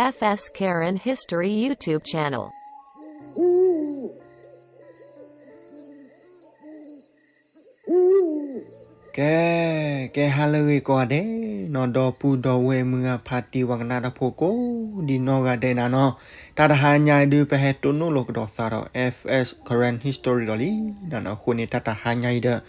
F S Karen History YouTube channel. ကဲ, ကဲဟါလၢအဂ့ၤကိးဂၤဒဲးနီၤ, ဒီပုၢ်ဒီဝဲၢ်မုၢ်ဂၤဖါတံၢ်ဝဲကနၣ်တၢ်ဖိကိးဒံနီၢ်ဂၤဒဲးနၤနီၤ, တၢ်တဟါညါအံၤဒုး ပဟဲတိၢ်နီၣ်လိာ်ကဒီးသးဒီး F S Karen History လီၤလံနၤနီၤ. အဃိန့ၣ် တၢ်တဟါညါအံၤဒီး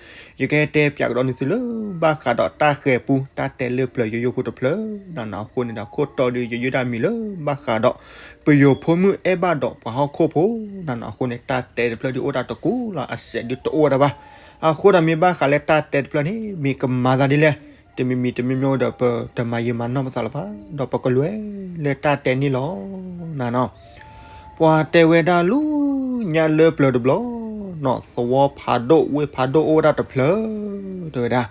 ယကတဲပၠးကဒီးန့ၢ်သုလၢ ဘၣ်ဃးဒီးတၢ်ဃဲၤပူ တၢ်တဲလၢပျၢၤယိယိဖိတဖျၢၣ်နၤနီၤ. အဃိန့ၣ်ဒီး ခိၣ်တီဒုး ယယုၢ်တၢ်မံၤလၢ ဘၣ်ဃးဒီး ပယိၤဖိမုၣ်အဲၣ်ဘၣ်ဒီးပှၤဟီၣ်ခိၣ်ဖိနၤနီၤ. အဃိန့ၣ် တၢ်တဲတဖျၢၣ်ဒုးအိၣ်ဒၣ်တကူလီၤ, အစဲးဒုးတအိၣ်ဝဲဒၣ်ဘၣ်. အဃိဒီးမ့ၢ်ဘၣ်ဃးလၢတၢ်တဲတဖျၢၣ်န့ၣ် မ့ၢ်ကမၤသးဒ်လဲၣ်, တမံၤမံၤတမံၤမံၤဒီး ပတမၤယံာ်မၤနီၢ်ပသးလၢၤဘၣ်, ဒီးပကလဲၤလၢတၢ်တဲန့ၣ်လီၤနၤနီၤ. ပှၤတဲဝဲဒၣ်လၢညါလၢပျၢၤတဘျီနီၤ, သဝီဖးဒိၣ်ဝ့ၢ်ဖးဒိၣ်အိၣ်ဝဲဒၣ်တဖျၢၣ် တဲဝဲဒၣ်.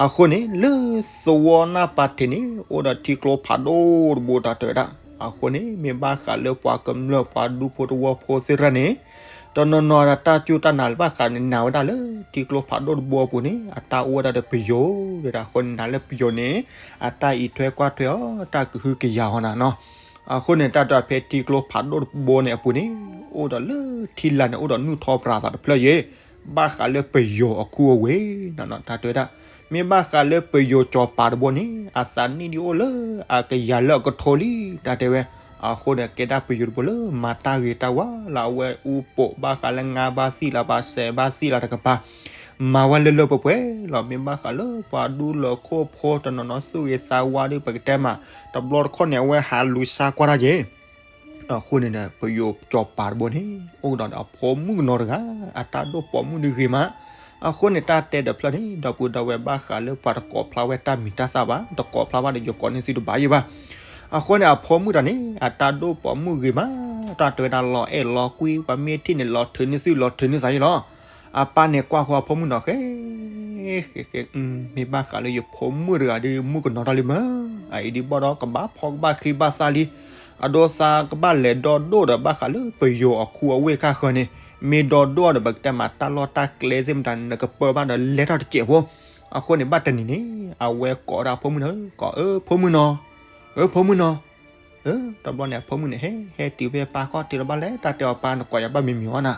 အဃိန့ၣ် လၢသဝီနၢ်ပၤထံးန့ၣ် အိၣ်ဒီးထံကျိဖးဒိၣ်တဘိတၢ်တဲဝဲဒၣ်. အဃိန့ၣ် မ့ၢ်ဘၣ်ဃးလၢပှၤကမျၢၢ်ပှၤဒူဖိသဝီဖိသ့ၣ်တဖၣ်န့ၣ် တနီၤနီၤဒီးတၢ်စူၢ်တၢ်နာ်လၢဘၣ်ဃးန့ၣ် နာ်ဝဲဒၣ်လၢထံကျိဖးဒိၣ်တဘိအပူၤန့ၣ် အတၢ်အိၣ်ဝဲဒၣ်ဒီးပယိၤ တဲဒၣ်. အဃိန့ၣ် နာ်လၢပယိၤန့ၣ် အတၢ်အံးထွဲကွၢ်ထွဲအီၤ တၢ်ကဟုကယာ်အီၤနၤနီၤ. အဃိန့ၣ် တၢ်တဲဖဲထံကျိဖးဒိၣ်တဘိန့ၣ်အပူၤန့ၣ် အိၣ်ဒီးလၢထံလာ်န့ၣ် အိၣ်ဒီးနုၢ်ထီပြးသးတဖျၢၣ်ယဲၢ်, ဘၣ်ဃးလၢပယိၤအခူအဝ့ၢ်နၤနီၤ တၢ်တဲဝဲဒၣ်. မ့ၢ်ဘၣ်ဃးလၢပယိၤစီၤပၤတဘိန့ၣ် အသးနံၣ်ဒုးအိၣ်လၢအကယၤလၢအကထိလံ တၢ်တဲဝဲ. အဃိန့ၣ် ကဲဒၣ်ပယိၤတဘိလၢမၤတၢ်ဂ့ၤတၢ်ဝါလၢအဝဲအူပိာ် ဘၣ်ဃးလၢငါဘၣ်သံၣ်လၢၤ ဘၣ်စဲးဘၣ်သံၣ်လၢၤတကပၤ မၤဝဲလၢလၢပှဲၤပှဲၤလီၤ. မ့ၢ်ဘၣ်ဃးလၢပှၤဒူလၢာ်ခိၣ်ဖိတနီၤနီၤသူၣ်ဂ့ၤသးဝါဒုး ပကတဲမး တဘျီတခီၣ်န့ၣ် အဝဲဟးလူၤဆါကွၢ်တၢ်က့ၤ အဃိန့ၣ်ဒီး ပယိၤစီၤပၤတဘိန့ၣ် အိၣ်ဒီးအဖိမုၣ်ကနီၤတဂၤ အတၢ်ဒိၣ်ပိာ်မုၣ်ဒုးဂ့ၤမး. အဃိန့ၣ် တၢ်တဲတဖျၢၣ်န့ၣ် ဒီပုၢ်ဒီဝဲၢ် ဘၣ်ဃးလၢပှၤတကိးဖျါဝဲတၢ်မံၤတၢ်သၣ်ဘၣ်, တကိးဖျါဘၣ်ဒီး ယကိးန့ၢ်သုတဘၣ်ယဲၢ်ဘၣ်. အဃိန့ၣ် အဖိမုၣ်တဂၤန့ၣ် အတၢ်ဒိၣ်ပိာ်မုၣ်ဂ့ၤမး, တၢ်တဲဝဲဒၣ်လီၤအဲၣ်လီၤကွံ ပှၤမ့ၢ်ထံၣ်န့ၣ် လီၤထုးန့ၢ်သု လီၤထုးန့ၢ်သးယဲၢ်လီၤ. အပၢ်န့ၣ်ကွၢ်ဃီအဖိမုၣ်နီၤ ဃဲ ဃဲ ဃဲ မ့ၢ်ဘၣ်ဃးလၢယဖိမုၣ်တဂၤဒုး မုၣ်ကနီၤတၢ်လံမး, အအံၤဒုးဘၣ်ဒီး ကဘၣ်ဖီကဘၣ်ချံဘၣ်သၣ်လံ, အဒိသးကဘၣ်လဲၤဒီဒိၣ်ဒီး ဘၣ်ဃးလၢပယိၤအခူအဝ့ၢ်ခါဃၢၤန့ၣ်, မ့ၢ်ဒီဒိၣ်ဒီး ပကတဲမး တၢ်လီၢ်တၢ်ကျဲသ့ၣ်မတၤန့ၣ် နကပၢဘၣ်ဒီးလဲၤထီၣ်တစဲးဖိ. အဃိန့ၣ် ဘၣ်တနံၤန့ၣ် အဝဲကိးဒၣ်ဖိမုၣ်န့ၣ် ကိး အၢ ဖိမုၣ်နီၤ, အၢ ဖိမုၣ်နီၤ, အၢ တဘျီန့ၣ် အဖိမုၣ်န့ၣ် ဟဲ ဟဲတုၤဖဲပၢ်ခီၣ်ထံးလၢၤဘၣ်လဲၣ်, တၢ်တဲအီၤပၢ် နကိးယၤဘၣ်မံၤမံၤအီၤနၤ.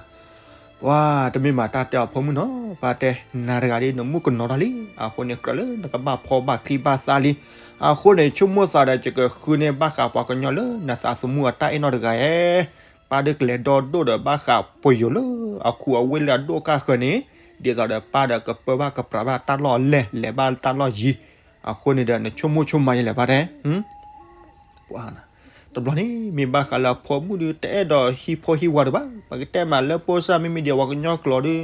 ပှၤတမ့ၢ်မး တၢ်တဲအီၤဖိမုၣ်နီၤ, ပၢ်တဲ နၤတဂၤဒ်နမုၣ်ကနီၤထီၣ်လံ, အဃိန့ၣ် ကြၢးလၢနကဘၣ်ဖီဘၣ်ချံဘၣ်သၣ်လံ. အဃိန့ၣ် ဆိကမိၣ်သးဒီး ယကဃုန့ၢ်ဘၣ်ဃးပှၤကညီလၢနသးသမူအတၢ်အဲၣ်နီၢ်တဂၤဧဲ, ပၢ်ဒုးကလဲၤဒီဒိၣ်ဒီးဘၣ်ဃးပယိၤလၢအခူအဝ့ၢ်လၢအဒိၣ်ခါဃၢၤန့ၣ်, ဒ်သိးဒီးပၢ်ဒီးကပၢဘၣ်ကပြးဘၣ်တၢ်လီၢ်အလဲၢ် လဲၤဘၣ်တၢ်လီၢ်ယံၤ, အဃိန့ၣ်ဒီး နဆိကမိၣ်ဆိကမးယဲၢ်လဲၣ် ပၢ်တဲ တဘျီန့ၣ် မ့ၢ်ဘၣ်ဃးလၢအဖိမုၣ်ဒုး တအဲၣ်ဒိးဟံးဖိဟံးဝၤဒံးဘၣ်, ပကတဲမးလၢပိၢ်စၢ် မ့မ့ၢ်ဒံးပှၤကညီကျိာ်ဒုး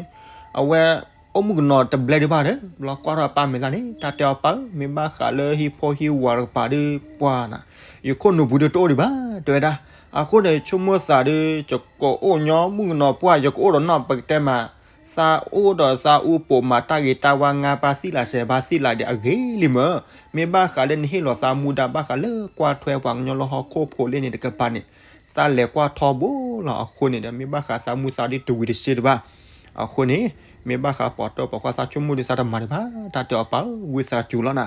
အဝဲအိၣ်မုၣ်ကနီၤတဘျဲဒံးဘၣ်ဒီး ဘျီကွၢ်ထီၣ်ပၢ်မဲာ်သၣ်န့ၣ် တၢ်တဲအီၤပၢ်ဧၢ, မ့ၢ်ဘၣ်ဃးလၢဟံးဖိဟံးဝၤတကပၤဒုး ပှၤနၤ, ယခိၣ်နူာ်ပူၤဒုးတအိၣ်ဒံးဘၣ် တဲဝဲဒၣ်. အဃိန့ၣ် ဆိကမိၣ်သးဒုး ယကအိၣ်ညီမုၣ်ကနီၤပှၢ် ယကအိၣ်ဒီးနီၢ် ပကတဲမး သးအိၣ်ဒီးသးအူပိာ်မၤတၢ်ဂ့ၤတၢ်ဝါ ငါဘၣ်သံၣ်လၢၤ စဲးဘၣ်သံၣ်လၢၤဒီးအဂ့ၤလံမး, မ့ၢ်ဘၣ်ဃးလၢနဟ့ၣ်လီၤသးမူဒါဘၣ်ဃးလၢကွၢ်ထွဲပှၤကညီလၢဟီၣ်ခိၣ်ဖိလ့န့ၣ်တကပၤန့ၣ် သးလဲၤကွၢ်ထီဘိလီၤ. အဃိန့ၣ်ဒီး မ့ၢ်ဘၣ်ဃးသးမူသးဒ်တဝံၤတစ့တဘၣ်. အဃိန့ၣ် မ့ၢ်ဘၣ်ဃးပိာ်တီပိာ်ခွါသးဆိကမိၣ်ဒ်သးတမၤဒံးဘၣ်, တၢ်တဲအီၤပၢ်ဧၢ ဝံသးစူၤလီၤနၤ.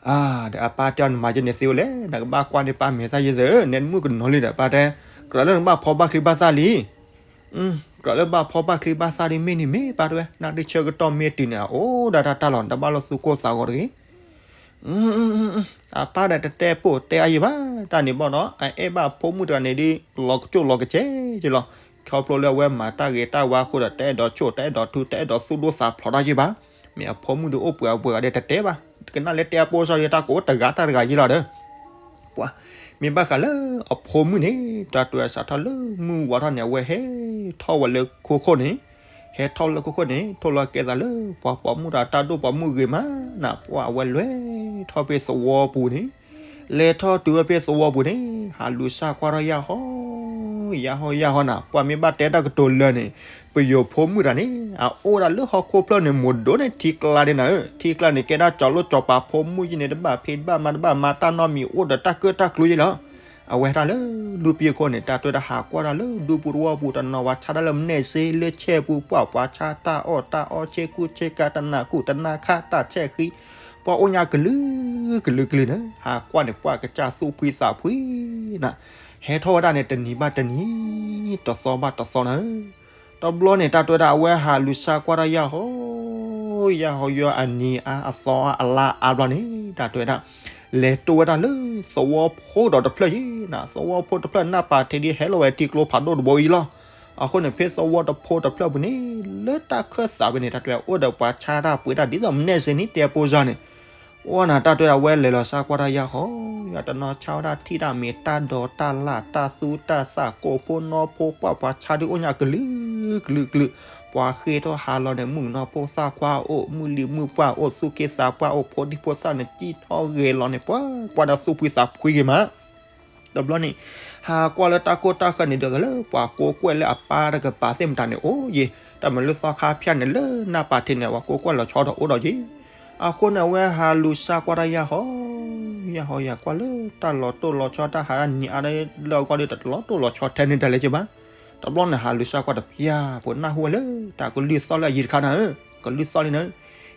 အါ ဒီးအပၢ်တဲအီၤ နမၤယဲန့ၣ်သ့ဝဲလဲၣ်, နကဘၣ်ကွၢ်န့ၢ်ပၢ်မဲာ်သၣ်ယဲသ့ၣ်ဧၢ, နဲနမုၣ်ကနီၤလံဒီး ပၢ်တဲ ကြၢးလၢနကဘၣ်ဖီဘၣ်ချံဘၣ်သၣ်လံ ကြၢးလၢဘၣ်ဖီဘၣ်ချံဘၣ်သၣ်ဒ်မ့ၢ်န့ၣ်မ့ၢ် ပၢ်တဲဝဲ နၢ်ဒုးဆၢကတီၢ်မ့ၢ်တုၤန့ၣ် အအိၣ်ဒၣ်တၢ်တၢ်လီၤ တဘၣ်လီၤသူၣ်ကိၢ်သးဂီၤတဂ့ၤ. အပၢ်ဒီးတတဲပိာ်တဲအါယံာ်ဘၣ်, တၢ်န့ၣ်ဘၣ်ဒီး အအဲၣ်ဘၣ်ဖိမုၣ်တဂၤန့ၣ်ဒ် လီၤကစူၣ်လီၤကစဲးက့လီၤ. ခီဖျိလၢအဝဲမၤတၢ်ဂ့ၤတၢ်ဝါအဃိဒီး တအဲၣ်ဒိးဆိၣ် တအဲၣ်ဒိးထူ တအဲၣ်ဒိးသူၣ်ဒိၣ်သးဖျိးတၢ်ယံာ်ဘၣ်. မ့ၢ်အဖိမုၣ်ဒုးအိၣ်ပှဲၤအပှဲၤဂၤဒီးတတဲဘၣ်, ကနၣ်လၢတဲအပိၢ်စၢ်ဒီး တၢ်ကအိၣ်တဂၤတၢ်တဂၤယံာ်လီၤဒီး ပှၤ မ့ၢ်ဘၣ်ဃးလၢအဖိမုၣ်န့ၣ် တၢ်တုၤအစးထီၣ်လၢမုၢ်ဝါထီၣ်န့ၣ် အဝဲဟဲထီၣ်ဝဲလၢခိခိၣ်န့ၣ်, ဟဲထီၣ်လၢခိခိၣ်န့ၣ် ထိၣ်လီၤကဲသးလၢပှၤပိာ်မုၣ်ဒီးတၢ်ဒိၣ်ပိာ်မုၣ်ဂ့ၤမးနၤ, ပှၤအဝဲလဲၤထီၣ်ဖဲသဝီပူၤန့ၣ်, လဲၤထီၣ်တုၤဝဲဖဲသဝီပူၤန့ၣ် ဟးလူၤစၢ်ကွၢ်ထီၣ်ယၢ်ဟီ ယၢ်ဟီယၢ်ဟီနၤ, ပှၤမ့ၢ်ဘၣ်တဲတၢ်ကတိၤလၢာ်န့ၣ် ပယိၤဖိမုၣ်တဂၤန့ၣ် အအိၣ်ဒၣ်လၢဟီၣ်ခိၣ်ဖျၢၣ်န့ၣ် မိၢ်ဒိၣ်န့ၣ် ထံကျါဒၣ်နၤဧၢ, ထံကျါန့ၣ် ကဲဒၣ်စီၤလိၣ်စီၤပၤဖိမုၣ်ယဲန့ၣ် တဘၣ်ဖံးတဘၣ်မၤတဘၣ်မၤတၢ်နီတမံၤ အိၣ်ဒီးတၢ်ကၢၣ်တၢ်ကျူယဲလီၤ. အဝဲတၢ်လၢလူၢ်ပံအခိၣ်န့ၣ် တၢ်တဲတၢ်ဟးကွၢ်တၢ်လၢဒူပူၤသဝီပူၤ တနီၤဝဲဆါတၢ်လၢမနဲၣ်စ့ လၢဆဲပူၤ ပှၢ်ပှၤဆါတၢ်အီၣ်တၢ်အီ ဆ့ကူဆ့ကၤ တနၤကူတနၤခါ တၢ်ဆဲဃံ ပှၢ်အိၣ်ညါကလုာ်ကလုာ်ကလုာ်န့ၣ် ဟးကွၢ်န့ၣ် ပှၢ်ကစၢ်သူၣ်ဖှံသးဖှံနၤ, ဟဲထီၣ်ဝဲဒၣ်န့ၣ် တနံၤဘၣ်တနံၤ တသီဘၣ်တသီနၤဧၢ. တဘျီန့ၣ် တၢ်တဲဝဲဒၣ် အဝဲဟးလူၤဆါကွၢ်တၢ်ယၢ်ဟီ ယၢ်ဟီယၢ်အနံၤအါအသီအါအလါအါဘျီန့ၣ် တၢ်တဲဝဲဒၣ် လဲၤတိဝဲဒၣ်လၢသဝီဖိဒီးတဖျၢၣ်ယဲနၤ, သဝီဖိတဖျၢၣ်နၢ်ပာ်ထံးဒ်ဟဲလီၤဝဲထံကျိဖးဒိၣ်တဘိအံၤလီၤ. အဃိန့ၣ် ဖဲသဝီတဖိတဖျၢၣ်ပူၤန့ၣ် လၢတၢ်ခၢၣ်သးဝဲန့ၣ် တၢ်တဲဝဲဒၣ် အိၣ်ဒီးပှၤဆါတၢ်ပှ့ၤတၢ်ဒ်သိးမနုၤစ့ၢ်န့ၣ် တဲပိစၢ်န့ၣ် အိၣ်နၤ တၢ်တဲဝဲဒၣ် အဝဲလဲၤလီၤဆါကွၢ်တၢ်ယၢ်ဟီ ယတနီၤဆါဝဲဒၣ်ထံၣ်တၢ်မ့ၢ်တၢ်ဒိးတၢ်လၢ်တၢ်သူတၢ်သၣ် ကိၣ်ဖိနီဖိ ပှၢ်ပှၤဆါဒုးအိၣ်ညါကလုာ်ကလုာ်ကလုာ်, ပှၤဃ့ထီၣ်ဟးလီၤန့ၣ် မုၣ်ကနီၤဖိသၣ်ခွါအိၣ် မုၣ်လံၤမုၣ်ပှၢ်အိၣ် သူၣ်က့သးပှၢ်အိၣ် ဖိဒံဖိသၣ်န့ၣ် စံၣ်ထီၣ်ဂဲၤလီၤန့ၣ် ပှၤကွၢ်ဒီးသူၣ်ဖှံသးဖှံဂ့ၤမး တဘျီန့ၣ် ဟးကွၢ်လၢတၢ်ကိၢ်တၢ်ဃၢန့ၣ်ဒီး လၢပှၤကိးကွဲၢ်လၢအပၢ်တကပၤသ့ၣ်မတၤန့ၣ် အိၣ်ယဲ တၢ်မၤလၢသီခါဖၠၣ်န့ၣ် လၢနၢ်ပာ်ထံးန့ၣ် ပှၤကိးကွဲၢ်လီၤဆီဒီးအိၣ်ဒီးယဲ. အဃိန့ၣ် အဝဲဟးလူၤဆါကွၢ်တၢ်ယၢ်ဟီ ယၢ်ဟီယၢ်ကွၢ်လၢတၢ်လီၤတိၢ်လီၤဆီ တၢ်ဟးတၢ်နံၤအါလၢအဂီၢ်ဒီး တလီၤတိၢ်လီၤဆီထဲန့ၣ်တၢ်လဲၤက့ၤဘၣ်. တဘျီန့ၣ် ဟးလူၤဆါကွၢ်တပျၢ် ပနၢ်ဟူဝဲလၢ တၢ်ကလုၢ်သီၣ်လၢအယံၤတခါနၤဧၢ, ကလုၢ်သီၣ်လံနၤဧၢ.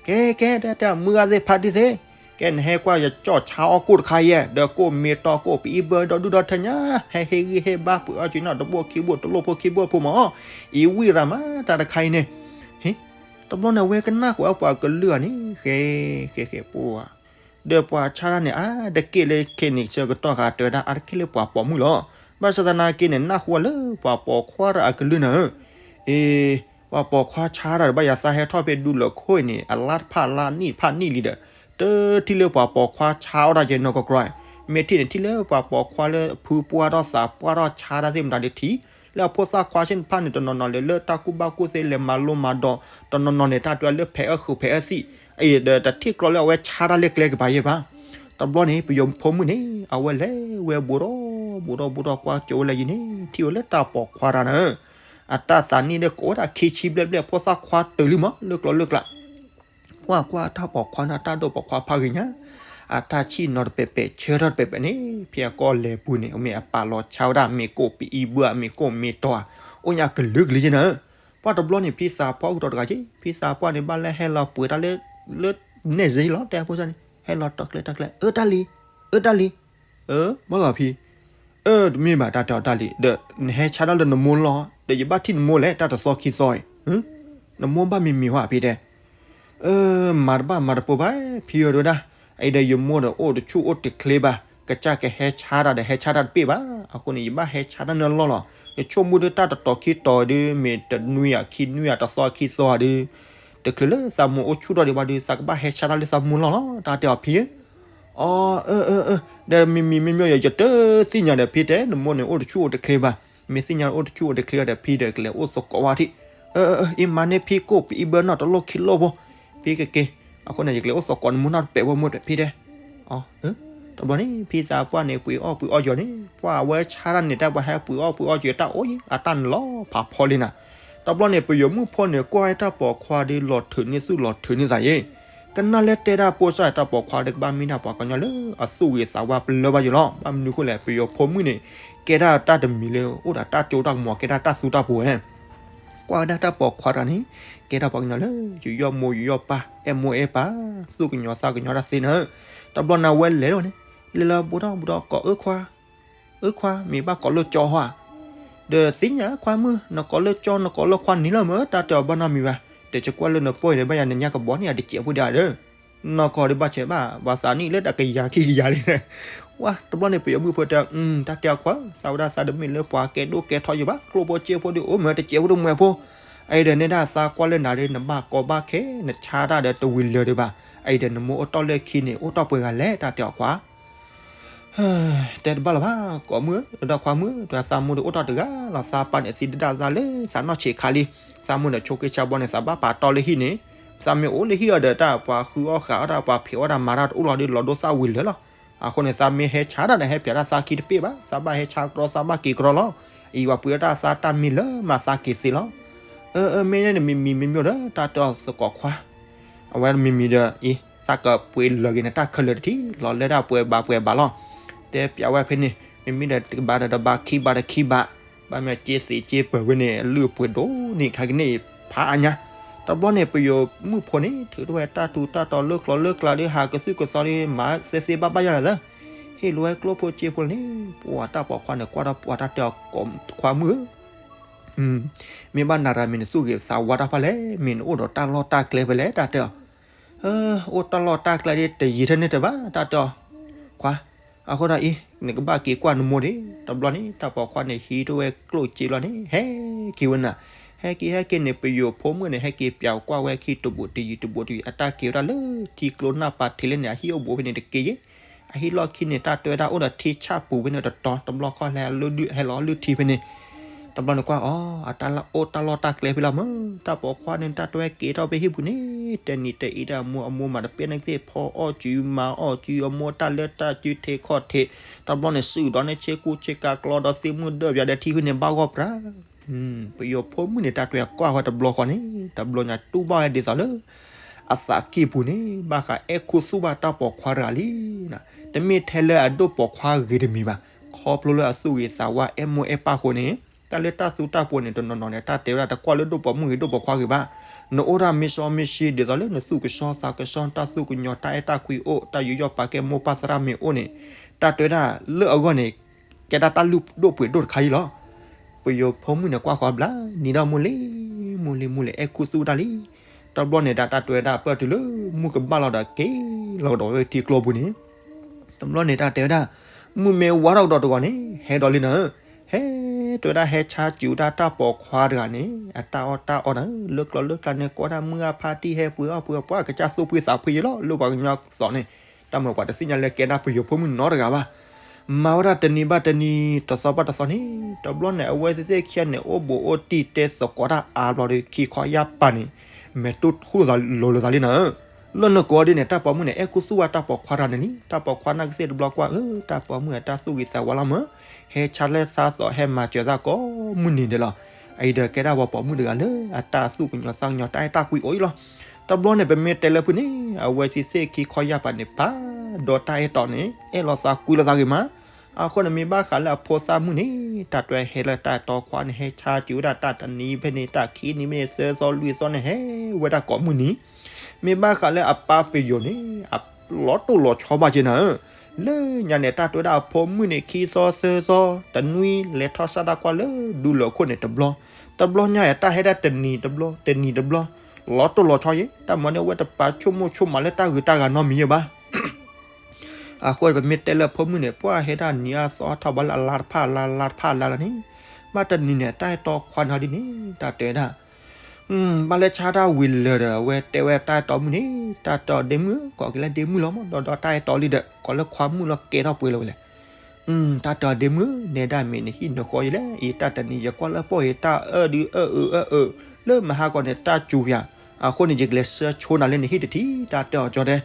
ကဲ ကဲ တဲတဲ မုၢ်ဂၤသ့ၣ်ဖးတံၢ်သ့ၣ်, ကဲ နဟဲကွၢ်ယကၠီၣ်ဆါအီၣ်ကိၣ်တခါယဲ, ဒီးကိၣ်မ့ၢ်တီကိၣ်ပအံၣ်ဘၢ ဒီဒူၣ်ဒီထၢညါ, ဟဲဟ့ၣ်ဂံၢ်ဟ့ၣ်ဘါ ပှ့ၤအီၣ်ကၠံနီၣ်တဘိၣ်ခံဘိၣ် တလိၣ်ဖိခံဘိၣ်ဖိမး, အံၤဝံၣ်ရၤမး တၢ်တခါအံၤန့ၣ်. ဟ့, တဘျီန့ၣ် အဝဲကနၣ်ဃုာ်အပှၤကလုၢ်အီၤန့ၣ် ဃဲ ဃဲ ဃဲ ပှၤ ဒီးပှၤဆါတၢ်န့ၣ် အါတက့ၢ်လၢခဲန့ၣ် ဆၢကတီၢ်ဃာ်တဲဝဲဒၣ် အါတက့ၢ်လၢပှၤပိာ်မုၣ်လီၤ. ဘၣ်ဆၣ်သနာ်က့န့ၣ် နၢ်ဟူဝဲလၢပှၤပိာ်ခွါတၢ်အကလုၢ်နၤဧၢ, အ့ ပှၤပိာ်ခွါဆါတၢ်ဒီး ဘၣ်ယၤသးဟဲထီၣ်ဖဲဒူလၢာ်ခိၣ်အံၤန့ၣ် အလါတဖၣ်လါနံၣ်တဖၣ်နံၣ်လံဒီး တထံၣ်လၢပှၤပိာ်ခွါဆါအီၣ်တၢ်ကဲနီၢ်ကီၢ်ကြၢး, မ့ၢ်ထံၣ်န့ၣ်ထံၣ်လၢပှၤပိာ်ခွါလၢအဖုပှၢ်ထီၣ်သးပှၢ်ထီၣ်ဆါတၢ်သ့ၣ်မတၤဒ်ထံၣ်, လၢအဖိသၣ်ခွါသ့ၣ်တဖၣ်န့ၣ် တနီၤနီၤလဲၤလၢတၢ်ကူၣ်ဘၣ်ကူၣ်သ့လဲၤမၤလိမၤဒိး, တနီၤနီၤန့ၣ် တၢ်တဲလၢဖဲးအၢဃုာ်ဖဲးအၢသံၣ်, အံၤဒီးတထံၣ်ကျီလၢအဝဲဆါတၢ်လၢကျဲကပၤယဲၢ်ဘၣ်. တဘျီန့ၣ် ပယီၤဖိမုၣ်န့ၣ် အဝဲလဲၤဝဲဘူးဒီး ဘူးဒီးဘူးဒီးကွၢ်ကၠိဝဲလၢယံၤန့ၣ် ထံၣ်ဝဲလၢတၢ်ပိာ်ခွါတၢ်နၤဧၢ, အတၢ်သးနံၣ်ဒၣ်ကိးဝဲဒၣ်ခံဆံဘျဲၣ်ဘျဲၣ် ဖိသၣ်ခွါတၢၢ်လံမး လၢကျိၤလၢကျါ ပှၢ်ကွၢ်တၢ်ပိာ်ခွါန့ၣ် အတၢ်ဒိၣ်ပိာ်ခွါဖးဂ့ၤညါ, အတၢ်ဆံၣ်နီၤတပဲာ်ပဲာ် ဆၢထီၣ်တပဲာ်ပဲာ်န့ၣ် ဖဲအကီၢ်လဲၤပူၤန့ၣ် မ့ၢ်အပာ်လီၤဆါဝဲဒၣ် မ့ၢ်ကိၣ်ပအံၣ်ဘၢ မ့ၢ်ကိၣ်မ့ၢ်တီဧါ, အိၣ်ညါကလုာ်ကလုာ်က့နၤဧၢ. ပှၢ်တဘျီန့ၣ် ဖံသးပှၢ်အိၣ်ကတီၤတဂၤက့, ဖံသးပှၢ်န့ၣ် ဘၣ်လၢဟဲလီၤပှ့ၤတၢ်လၢ လၢနဲၣ်စ့လီၤ တဲဖိန့ၣ် ဟဲလီၤတီၤကျဲတီၤကျဲ အၢတၢ်လံၤ, အၢတၢ်လံၤ, အၢ မ့ၢ်လီၤဖံ အၢ တမ့ၢ်ဘၣ် တၢ်တဲအီၤတၢ်လံၤ ဒီး နဟဲဆါတၢ်လၢနမိၢ်လီၢ် ဒီးယဘၣ်ထံၣ်နမိၢ်လဲၣ် တၢ်တသီခံသီအံၤ, နမိၢ်ဘၣ်မံၤမံၤဟီ ဖံတဲ, အၢ မၤတဘၣ်မၤတပိၤဘၣ် ဖံဧၢ တဲဝဲဒၣ်, အံၤဒီးယမိၢ်ဒီးအိၣ်တဆူၣ်အိၣ်တချ့ဘၣ်, ကစၢ်ကဟဲဆါတၢ်ဒီးဟဲဆါတၢ်တပ့ၢ်ဘၣ်, အဃိန့ၣ် ယဘၣ်ဟဲဆါတၢ်လၢနလီၢ်လီၤ, ယဆိကမိၣ်ဒီးတၢ်တတီၤခံတီၤဒုး မ့ၢ်တနွံယၤခံနွံယၤတသီခံသီဒုး တချုးလၢသးမိၢ်အိၣ်ဆူၣ်ထီၣ်ဒံးဘၣ်ဒီး သးကဘၣ်ဟဲဆါတၢ်လၢသးမိၢ်လီၢ်လီၤ တၢ်တဲအီၤဖံဧၢ အီ အၢ အၢ အၢ ဒီးမံၤမံၤမ့မ့ၢ်ယတသ့ၣ်ညါဒီးဖံတဲ နမိၢ်န့ၣ်အိၣ်တဆူၣ်အိၣ်တချ့ဘၣ်, မ့ၢ်သ့ၣ်ညါအိၣ်တဆူၣ်အိၣ်တချ့ဒီးဖံဒီးကလဲၤအိၣ်သကိးဝဲထံၣ်, အၢ အၢ အၢ အံၤမၤန့ၢ်ဖံကိၣ်ပအံၣ်ဘၢနီၣ်တလိၣ်ခံလိၣ်ဖိ, ဖံကက့ၤ, အဃိန့ၣ် ယကလဲၤအိၣ်သကိးနမိၢ်နီၣ်တပဲာ်ဖိမိၢ်ဒီးဖံတဲ အီ တဘျီန့ၣ် ဖံသးပှၢ်န့ၣ် ပှ့ၤအီၣ်ပှ့ၤအီၣ်ယီၤန့ၣ် ပှၢ်ဝဲဆါတၢ်န့ၣ် တၢ်ပှၤဟဲပှ့ၤအီၣ်ပှ့ၤအီၣ်ယီၤတၢ်အိၣ်ယံၤ အတၢ်န့ၣ်လီၤဖးဖီလံနၤ, တဘျီန့ၣ် ပယီၤမုၣ်ဖိန့ၣ် ကွၢ်ဝဲတၢ်ပိာ်ခွါဒီးလီၤထုးန့ၢ်သူၣ်လီၤထုးန့ၢ်သးယဲၢ်, ကနၣ်လၢတဲဒၣ်ပိစၢ်တၢ်ပိာ်ခွါဒီးကဘၣ်မ့ၢ်ဒၣ်ပှၤကညီလၢအသူၣ်ဂ့ၤသးဝါပလၢဘၣ်ယိာ်လီၤ, ဘၣ်မနုၤဃိလဲၣ် ပယီၤဖိမုၣ်န့ၣ် ကဲဒၣ်တၢ်တမံၤလၢအိၣ်ဒီးတၢ်ကၠိတၢ်ကမီၤ ကဲဒၣ်တၢ်သူတၢ်ပှိၤဝဲ ကွၢ်ဝဲဒၣ်တၢ်ပိာ်ခွါတဂၤန့ၣ် ကဲဒၣ်ပှၤကညီလၢ ယူးယီၣ်မိၢ်ယူးယီၣ်ပၢ် အဲၣ်မိၢ်အဲၣ်ပၢ် သူၣ်ကညီၤသးကညီၤတၢ်သ့နၤ, တဘျီန့ၣ်အဝဲလဲၤလီၤန့ၣ် လဲၤလီၤဘူးထီၣ်ဘူးထီၣ်ကိးအၢခွါ, အၢခွါ မ့ၢ်ဘၣ်ကိးလၢကၠီဟီဧါ, ဒီးသ့ၣ်ညါခွါမုၣ် နကိးလၢကၠီ နကိးလၢခွါနံၤလီၤမ့ၢ် တၢ်တဲအီၤဘၣ်နီတမံၤဘၣ်, တကကွၢ်လၢနပီၢ်အံၤဒီး ဘၣ်ယၤနညါကဘီန့ၣ် အတစဲးဖိဒၣ်ဒီး နီၢ်ကီၢ်ဒီးဘၣ်ဆဲးဘၣ် ပှၤသးနံၣ်လၢတၢ်ကယၤခံကယၤလံ, ဝါ တဘျီန့ၣ် ပယီၤမုၣ်ဖိတဲ တၢ်တဲအီၤခွါ သးဝဲဒၣ်သးတမ့ၢ်လၢပှၤကဲဒိၣ်ကဲထီယိာ်ဘၣ် ကျိၣ်ဖိစ့ဖိဒီးအိၣ်မ့ၢ်တစဲးဖိတမှဲၤဖိ, အအံၤဒီးနဲဒၣ်သးကွၢ်လၢနၤဒီး နဘၣ်ကီဘၣ်ခဲ နဆါတၢ်ဒီးတဝံၤလၢာ်ဒံးဘၣ်, အအံၤဒီးနမိၢ်အိၣ်တီၢ်လၢခံန့ၣ် အိၣ်တီၢ်ပှဲၤဂၤလဲၣ် တၢ်တဲအီၤခွါ တဲတဘၣ်လၢၤဘၣ် ကိးမုၣ်ဧၢ ဒီးခွါမုၣ် တၢ်သးမိၢ်ဒီးအိၣ်တီၢ်တဂၤလီၤ သးပၢ်န့ၣ်သံဒၣ်သးလၢသးနီၢ်ဆံးခါလံ, သးမိၢ်န့ၣ်ဆိးက့ဆါဘီန့ၣ် သးဘၣ်ပာ်တီၢ်လၢဟံၣ်န့ၣ်, သးမ့ၢ်အိၣ်လၢဟံၣ်အီၤဒီး တၢ်ပှၤဃုအီၣ်ဃာ်အီၣ်တၢ်ပှၤဖံးအီၣ်တၢ်မၤတၢ်တအိၣ်လီၤဒီးလီၤဒိသးဝံၤလၢာ်လီၤ, အဃိန့ၣ် သးမ့ၢ်ဟဲဆါတၢ်ဒီးဟဲပၠးတၢ်သးခံတပ့ၢ်ဘၣ်, သးဘၣ်ဟဲဆါကရီသးဘၣ်က့ၤကရီလီၤ, အံၤပှၤပှ့ၤအီၣ်တၢ်သးတၢ်မ့ၢ်လၢမၤသးက့ၤသ့လီၤ, အၢ အၢ မ့ၢ်န့ၣ်မံၤမံၤမ့ၢ်မ့ၢ်ဒီး တၢ်တဲအီၤသကိးခွါ အဝဲမံၤမံၤဒီး အံၤ သးကပှ့ၤလၢာ်က့ၤန့ၣ် တၢ်ခဲလၢာ်တထံၣ် လီၤလၢဒၣ်ပှဲၤဘၣ်ပှဲၤဘၣ်လီၤ, တဲပၠးဝဲဖဲန့ၣ် မ့မ့ၢ်ဒီးတကဘၣ်ဒီးတဘၣ်ခံဘၣ်ဒီးခံဘၣ်, ဘၣ်မ့ၢ်က့သ့က့ပၢၤဝဲန့ၣ် လုၢ်ပှ့ၤဒိၣ်န့ၢ်ခါကန့ၣ်ဖးအါညါ, တ တဘျီန့ၣ် ပယိၤမုၣ်ဖိန့ၣ် ထုးထီၣ်ဝဲတၢ်ထူးတၢ်တီၤလၢကျိၤလၢကျါဒီး ဟးကသုၣ်ကသီဒီး မၤသ့သ့ဘၣ်ဘၣ်ယၤလီၤသၢ, ဟ့ၣ်လီၤဝဲကျိၣ်ဖိစ့ဖိလီၤန့ၣ်, ပှၤတၢ်ပိာ်ခွါန့ၣ် ကွၢ်ထီၣ်ပှၤတၢ်တဲအီၤ ခွါမုၣ်ဧၢ, မ့ၢ်ဘၣ်နၤတဂၤမ့ၢ်နသူၣ်ဂ့ၤသးဝါတၢ်ဖၣ်လဲၣ်, မ့ၢ်နအိၣ်ဒီးတၢ်လီၢ်တၢ်ကျဲဖဲလဲၣ် တၢ်တဲအီၤ, အိၣ်တၢ်လီၢ်တၢ်ကျဲဒ်တယံၤထဲန့ၣ်တဘၣ် တၢ်တဲအီၤ, ခွါ, အဃိဒီးအံၤ နကဘၣ်က့ၤကွၢ်နမိၢ်ဒၣ်, တဘျီန့ၣ် တၢ်ပိာ်ခွါန့ၣ် ဟံးထီၣ်ဝဲကျိၣ်စ့လီၤန့ၣ် ဟဲက့ၤဝဲနၤ, ဟဲက့ၤဟဲက့ၤန့ၣ် ပယိၤဖိမုၣ်န့ၣ် ဟဲက့ၤပျးကွၢ်ဝဲခံတဘူးတယံၤတဘူးတယံၤ အတၢ်က့ၤဝဲဒၣ်လၢထံကျိနၢ်ပၤထံးလဲၣ်န့ၣ် အဟံၣ်အိၣ်ဘူးဖဲန့ၣ်တက့ၢ်ယဲ, အဟံၣ်လီၢ်ခံန့ၣ် တၢ်တဲဝဲဒၣ်အိၣ်ဒီးထံဆၣ်ပူၤဖဲန့ၣ်တတီၤ တဘျီခီၣ်လဲၣ် ဟဲလီၤလုၢ်ထံဖဲန့ၣ်, တဘျီန့ၣ်ကွၢ်အီၤ အတၢ်အိၣ်တၢ်လီၢ်တၢ်ကျဲဖဲလီၤမၢ်, တၢ်ပိာ်ခွါန့ၣ် တၢ်တဲဝဲက့ၤထီၣ်ဖဲဟံၣ်ပူၤန့ၣ် တဲနံၤတဲအံၤဒၣ်အမိၢ် အမိၢ်မၤတပဲနကသ့ၣ် ဖီအီၣ်စုမၤအီၣ်စု အမိၢ်တၢ်လၢတၢ်စုထံခီၣ်ထံး, တဘျီန့ၣ် စုဒီးန့ၣ် ဆ့ကူဆ့ကၤကျီဒီးသ့ၣ်မုၣ်ဒၢၣ်ပၠးဒီးထံဖဲန့ၣ် ဘၣ်ဂီၢ်ပြၤ ပယိၤဖိမုၣ်န့ၣ် တၢ်တဲဝဲကွၢ်ဃီတဘျီဃီန့ၣ် တဘျီညါတူၢ်ဘၣ်ဝဲဒ်သိးလၢ အသးကံၢ်ပူၤန့ၣ် ဘၣ်ဃးအဲၣ်ခူသူၣ်ဘၣ်တၢ်ပိာ်ခွါတဂၤလံ, တမ့ၢ်ထဲလၢအဒိၣ်ပိာ်ခွါဂ့ၤတမံၤဘၣ်, ခီဖျိလၢအသူၣ်ဂ့ၤသးဝါအဲၣ်မိၢ်အဲၣ်ပၢ်အဃိန့ၣ် တၢ်လၢတၢ်သူတၢ်ပှီၤန့ၣ် တနီၤနီၤန့ၣ် တၢ်တဲဝဲဒၣ်တကွၢ်လၢဒိၣ်ပိာ်မုၣ်ဂ့ၤဒိၣ်ပိာ်ခွါဂ့ၤဘၣ်, နအိၣ်ဒၣ်မ့ၢ်စီမ့ၢ်ဆှံဒ်သိးလၢနသူၣ်ကဆှီသးကဆှီ တၢ်သူၣ်ကညီၤ တၢ်အဲၣ်တၢ်ကွံအိၣ် တၢ်ယူးယီၣ်ပာ်ကဲမိၢ်ပၢ်သရၣ်မ့ၢ်အိၣ်န့ၣ် တၢ်တဲဝဲဒၣ်လၢအဂီၢ်န့ၣ် ကဲဒၣ်တၢ်လုၢ်ဒိၣ်ပှ့ၤဒိၣ်တခါအံၤလီၤ. ပယိၤဖိမုၣ်န့ၣ်ကွၢ်ဃီဘျါနံၤဒီး မိၢ်လံ, မိၢ်လံ မိၢ်လံ အဲၣ်ခူသူၣ်တၢ်လံ. တဘျီန့ၣ်ဒၣ် တၢ်တဲဝဲဒၣ်ပၢၢ်တုၤလၢ မုၢ်ကဘၣ်လီၤဒီးက့ၤလီၤကဒီးဝဲထံကျိပူၤန့ၣ် တဘျီန့ၣ်တၢ်တဲဝဲဒၣ် မုၢ်မ့ၢ်ဝါထီၣ်ကဒီးတဂီၤန့ၣ် ဟဲဒီးလံနၤဧၢ, ဟဲတဲဝဲဒၣ်ဟဲဆါစူၤဝဲဒၣ်တၢ်ပိာ်ခွါတဂၤန့ၣ် အတၢ်အီၣ်တၢ်အီနၤဧၢ, လၢကျိၤလၢကျါန့ၣ် ကွၢ်ဒၣ်မုၢ်အဖါတံၢ်ဟဲပှ့ၤအီၣ်ပှ့ၤအီပှၤကစၢ်သူၣ်ဖှံသးဖှံယဲလီၤ လၢပှၤကညီသိးန့ၣ်, တၢ်မၤပှၤတသ့ၣ်ညါလၢကဲဒၣ်ပယိၤဖိမုၣ်နီတဂၤဘၣ်. မၤဝဲဒၣ်တနံၤဘၣ်တနံၤ တသီဘၣ်တသီန့ၣ် တဘျီန့ၣ် အဝဲသ့ၣ်သ့ၣ်ခံဂၤန့ၣ် အိၣ်ဘူးအိၣ်တံၢ်တဲသကိးတၢ်အါဘျီဒီး ခံခီယၢ်ပၤန့ၣ် မဲာ်တူၢ်ထူၣ်လိာ်သးလံနၤဧၢ. လၢနကိးဒ်န့ၣ် တၢ်ပိာ်မုၣ်န့ၣ် အဲၣ်ခူသူၣ်ဝဲတၢ်ပိာ်ခွါတဂၤန့ၣ်လံ. တၢ်ပိာ်ခွါနာ်ကသ့ၣ်တဘျီကွၢ် အၢ တၢ်ပိာ်မုၣ်အတၢ်သူၣ်ဂ့ၤသးဝါလီၤမၢ်, ဟဲဆါလၢသးသိးဟဲမၤစၢၤသးကိးမုၢ်နံၤဒဲးလီၤ. အအံၤဒီးကဲဒၣ်ပှၤပိာ်မုၣ်တဂၤလၢ အတၢ်သူၣ်ကညီၤသးကညီၤ တၢ်အဲၣ်တၢ်ကွံအိၣ်အံၤလီၤ. တဘျီန့ၣ် ပမ့ၢ်တဲလၢဖုၣ်န့ၣ် အဝဲသ့ၣ်သ့ၣ်ခံခီယၢ်ပၤန့ၣ် ပာ်ဒီးတၢ်အဲၣ်တီန့ၣ် အဲၣ်လိာ်သးကွံလိာ်သးဂ့ၤမး. အဃိန့ၣ်မ့ၢ်ဘၣ်ဃးလၢအဖိသၣ်မုၣ်န့ၣ် တၢ်တဲဟဲလၢတၢ်အဲၣ်တီခွါန့ၣ် ဟဲဆါစူၤဝဲဒၣ်တၢ်တနံၤဖဲန့ၣ် တၢ်ခံနံၤဖဲန့ၣ် သၢသီလွံၢ်သီန့ၣ် ဟဲဝဲဒၣ်ကိးမုၢ်နံၤ. မ့ၢ်ဘၣ်ဃးလၢအပၢ်ပယိၤန့ၣ် အလီၤတိၢ်လီၤဆီဘၣ်က့နၤဧၢ. လၢညါန့ၣ် တၢ်တဲဝဲဒၣ်အဖိမုၣ်န့ၣ် ခံသီသၢသီ တနွံ လဲၤထီၣ်စၢ်တၢ်ကွၢ်လၢဒူလၢာ်ခိၣ်န့ၣ်တဘျီ, တဘျီညါအံၤ တၢ်ဟဲဒၣ်တနံၤတဘျီ တနံၤတဘျီ လီၤတိၢ်လီၤဆီယဲ တၢ်မၤန့ၣ် အဝဲတပာ်ဆိကမိၣ်ဆိကမးလၢတၢ်ဂ့ၤတၢ်ဂၤနီတမံၤယဲဘၣ်. အဃိပမ့ၢ်တဲလၢအဖိမုၣ်န့ၣ် ပှၢ်ဟဲဒၣ်နံၤအါသီအါထီၣ်ဘၣ်လၢအလါတဖၣ်အလါ လါတဖၣ်အလါလီၤန့ၣ်, ဘၣ်တနံၤန့ၣ် တၢ်အဲၣ်တီခွါန့ၣ်ဒ်န့ၣ် တၢ်တဲဝဲဒၣ် ဘၣ်လၢဆါတၢ်ဝံၤလၢာ်ဒီး အဝဲတဲဝဲတၢ်အဲၣ်တီမုၣ်န့ၣ် တၢ်တဲအီၤဒ့မုၣ်ဧၢ ကိးက့ၤလၢဒ့မုၣ်လီၤမး ဒီးဒီးတၢ်အဲၣ်တီလံဒီး ကိးလၢခွါမုၣ်လီၤကဲထီၣ်ပှဲၤလီၤဝဲလဲၣ်. တၢ်တဲအီၤဒ့မုၣ်ဧၢ နဲဒၣ်မ့ၢ်နဟံၣ်နဃီယဲလဲၣ်, အံၤတၢ်တနံၤယကွၢ်လၢပှၢ်အံၤ တၢ်အၢဒုးအၢအၢအၢအၢ လၢမဟါကီးန့ၣ် တၢ်စူၤယၤ, အဃိန့ၣ် ယကလဲၤဆှၢဆိနၤလၢနဟံၣ်တထံၣ် တၢ်တဲအီၤကၠီတဲ,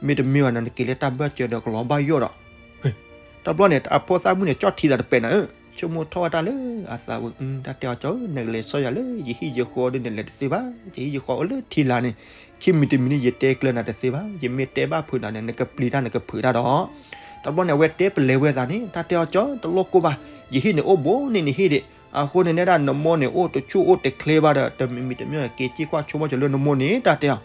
မ့တမ့ၢ်ဘၣ်န့ၣ် နက့ၤလၢတၢ်ဘၢၣ်စၢၤဒီးကလီၤဘၣ်ယိၣ်ဒီး တဘျီန့ၣ် အဖိသၣ်မုၣ်န့ၣ် ကၠီၣ်ထံသးတပဲာ်နၤဧၢ, ဆိကမိၣ်ထီၣ်ဝဲတၢ်လၢအသးဝဲ, တၢ်တဲအီၤကၠီဧၢ နကလဲၤဆှၢယၤလၢယဟံၣ်ယဃီဒ်န့ၣ် လဲၤတသ့ဘၣ်, ယဟံၣ်ယဃီအိၣ်လၢထံလာ်န့ၣ်, ခံမံၤတမံၤန့ၣ် ယတဲကျၢၤနၤတသ့ဘၣ်, ယမ့ၢ်တဲဘၣ်ဖုးနၤန့ၣ် နကပျံၤတၢ်နကဖုးတၢ်ဒီး တဘျီန့ၣ် အဝဲတဲပလဲၤဝဲသးန့ၣ် တၢ်တဲအီၤကၠီ တလိၣ်ကိၢ်ဘၣ်, ယဟံၣ်န့ၣ်အိၣ်ဘူးန့ၣ်နဟံၣ်ဒံး, အဃိန့ၣ်နဲဒၣ်နမိၢ်န့ၣ် အိၣ်တဆူၣ်အိၣ်တချ့ဘၣ်ဒီး တမံၤမံၤတမံၤ က့ၤစံၣ်ကွၢ်ဆိကမိၣ်ကၠီလၢနမိၢ်န့ၣ် တၢ်တဲအီၤ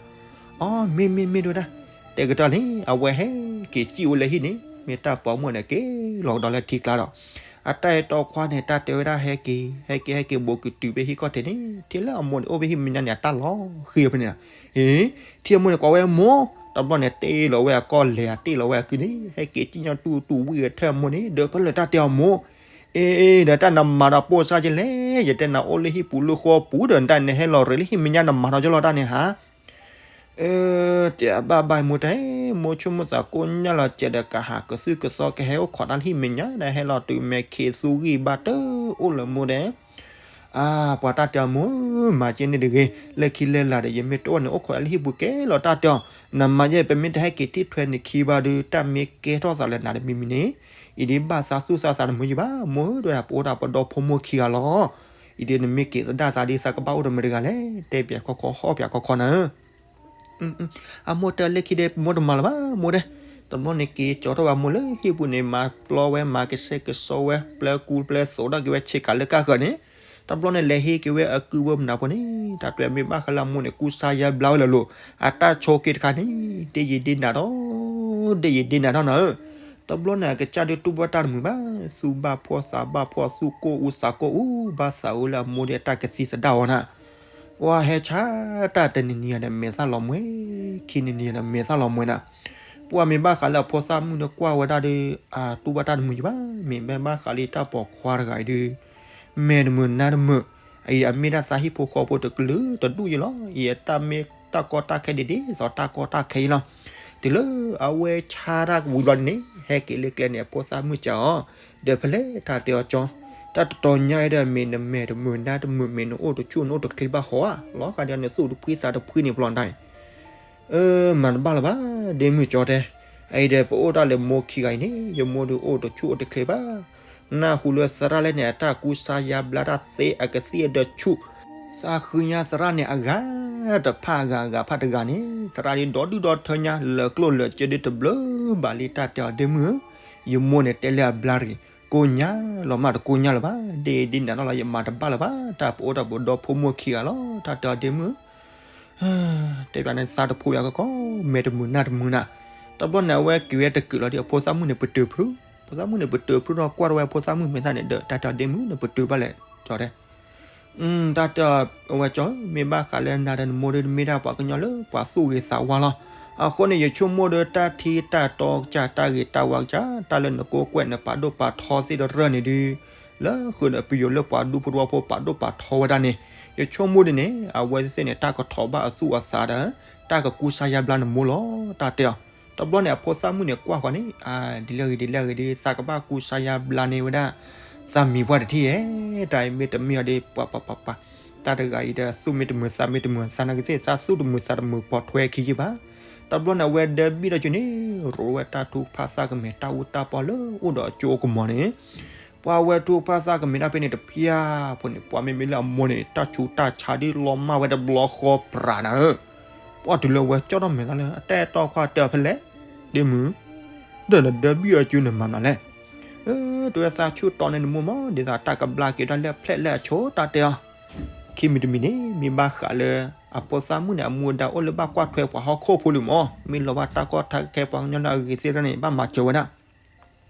အီ မ့ၢ်မ့ၢ်မ့ၢ်ဒိၣ်ဒၣ်, တဲကတီၢ်န့ၣ် အဝဲဟဲက့ၤစံၣ်ဝဲလၢဟံၣ်န့ၣ် မ့ၢ်တၢ်ပိာ်မုၣ်န့ၣ် က့ၤလီၤကဒီးလၢထံကျါဒီး အတၢ်အဲၣ်တီခွါန့ၣ် တၢ်တဲဝဲဒၣ်ဟဲက့ၤ ဟဲက့ၤဟဲက့ၤဘူးကတုၤဖဲဟံၣ်ခီၣ်ထံးန့ၣ် ထံၣ်လၢအမိၢ်န့ၣ် အိၣ်ဖဲဟံၣ်မဲာ်ညါန့ၣ် အတၢ်လီၤဃံၤဖဲန့ၣ်လီၤ. အ့ ထံၣ်အမိၢ်န့ၣ် ကိးဝဲမိၢ်, တဘျီန့ၣ် တ့ၢ်လီၤဝဲအကီၢ်လဲၤ တ့ၢ်လီၤဝဲအကုန့ၣ် ဟဲက့ၤစံၣ်ညီၣ်တူၢ်တူၢ်ဝံၣ်အထၢၣ်အမိၢ်န့ၣ် ဒီးဖဲလဲၣ်တၢ်တဲအီၤမိၢ် အ့ ဒီးတၢ်နမၤဒီးပိၢ်စၢ်ကလဲၣ်, ယတဲနၤအိၣ်လၢဟံၣ်ပူၤလၢဃီပူၤဒီး တၢ်နဟဲလီၤရ့လၢဟံၣ်မဲာ်ညါနမၤဒီးကလီၤတၢ်န့ၣ်ဟါ. အၢ တဲဘၣ်ဘၣ်မိၢ်တဲ, မိၢ်ဆိကမိၣ်သးကိၢ်ညါလီၤစဲးဒီး ကဟးကသုၣ်ကသီကဟဲအိၣ်ခိးတၢ်လၢဟံၣ်မဲာ်ညါဒီး ဟဲလီၤတုၤမဲာ်ခံးသူဂံၢ်ဘၣ်တအိၣ်လၢၤမိၢ်တဲ. အါ ပှၤတၢ်တဲအီၤမိၢ် မၤက့န့ၣ်တဂ့ၤ, လၢခံလၢလာ်ဒီး ယမ့ၢ်တအိၣ်န့ၣ် အိၣ်ခိးတၢ်လၢဟံၣ်ပူၤကဲလီၤတၢ်တဲအီၤ, နမၤယဲ ပမ့ၢ်တဟဲက့ၤတံၢ်ထွဲနခံဘၣ်ဒီး တၢ်မ့ၢ်ကဲထီၣ်သးလၢနၤတမံၤမံၤန့ၣ် အံၤဒ်ဘၣ်သးသူၣ်သးသးနမုာ်ယံၤဘၣ်, မိၢ်ဧၢ ဒ်ဝဲဒၣ်ပအိၣ်ဒၣ်ပဒီဖိမိၢ်ခံဂၤလီၤ. အံၤဒ်နမ့ၢ်က့ၤသဒၣ်သးဒ်သးကဘၣ်အိၣ်တမုာ်တဂၤလဲၣ်, တဲပၠးခီခီဟီၣ်ပၠးခီခီနၤဧၢ. အမိၢ်တဲလၢခံဒီး မိၢ်တမၤလၢၤဘၣ် မိၢ်တဲ. တဘျီန့ၣ်က့ၤကၠီထီၣ်ဘၣ်မိၢ်လၢဟံၣ်ပူၤန့ၣ် မၤပျီဝဲ မၤကဆဲကဆှီဝဲ ပျဲကူပျဲသိးဒၣ်က့ၤဝဲဆ့ကၤလၢကၢ်ဃၢၤန့ၣ် တဘျီန့ၣ်လဲၤဟ့ၣ်က့ၤဝဲအကုၢ်ဝဲမနၤဖိန့ၣ် တၢ်တဲမ့ၢ်ဘၣ်ဃးလၢအမိၢ်န့ၣ် ကူစါယါဘျါဝဲလၢာ်လိၤ, အတၢ်ဆိးက့ၤတခါန့ၣ် ဒ့ၣ်ယံၤဒ့ၣ်နၤထီၣ်, ဒ့ၣ်ယံၤဒ့ၣ်နၤထီၣ်နၤဧၢ. တဘျီန့ၣ်အကစၢ်ဒုးတူၢ်ဘၣ်တၢ်တမုာ်ဘၣ်, သူၣ်ဘၣ်ဖှီၣ်သးဘၣ်ဖှီၣ် သူၣ်ကိၢ်အူသးကိၢ်အူ ဘၣ်သးအူလၢအမိၢ်ဒ်အတၢ်ကသံၣ်သဒၣ်အီၤနၤ. ပှၤဟဲဆါတၢ်တနံၤနံၤဧါဒီး မဲာ်သၣ်လီၤမှဲ, ခံနံၤနံၤဧါဒီး မဲာ်သၣ်လီၤမှဲနၤ. ပှၤမ့ၢ်ဘၣ်ဃးလၢအဖိသၣ်မုၣ်န့ၣ်ကွၢ်ဝဲဒၣ်ဒီး အတူၢ်ဘၣ်တၢ်တမုာ်ယဘၣ်, မ့ၢ်ဘၣ်ဘၣ်ဃးလၢတၢ်ပိာ်ခွါတဂၤအံၤဒီး မဲာ်တမုာ်နါတမုာ်, အအံၤအမ့ၢ်ဒၣ်သးဟံၣ်ဖိဃီဖိတကလုာ်တဒူၣ်ယဲလီၤ. အံၤအတၢ်မ့ၢ်တၢ်ကီတၢ်ခဲဒ်ဒ်သိးတၢ်ကီတၢ်ခဲအံၤလီၤ. တုၤလၢအဝဲဆါတၢ်ဝံၤဘျီန့ၣ် ဟဲက့ၤလၢကျဲန့ၣ် အဖိသၣ်မုၣ်စံးအီၤ, ဒီးဖဲလဲၣ်တၢ်တဲအီၤကၠီ, တၢ်တတီၤညါအံၤဒီး မ့ၢ်နမဲာ်တမုာ်နါတမုာ် မ့ၢ်နအိၣ်တဆူၣ်နအိၣ်တချ့ဘၣ်ဃီဧါ, လီၤဂာ်ဒီး နသူၣ်တဖှံသးတဖှံန့ၣ်ဖျီဒၣ်အံၤ အၢ မၤတဘၣ်လၢၤဘၣ် ဒ့မုၣ်ကၠီတဲ, အအံၤဒီးပအိၣ်တၢ်လၢမိၢ်ခံဂၤအံၤန့ၣ် ယမိၢ်ဒုးအိၣ်တဆူၣ်အိၣ်တချ့ဘၣ်. နၢ်ဟူလၢသရၣ်လဲၣ်န့ၣ် အတၢ်ကူစါယါဘျါတၢ်သ့အကသံၣ်အဒၢဆူၣ်, သးဃုညါသရၣ်န့ၣ် အဂၤတဖၣ်အဂၤအဂၤဖၣ်တဂၤန့ၣ် သရၣ်ဒ်ဒီဒုၣ်ဒီထၢညါ လၢာ်ကျိၣ်လၢာ်စ့ဒ်တဘျုးဘၣ်လံ တၢ်တဲအီၤ ဒ့မုၣ်ဧၢ, ယမိၢ်န့ၣ်တဲလၢအဘျါတဂ့ၤ, ကိညါလီၤမးတကိညါလၢၤဘၣ်, ဒ့ဒ်နၤထီၣ်လီၤ ယမၤတဘၣ်လၢၤဘၣ်, တၢ်ပအိၣ်တၢ်ပဒီဖိမိၢ်ခံဂၤလီၤ တၢ်တဲအီၤ ဒ့မုၣ်ဧၢ တဲဘၣ်န့ၣ်သးတဖိးယၤကီကီ, မဲာ်တမုာ်နါတမုာ်နၤ. တဘျီန့ၣ် အဝဲက့ၤဝဲတကုာ်လီၤဒီး အဖိသၣ်မုၣ်န့ၣ်ပတုာ်ဖု, ဖိသၣ်မုၣ်န့ၣ်ပတုာ်ဖုဒီးကွၢ်ထီၣ်ဝဲအဖိသၣ်မုၣ်မဲာ်သၣ်န့ၣ်ဒီး တၢ်တဲအီၤ ဒ့မုၣ် နပတုာ်ဘၣ်လဲၣ် ကၠီတဲ, တၢ်တဲအီၤ အဝဲကၠီဧၢ မ့ၢ်ဘၣ်ဃးလၢနၤဒီးနမိၢ်ဒီး နမ့ၢ်ဒၣ်ပှၤကညီလၢပှၤသူၣ်ဂ့ၤသးဝါလီၤ. အဃိန့ၣ် ယဆိကမိၣ်ဒီး တၢ်ထံတၢ်တီကစၢ်တၢ်ဂ့ၤတၢ်ဝါကစၢ် တၢ်လၢနကိးကွဲးနပာ်ဒိၣ်ပာ်ထီသ့ၣ်တရၢၢ်န့ၣ်ဒီး လၢဃုာ်ဒီးပယိၤလၢပှၤဒူဖိတဝီဖိပာ်ဒိၣ်ပာ်ထီဝဲဒၣ်န့ၣ် ယဆိကမိၣ်ဒ်န့ၣ် အဝဲသ့ၣ်န့ၣ် တၢ်ကထီၣ်ဘၣ်အသူၣ်အသးဒီး တၢ်ကကူစါယါဘျါနမိၢ်လီၤ တၢ်တဲအီၤ. တဘျီန့ၣ် အဖိသၣ်မုၣ်န့ၣ်ကွၢ်ဃီန့ၣ် အါ ဒ်လဲၣ်ဂ့ၤဒ်လဲၣ်ဂ့ၤဒီး သးကဘၣ်ကူစါယါဘျါန့ၢ်ဝဲဒၣ် သးမံၤပှၢ်တထံၣ်ဧါ, တၢ်အံၤမ့ၢ်တမ့ၢ်အီၤဒီး ပှၤပှၤပှၤပှၤ တၢ်တဂၤအံၤဒီး သူၣ်မ့ၢ်တမုာ်သးမ့ၢ်တမုာ် သးနာ်က့သ့ၣ် သးသူၣ်တမုာ်သးတမုာ်ပိာ်ထွဲခံယုၢ်ဘၣ်. တဘျီန့ၣ် အဝဲဒၢဘံၣ်ဒီးကၠိန့ၣ် ရိးဝဲတၢ်ထုကဖၣ်သၣ်ကမဲာ် တၢ်အူတၢ်ပီၢ်လၢအိၣ်ဒီးအကၠိအကမီၤန့ၣ် ပှၤဝဲထုကဖၣ်သၣ်ကမဲာ်တၢ်ဖဲန့ၣ်တဖျၢၣ်ဖိန့ၣ် ပှၤမ့မ့ၢ်လၢအမိၢ်န့ၣ် တၢ်ဆူးတၢ်ဆါဒ်လီၤမၢ်ဝဲတဘျီဃီပြးနၤဧၢ. ပှၤတုၤလၢအဝဲကၠီၣ်ထီၣ်မဲာ်သၣ်လၢ အတဲတီခွါတဲအီၤဖဲလဲၣ်, ဒ့မုၣ်, ဒီးနဒၢဘံၣ်အီၤကၠိနမၤမနုၤလဲၣ်. အၢ တဝဲသးဆူၣ်တီန့ၢ်နမိၢ်မး ဒ်သိးတၢ်ကဘျါက့ၤဒၣ်လၢအဖျဲၣ်လၢအဆိ တၢ်တဲအီၤ. ခံမံၤတမံၤန့ၣ် မ့ၢ်ဘၣ်ဃးလၢ အဖိသၣ်မုၣ်န့ၣ် အမူအဒါအိၣ်လၢဘၣ်ကွၢ်ထွဲပှၤဟီၣ်ခိၣ်ဖိလံမး မ့ၢ်လီၤဘၣ်တၢ်ကီတၢ်ခဲပှၤကညီလၢအဂ့ၤသ့ၣ်တဖၣ်န့ၣ် ဘၣ်မၤစၢၤဝဲဒၣ်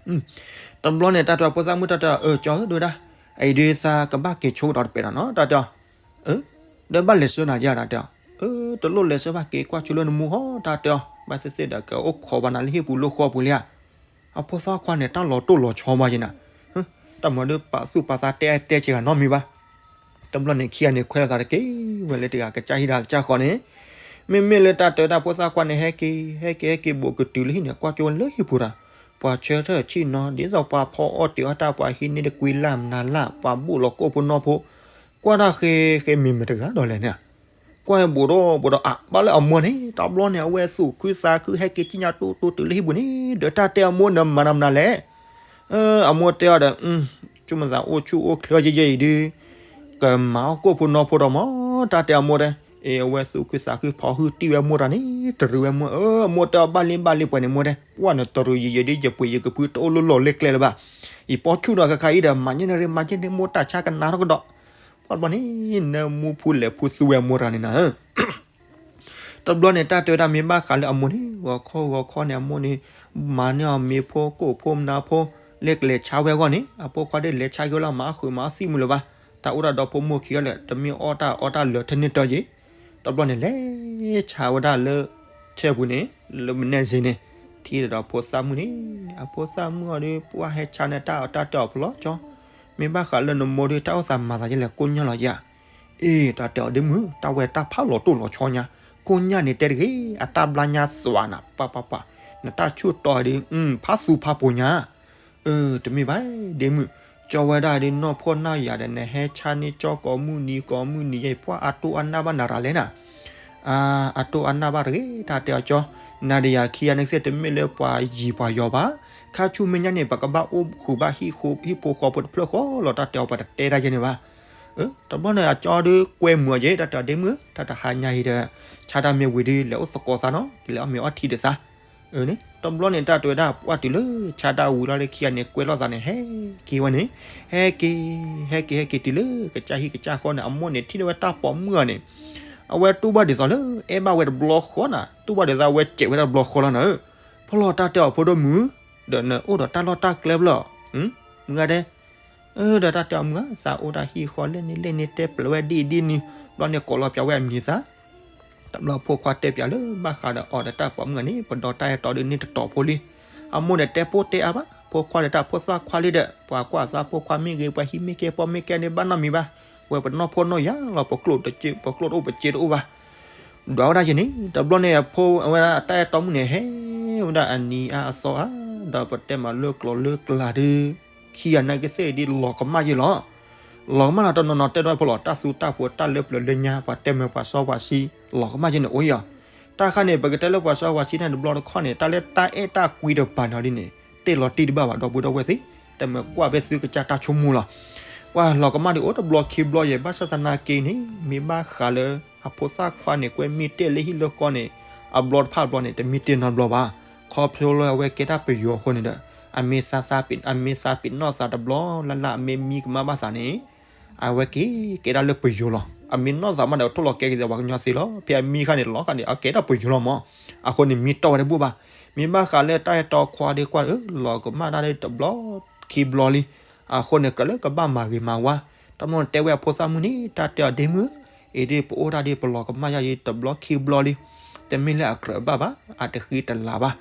တဘျီန့ၣ် တၢ်တဲအီၤ ဖိသၣ်မုၣ် တၢ်တဲအီၤ အၢ ကၠီဧၢ ဒိဝဲဒၣ်, အအံၤဒုးသးကဘၣ်က့ၤဆိကဒီးတပဲာ်ဒီးနီၤ တၢ်တဲအီၤ, အၢ ဒီးဘၣ်လဲၤဆှၢနၤယါ တၢ်တဲအီၤ, အၢ တလိၣ်လဲၤဆှၢဘၣ် က့ၤကွၢ်ဆိလၢနမိၢ်ဟီ တၢ်တဲအီၤ, ဘၣ်သ့ၣ်သ့ၣ်ဒီး ကအိၣ်ခိးဘၣ်နၤလၢဟံၣ်ပူၤလၢဃီပူၤလံဧါ. အဖိသၣ်ခွါန့ၣ် တၢ်လီၤတိၢ်လီၤဆီဘၣ်ယဲနၤ, တၢ်မၤဒီးပာ်သူၣ်ပာ်သးတဲတဲက့ၤဂၤနီတမံၤဘၣ်. တဘျီန့ၣ် ခံဂၤန့ၣ် ခွဲးလိာ်သးတက့ၢ် ဝဲလၢတဂၤကစၢ်ဟံၣ်ဒီးကစၢ်ဃီန့ၣ်, မ့မ့ၢ်လၢတၢ်တဲဝဲဒၣ်ဖိသၣ်ခွါန့ၣ် ဟဲက့ၤ ဟဲက့ၤ ဟဲက့ၤဘူးကတုၤလၢဟံၣ်န့ၣ် ကွၢ်ကၠိဝဲလၢဟံၣ်ပူၤဒီး, ပှၤဆၢထၢၣ်ဆံၣ်နီၤ ဒ်သိးပှၤဖီအီၣ်တ့ၤအီၣ်တၢ် ပှၤဟံးန့ၢ်တကွံလၢ်မနုၤလၢ် ပှၤဘူၣ်လီၤကိၣ်ဖိနီၢ်ဖိ, ကွၢ်တၢ်ဃ့ဃ့မ့ၢ်မတၤတဂၤဒီးလဲၣ်န့ၣ် ကွၢ်ဘူးဒီးဘူးဒီး အါ ဘၣ်လၢအမိၢ်န့ၣ် တဘျီန့ၣ် အဝဲသူၣ်ခုသးခု ဟဲက့ၤစံၣ်ညါတိတိတုၤလၢဟံၣ်ပူၤန့ၣ် ဒီးတၢ်တဲအမိၢ် နမၤနၤမနုၤလဲၣ်. အမိၢ်တဲအီၤဒီး ဆိကမိၣ်သးအိၣ်ဆူၣ်အိၣ်ချ့ယဲၢ်ယဲၢ်အံၤဒုး ကမၤအီၣ်ကိၣ်ဖိနီၢ်ဖိဒီးမး တၢ်တဲအမိၢ်တဲ, အဝဲသူၣ်ခုသးခု ဖီဟုၣ်တံၢ်ဝဲမိၢ်တၢ်န့ၣ် တရံးဝဲမိၢ်, အမိၢ်တဲအီၤ ဘၣ်လံဘၣ်လံပှဲၤန့ၣ်မိၢ်တဲ, ပှၢ်နတရံးယံာ်ယံာ်ဒ် ယပှ့ၤယကဖုတအိၣ်လၢလီၢ်လၢကျဲလၢၤဘၣ်. ယပီဆူၣ်ဒီးခါခါအံၤဒီး မၤညဲန့ၣ်ရ့ မၤညဲန့ၣ် မိၢ်တၢ်ဆါကနၣ်ထီၣ်ကဒီး. ပှၢ်တဘျီန့ၣ် နၢမူဖူလဲၤဖူသူဝဲမိၢ်တၢ်န့ၣ်နၤ တဘျီန့ၣ် တၢ်တဲဝဲဒၣ်မ့ၢ်ဘၣ်ဃးလၢအမိၢ်န့ၣ် ဂီၤခီဂီၤခီန့ၣ် အမိၢ်န့ၣ် မၤန့ၢ်အီၤမ့ၤဖိကိၣ်ဖိမနုၤဖိ လၢကလဲၤဆါဝဲအဂီၢ်န့ၣ် အဖိခွါဒ်လဲၤဆါက့ၤဝဲလီၤ မၤအီၣ်ဃုာ်မၤအီၣ်သံၣ်မုၢ်လၢၤဘၣ်. တၢ်အိၣ်ဒၣ်ဒီဖိမိၢ်ခံဂၤလၢာ် တမ့ၢ်အီၣ်တၢ်အီတၢ်လၢာ်ထဲန့ၣ်တၢ်ယံၤ တဘျီန့ၣ် လဲၤဆါဝဲဒၣ်လၢ ထဲပူၤန့ၣ် လၢမနဲၣ်စ့န့ၣ် ထံၣ်ဒီးဖိသၣ်မုၣ်န့ၣ် အဖိသၣ်မုၣ်အီၤဒီး ပှၢ်ဟဲဆါန့ၣ် တၢ်အီၣ်တၢ်တဲအီၤဖျီကၠီ မ့ၢ်ဘၣ်ဃးလၢနမိၢ်ဒီး တၢ်အိၣ်သးမၤသးယဲလဲၣ် ကိၢ်ညါလီၤယၤ. အ့ တၢ်တဲအီၤဒ့မုၣ် တၢ်ဝဲတၢ်ဖးလီၤတိၢ်လီၤဆီညါ ကိၢ်ညါန့ၣ်တဲတဂ့ၤ အတၢ်ဘျါညါသွးနၤ ပှၤပှၤပှၤ နတၢ်ဆူၣ်တီၤဒ် ဖးသူဖးပိၤညါ အၢ တမ့ၢ်ဘၣ် ဒ့မုၣ် ကၠီဝဲဒၣ်ဒ်နီၢ်ဖှီၣ်နၢ်ယၤဒီး နဟဲဆါန့ၢ်ကၠီကိးမုၢ်နံၤကိးမုၢ်နံၤယဲ ပှၤအတိၢ်အနၢ်ဘၣ်နၤရၤလဲၣ်နၤ အတိၢ်အနၢ်ဘၣ်တဂ့ၤ တၢ်တဲအီၤကၠီ နၤဒီးယၤခံဂၤန့ၣ်ကသ့ၣ်တမ့ၢ်လၢပှၤယံၤပှၤယီၤဘၣ် ခါဆူမဲာ်ညါန့ၣ် ပကဘၣ်အိၣ်ဃုာ်ဘၣ်ဟံၣ်ဖိဃီဖိတဖျၢၣ်ဃီလီၤ တၢ်တဲအီၤပှၤတတဲတၢ်ယဲန့ၣ်ဘၣ်. တဘျီန့ၣ် အကၠီဒုးကွဲမုာ်အီၤယဲ တၢ်တဲအီၤဒ့မုၣ် တၢ်တဟါညါအံၤဒီး ဆါတၢ်မ့ၢ်ဝံၤဒုး လဲၤအိၣ်သကိးသးနီၤ ကလဲၤအီၣ်မ့ၤအီထံဒီးသး အန့ၣ် တဘျီန့ၣ် တၢ်တဲဝဲဒၣ် ပှၢ်တုၤလၢဆါဒၣ်ဝံၤလီၤလၢခံဂၤန့ၣ် ကွဲလိာ်သးန့ၣ် ဟဲက့ၤဝဲန့ၣ်, ဟဲက့ၤ ဟဲက့ၤ ဟဲက့ၤတုၤလၢကစၢ်ဟံၣ်ကစၢ်ဃီန့ၣ် အမိၢ်န့ၣ် ထံၣ်န့ၢ်ဝဲတၢ်ပိာ်မုၣ်အီၤန့ၣ်, အဝဲတူၢ်ဘၣ်ဒ်သိးလၢ အဲၣ်ဘၣ်ဝဲတဘျီဃီနၤ, တူၢ်ဘၣ်ဒ်သိးအဝဲစဲးဝဲဒၣ်တဘျီဃီလီၤနၤဧၢ, ဖီလီၤတၢ်တဲအီၤ ဖိဒိၣ်မုၣ်, ဒီးနအိၣ်ဒီးတၢ်လီၢ်တၢ်ကျဲဖျၢၣ်, မုၢ်ဂၤဒဲး ဒီးတၢ်တဲအီၤမုၢ်ဧၢ, သးအိၣ်တၢ်ဟံၣ်ဃီလဲၣ်န့ၣ်လဲၣ်န့ၣ် တဲပျဲးဝဲဒ်အံၤဒ်နုၤ, ဘျီန့ၣ်ကိးလီၤပၠးဝဲအမံၤသး, တဘျီဖိခွါတဲပၠးလၢဘၣ်ဃးဒီးအီၤဒီးတၢ်ပိာ်မုၣ်န့ၣ် ပဒီတၢ်အဲၣ်တီဒုးန့ၢ်တတီၤဖိလံ. အမိၢ်န့ၣ်တဲပိၢ်တဲအါဘၣ်, ဖိခွါဒီးတၢ်ဖိသၣ်ခွါလံဒီး ပှၤကွၢ်သးဖိခွါမ့ၢ်ဂ့ၤ ပှၤဟံးမ့ၢ်ကဲ ပိာ်မ့ၢ်ကဲန့ၣ် ဘၣ်နီတမံၤဘၣ်, ဝဲပနီၢ်ဖိနီၢ်ယၤလီၤ ပကျိၣ်တအိၣ်ပစ့တအိၣ်ဘၣ် ဒွးဝဲဒၣ်ယဲန့ၣ် တဘျီန့ၣ် အဖိဝဲဒၣ်တၢ်အဲၣ်တီမုၣ်န့ၣ် ဟဲဝဲဒၣ်အနံၤအါအသီအါ, ဒီးပတဲမၤလၢကျိၤလၢကျါဒီး ခံဂၤနာ်က့သ့ၣ်ဒ်လီၤကမၣ်ယဲလီၤ. လီၤကမၣ်လီၤတနီၤနီၤတဲဒီးဖိလီၤ တၢ်သူတၢ်ပှိၤတၢ်လၢပျၢၤလၢညါ ပှၤတဲမၢပှၤစီပှၤဆှံ လီၤကမၣ်ယဲန့ၣ်အိၣ်အံၤအီၤ. တၢ်ခါန့ၣ် ပကတဲလၢပှၤစီပှၤဆှံန့ၣ်တဘျီတခီၣ်န့ၣ် တၢ်လၢတၢ်အဲၣ်တၢ်ကွံတပၤန့ၣ်ဒ်န့ၣ် တ့ၢ်လီၤတံၢ်တဘၣ်ဘၣ် ဒီပုၢ်ဒီဝဲၢ်သ့ၣ်, တမ့ၢ်ကွၢ်ဖဲသုကစၢ်တၢ်ဆိကမိၣ်လီၤ. ပှၤလီၤကမၣ်ဒ်အိၣ်တဘျီခံဘျီယဲ ဘၣ်ဆၣ်သနာ်က့န့ၣ် မ့ၢ်ဘၣ်ဃးလၢ အဖိသၣ်ခွါန့ၣ် ကွဲမ့ၢ်တ့ၢ်လၢဟံၣ်လၢဃီန့ၣ် အဘျီတဖၣ်ဘျီန့ၣ် တမ့ၢ်တ့ၢ်နီတဘျီဘၣ်. ခီဖျိလၢအဝဲကဲတၢ်ပယီၤအဃိန့ၣ်ဒီး အမ့ၢ်သးသးပ့ၤ အမ့ၢ်သးပ့ၤနီၣ်သးတဘျီလၢ်လၢ် အမ့ၢ်မံကမၣ်ဘၣ်သးန့ၣ် အဝဲက့ၤကဲဒၣ်လၢပယီၤလီၤ. အမ့ၢ်နီၣ်သးမးဒီး ထိၣ်လီၤကဲက့ၤသးပှၤကညီသ့လီၤ. ဖဲအမံခါန့ၣ် လီၤခါန့ၣ် အကဲဒၣ်ပယီၤလီၤမး. အဃိန့ၣ် မံတီၢ်ဝဲတဘူၣ်ဘၣ်. မ့ၢ်ဘၣ်ဃးလၢတၢ်အဲၣ်တီခွါဒ်ကွၢ် လီၤကမၣ်တၢ်ဒ်တဘျီခံဘျီလံ. အဃိန့ၣ် ကြၢးလၢကဘၣ်မၤဂ့ၤမၤဝါ. တမ့ၢ်တဲဝဲအဖိသၣ်မုၣ်န့ၣ် တၢ်တဲအီၤဒ့မုၣ်, အံၤဒ်ပအိၣ်တၢ်ဒ်ပလီၤကမၣ်ယါယံၤတဘျီခံဘျီလံ. တမ့ၢ်လၢအကြၢးဘၣ်ဘၣ်, အတဃံတလၤဘၣ်.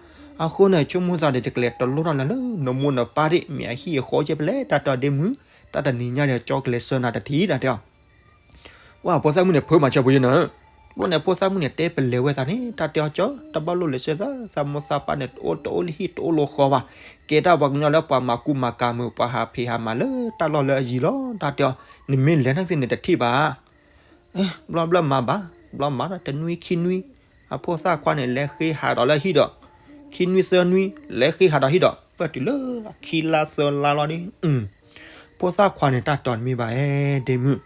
အဃိန့ၣ် ဆိကမိၣ်သးဒီး ယကလဲၤတလိၣ်ထီၣ်နၤလၢ နမိၢ်နပၢ်ဒ် မ့ၢ်အဟံၣ်အဃီကဲဖဲလဲၣ် တၢ်တဲအီၤဒ့မုၣ်, တၢ်တနံၤညါဒီးကၠီကလဲၤဆှၢနၤတထံၣ် တၢ်တဲအီၤ ဝဲအဖိသၣ်မုၣ်န့ၣ် ဖုးမၤဆၢပူၤယဲနၤ. ဘျီန့ၣ် ဖိသၣ်မုၣ်န့ၣ် တဲပလဲၤဝဲသးန့ၣ် တၢ်တဲအီၤကၠီ တဘၣ်လိၣ်လဲၤဆှၢသး သးမိၢ်သးပၢ်န့ၣ် တအိၣ်တအိၣ်လၢဟံၣ်တအိၣ်လၢဃီဘၣ်. ကဲတၢ်ပှၤကညီလၢပှၤမၤကူမၤကၤမုာ် ပှၤဟးဖံးဟးမၤလၢတၢ်လီၢ်လၢအယံၤလီၤ တၢ်တဲအီၤ. နမ့ၢ်လဲၤန့ၣ်သ့ၣ်န့ၣ်တထံၣ်ဘၣ် ဘျီဘျီမၤဘၣ်, ဘျီမၤဒီးတနွံခံနွံ, အဖိသၣ်ခွါန့ၣ် လဲၤဃ့ဟးဒီးလၢဟံၣ်ဒီး, ခံနွံသၢနွံ လဲၤဃ့ဟးဒီးဟံၣ်ဒီး ပၢၢ်တုၤလၢခံလါသၢလါလီၤဒီး, ဖိသၣ်ခွါန့ၣ် တၢ်တီၤနမ့ၢ်ဘၣ်အဲၣ်ဒ့မုၣ်,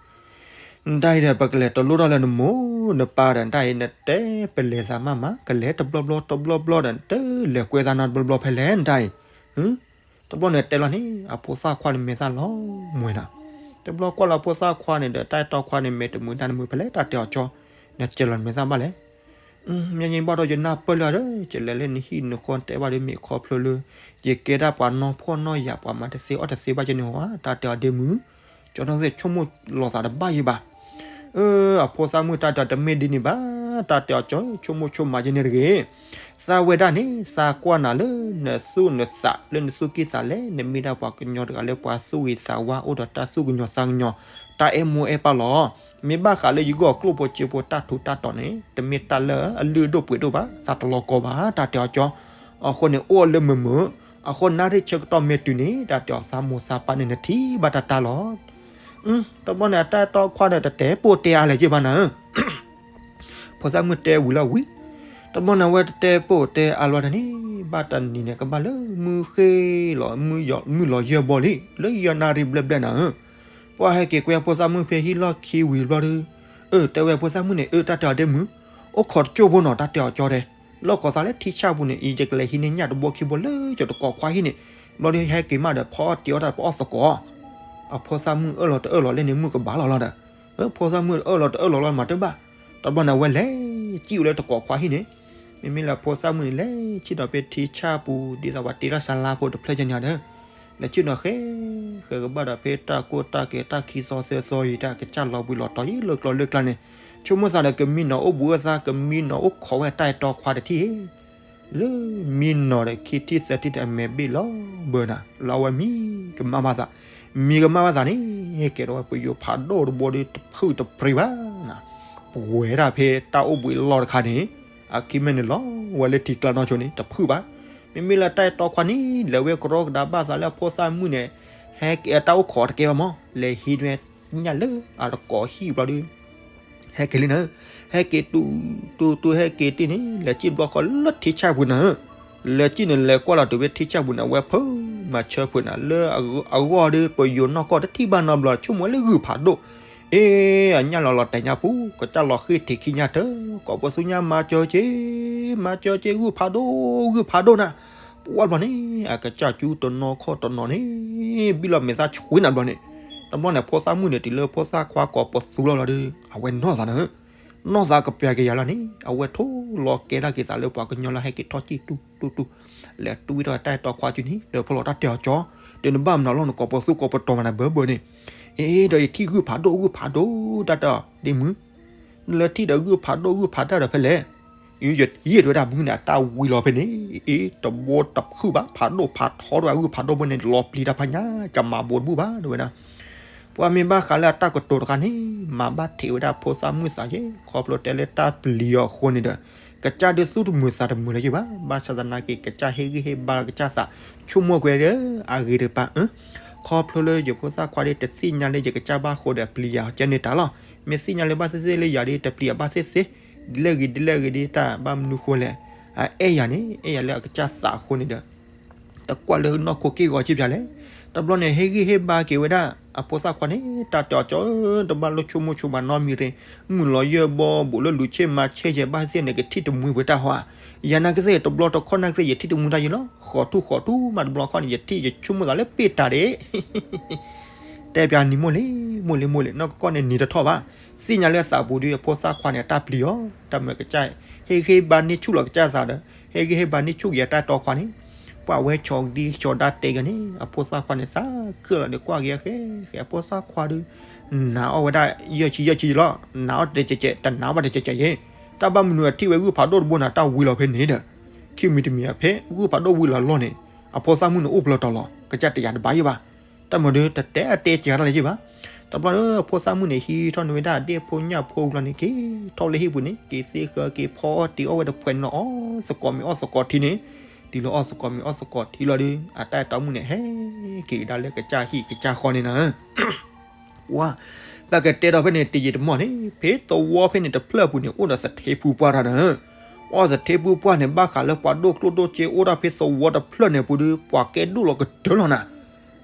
တၢ်အံၤဒီး ပကလဲၤတလိၣ်ထီၣ်လၢနမိၢ်နပၢ်ဒီး တၢ်အံၤနတဲပလဲၤသးမးမး ကလဲၤတဘျီဘျီတဘျီဘျီဒီး နတလဲၤကွဲသးနီတဘျီဘျီဖဲလဲၣ် နတၢ်အံၤ တဘျီန့ၣ်တဲလီၤန့ၣ် အဖိသၣ်ခွါန့ၣ်မဲာ်သၣ်လီၤမွဲၤနၤ, တဘျီကွၢ်လီၤဖိသၣ်ခွါန့ၣ်ဒီး တၢ်အဲၣ်တီခွါန့ၣ် မဲာ်တမုာ်တၢ်တမုာ်ဖဲလဲၣ် တၢ်တဲအီၤကၠီ, နစဲးလီၤနမဲာ်သၣ်ဘၣ်လဲၣ်. မ့ၢ်ယဘၣ်ဒီးယနၢ်ပၢၢ်လၢဒီး ယလဲၤလၢနဟံၣ်နဃီတဲဘၣ်ဒီး မ့ၢ်ခီဖျိလၢ ယကဲဒၣ်ပှၤနီၢ်ဖှီၣ်နီၢ်ယာ် ပှၤမၤတသ့အီၣ်တသ့ဘၣ်ကဲန့ၣ်ဧါ တၢ်တဲအီၤဒ့မုၣ်, ကၠီနီၢ်သ့ၣ်ဆိကမိၣ်လီၤသးတဘၣ်ယံၤဘၣ် အၢ အဖိသၣ်မုၣ်တၢ်တဲအီၤတမ့ၢ်ဒ်န့ၣ်ဘၣ်, တၢ်တဲအီၤကၠီ ဆိကမိၣ်ဆိကမးယဲန့ၣ်တဂ့ၤ. သးဝဲဒၣ်န့ၣ် သးကွၢ်နၤလၢနသူၣ်နသး လၢနသူၣ်ကံၢ်သးလဲ, နမ့ၢ်ဒၣ်ပှၤကညီတဂၤလၢပှၤသူၣ်ဂ့ၤသးဝါ အိၣ်ဒီးတၢ်သူၣ်ကညီၤသးကညီၤ တၢ်အဲၣ်မိၢ်အဲၣ်ပၢ်လီၤ. မ့ၢ်ဘၣ်ဃးလၢယဂီၢ်ကျိၣ်ဖိစ့ဖိတၢ်ထူးတၢ်တီၤန့ၣ် တမ့ၢ်တၢ်လၢအလုၢ်ဒိၣ်ပှ့ၤဒိၣ်ဘၣ်, သးတလီၤကီဘၣ် တၢ်တဲအီၤကၠီ. အဃိန့ၣ် အိၣ်အလၢမုာ်မုာ်, အဃိနၣ်ရံၣ်ဆၢကတီၢ်မ့ၢ်တုၤန့ၣ် တၢ်တဲအီၤသးမိၢ်သးပၢ်န့ၣ် နထံၣ်ဘၣ်တၢ်တၢ်လီၤ. တဘျီန့ၣ် အတၢ်အဲၣ်တီခွါဒီး တတဲပိၢ်တဲအါလဲၣ်က့ဘၣ်နၤဧၢ ဖိသၣ်မုၣ်တဲဝံၤလီၤဝံၤ, တဘျီန့ၣ်ဝဲတတဲပိၢ်တဲအါလီၤတန့ၣ် ဘၣ်တနံၤန့ၣ် ကဘၣ်လၢမုၢ်ဃ့လီၤ မုၢ်လီၤယဲၢ်ဘီလံ လၢယဲၢ်နၣ်ရံၣ်ဘျဲၣ်ဘျဲၣ်နၤဧၢ, ပှၤဟဲက့ၤကွဲအဖိသၣ်မုၣ်ဖဲဟံၣ်လီၢ်ခံဝံၤတဘျီဒီး, အၢ တဲဝဲအဖိသၣ်မုၣ်န့ၣ် အၢ တၢ်တဲအီၤဒ့မုၣ်, အိၣ်ခိးတကၠိၢ်ဖိနီၤ တၢ်တဲအီၤကၠီတဲ, လီၢ်ခိးသးလၢထံဆၣ်ပူၤန့ၣ် အံၤယကလဲၤဟံးန့ၢ်ညၣ်တဘိခံဘိလၢယတကိးခွါဟံၣ်န့ၣ်, ဘျီဒီးဟဲက့ၤမးဒီး ဖီအီၣ်တ့ၤအီၣ်တၢ်ပအီၣ်သကိး အဖိသၣ်မုၣ်အၢၣ်လီၤတအၢၣ်လီၤလဲၣ်န့ၣ် မုၢ်ကဘၣ်လီၤလီၤဒီး, အဖိသၣ်မုၣ်အၢၣ်လီၤတအၢၣ်လီၤလီၤမးတဘၣ်, တဘျီန့ၣ် အဝဲလဲၤစံၣ်ဝဲလၢတကိးခွါဟံၣ်န့ၣ်, မ့မ့ၢ်လၢဖိသၣ်မုၣ်န့ၣ် လဲၤစံၣ်ဒီးဖဲထံဆၣ်ပူၤ ဒ်သိးပှၤတ့ထီၣ်စါလါဖိတဖျၢၣ်ကန့ၣ်ဒီး, လဲၤစံၣ်ဒီးဃဲ ဃဲကဘၣ်ဒီးဖဲတၢ်ကိၢ်တၢ်ကဲတၢ်ခံသီသၢသီအံၤ တၢ်ကစၢ်လီၤဘှံးလီၤတီၤအံၤလၢကျီလၢကျါန့ၣ်, ဆိကမိၣ်သးဒီးကမံနီၤအိၣ်ဘှံးအိၣ်သါ ကမံနီၤအိၣ်ခိးဝဲတၢ်အဲၣ်တီခွါတထံၣ် လၢမံနီၤဒီးခံထံၣ်သၢထံၣ်ဒီးအမဲာ်ဘ့ၣ်လီၤဘၢနၤ လၢအဝဲမံကမၣ်ဘၣ်သး, မံကမၣ်ဘၣ်သးန့ၣ် ကဲထီၣ်ဝဲပယိၤဖးဒိၣ်တဘိဒီးတဖုၣ်တပှ့ၤဘၣ်နၤ, ပှဲၤဒၣ်ဖဲတၢ်အိၣ်ဘှံးအလီၢ်တခါန့ၣ်, အခံမ့ၢ်န့ၣ်လီၤဝဲလၢထံကျါနီၢ်ဆိန့ၣ် တဖုၣ်ဘၣ်. မ့မ့ၢ်လၢတၢ်အဲၣ်တီခွါန့ၣ် လဲၤဝဲကရီကဒါဘၣ်သးလၢအဖိသၣ်မုၣ်န့ၣ်, ဟဲက့ၤတၢ်အိၣ်ခိးတကဲဘၣ်မး လဲၤဟံးဝဲညၣ်လၢအတကိးဟံၣ်ဘျီဒီး ဟဲက့ၤလံနၤ, ဟဲက့ၤတူၢ်တူၢ်တူၢ်ဟဲက့ၤတံၢ်န့ၣ် လဲၤစံၣ်တဘျီဃီလၢထံဆၣ်ပူၤနၤဧၢ, လဲၤစံၣ်န့ၣ် လဲၤကွၢ်လီၤတုၤဝဲထံဆၣ်ပူၤန့ၣ် အဝဲဖုးမၤဆၢဖုးနၤ လၢအဂီၢ်ဒီး ပယိၤနီၢ်ကီၢ်တထံၣ်ဘၣ်နီတဘျီ ဆိကမိၣ်ဝဲလၢဂုၢ်ဖးဒိၣ်, အ့ အညၣ်လီၤလီၤတဲာ်ညါပူၤ ကစၢ်လီၤဃ့ၢ်ထံးခံညၣ်တၢ် ကိးပသူညၣ်မၤစၢၤက့ၤ, မၤစၢၤက့ၤ ဂုၢ်ဖးဒိၣ် ဂုၢ်ဖးဒိၣ်နၤ. ပှၢ်တဘျီန့ၣ် အကစၢ်ကၠူတနီၤခီၣ်တနီၤန့ၣ် ဘံၣ်လီၤမဲာ်သၣ်ဆှံနၤတဘျီန့ၣ်. တဘျီန့ၣ် ဖိသၣ်မုၣ်န့ၣ် တုၤလၢဖိသၣ်ခွါကိးပသူလီၤလီၤဒီး အဝဲနီၢ်သးနၤဧၢ, နီၢ်သးကပျၢ်က့ၤယၤလီၤန့ၣ် အဝဲထိၣ်လီၤကဲဒၣ်က့ၤသးလၢပှၤကညီလၢဟဲက့ၤထီၣ်စံၣ်တူၢ်တူၢ်တူၢ်, လဲၤတူၢ်ဝံၣ်ထီၣ်တၢ်အဲၣ်တီခွါစုန့ၣ် လၢဖီလီၤတၢ်တဲအီၤကၠီ, ဒီးနဘၣ်မနုၤလီၤ နကိးပသူကိးပတီၤမးနၤဘၢဘၢန့ၣ်. အ့ ဒီးယထံၣ်ဂုၢ်ဖးဒိၣ် ဂုၢ်ဖးဒိၣ်တၢ်တဲအီၤ ဒ့မုၣ်, နလၢထံၣ်ဒီးဂုၢ်ဖးဒိၣ် ဂုၢ်ဖးဒိၣ်ဒီးဖဲလဲၣ်. ယ ယ ယဲၢ်တဲဝဲဒၣ်မုၢ်န့ၣ် အတၢ်ဝံၤလီၤဖဲန့ၣ်, အ့ တဘိတဖုၣ်ဘၣ် ဖးဒိၣ်ဖးထီဒီးဂုၢ်ဖးဒိၣ်ဘိန့ၣ် လီၤပျံၤတၢ်ဖးညါ ကမၤဘိတဘူၣ်ဘၣ် တဲဝဲဒၣ်. ပှၤမ့ၢ်ဘၣ်ဃးလၢအတၢ်ကတိၤတခါန့ၣ် မၤဘၣ်ထံးဝဲဒၣ်ဖိသၣ်မုၣ်သးယဲၢ် ခီဖျိတဲလၢတၢ်ပျံၤအီၤအဃိန့ၣ်ဒီး ကစၢ်ဒုးသူၣ်တမုာ်သးတမုာ်လၢၤယဲၢ်ဘၣ်. ဘၣ်ဆၣ်သနာ်က့ ကစၢ်ဟ့ၣ်ဂံၢ်ဟ့ၣ်ဘါကစၢ်သး ဆိကမိၣ်ကွဲဒီး အဂ့ၤတပၤ အၢ ခီဖျိလၢယဖိသၣ်ခွါဒ်တသ့ၣ်ညါလၢယကစၢ်ဘၣ်အဃိဒီး ပျံၤယၤကဲန့ၣ်တၢ်လီၤ. မ့ၢ်သ့ၣ်ညါလၢဘၣ်သ့ၣ်သ့ၣ်လၢယၤဒ် တပျံၤအဘၣ်သ့ၣ်သ့ၣ်, ဒ်လဲၣ်ဂ့ၤဒ်လဲၣ်ဂ့ၤဒ်တၢ်ဘၣ်မနုၤဃိလဲၣ်, အအဲၣ်ယၤန့ၣ် အဲၣ်ယၤလၢအကစၢ်သးအဃိန့ၣ်ဒီး တကွၢ်လၢနီၢ်ခိက့ၢ်ဂီၤစ့ၢ်ပၠးလဲၣ်. တဘျီန့ၣ် ဟ့ၣ်ဂံၢ်ဟ့ၣ်ဘါက့ၤဝဲဒၣ် အဖိသၣ်ခွါန့ၣ် တၢ်တဲအီၤကၠီဧၢ တဘၣ်လိၣ်ဆိကမိၣ်ဆိကမးနီတမံၤရ့ၣ်, မုၢ်လီၤယဲၢ်ဘီ ဘူးလၢလူၤဆ့ၣ်မၤဆ့ၣ်ယဲၢ်ဘၣ်သ့ၣ်န့ၣ် ကထံၣ်တမှံပှဲၤတၢ်ဟီဧါ. ယၤနာ်ကသ့ၣ် တဘျီတခီၣ်နာ်ကသ့ၣ် ယထံၣ်တမှံတၢ်ယဲၢ်လီၤ. ဃီးထူၣ်ဃီးထူၣ်မးတဘျီခီၣ်န့ၣ် ယထံၣ်ယဆိကမိၣ်သးလၢပ့ၢ်တၢ်ဒ့ၣ် တဲပၠးနံၤမိၢ်လံ မိၢ်လံ မိၢ်လံ နီၢ်ကီၢ်န့ၣ်နံၤတထီၣ်ဘၣ်. သ့ၣ်ညါလၢသးပူၤဒီး အဖိသၣ်ခွါန့ၣ် အတၢ်ပျံၤအီၤ တၢ်မၢကစၢ် ဟ့ၣ်ဂံၢ်ဟ့ၣ်ဘါန့ၢ်ဆူၣ်လီၤကစၢ်သးဒီး ဟ့ၣ်ဂံၢ်ဟ့ၣ်ဘါန့ၢ်ဆူၣ်က့ၤအတၢ်တီခွါန့ၣ် ပှၤဝဲဆီဒံဆီဒါတဲဂ့ၤန့ၣ် အဖိသၣ်ခွါန့ၣ် သးခုၣ်လီၤဒီးကွၢ်က့ၤအဃဲဃဲ အဖိသၣ်ခွါဒီး နာ်အီၣ်ဝဲဒၣ်ယဲၢ်ဆံယဲၢ်ဆံလီၤ. နာ်အီၣ်တကဲးကဲး တနာ်ဘၣ်တကဲးကဲးယဲၢ်. တၢ်ဘၣ်မနုၤအထံၣ်ဝဲဂုၢ်ဖးဒိၣ်တဘိန့ၣ် တၢ်ဝံၤလီၤဖဲန့ၣ်ဒီး ခံမံၤတမံၤအဖဲ ဂုၢ်ဖးဒိၣ်ဝံၤလီၤလီၢ်န့ၣ် အဖိသၣ်မုၣ်န့ၣ်အိၣ်ပျၢၤတီၤလီၤ ကစၢ်တယာ်တဘၣ်ယဲၢ်ဘၣ်. တၢ်မၤဒီး တတဲအတဲကၤတၢ်လၢၤယဲၢ်ဘၣ်. တဘျီဒီး အဖိသၣ်မုၣ်န့ၣ် ဟံးထီၣ်န့ၢ်ဝဲဒၣ်ဒ့ၣ်ဖိညၣ်ဖိအူလီၤန့ၣ် က့ၤထီၣ်လၢဟံၣ်ပူၤန့ၣ် က့ၤသ့ဃၢၤက့ၤဖီအီၣ်တ့ၤအီၣ်ဝဲတဖှဲးနီၤအီၣ်သကိးမ့ၤအီၣ်သကိးထံန့ၣ်, တုၤလၢအီၣ်သကိးမ့ၤအီၣ်သကိးထံလီၤဒီး အတၢ်အဲၣ်တီမုၣ်န့ၣ် ဟဲက့ၤကဒါလၢကစၢ်ဟံၣ်ကစၢ်ဃီန့ၣ်နၤ ပှၤ ပကတဲဒီးဖဲန့ၣ် တယံာ်တမီၢ်န့ၣ် ဖဲသဝီဖဲန့ၣ်တဖျၢၣ်ပူၤန့ၣ် အိၣ်ဒီးသထ့ဖုပှၢ်တၢ်ဒီး အီၣ်သထ့ဖုပှၢ်န့ၣ် ဘၣ်ဃးလၢပှၤဒိၣ်ကျိၣ်ဒိၣ်စ့အိၣ်တၢ်ဖဲသဝီတဖျၢၣ်န့ၣ်ပူၤဒီး ပှၤကဲဒိၣ်လီၤကတၢၢ်လီၤနၤ.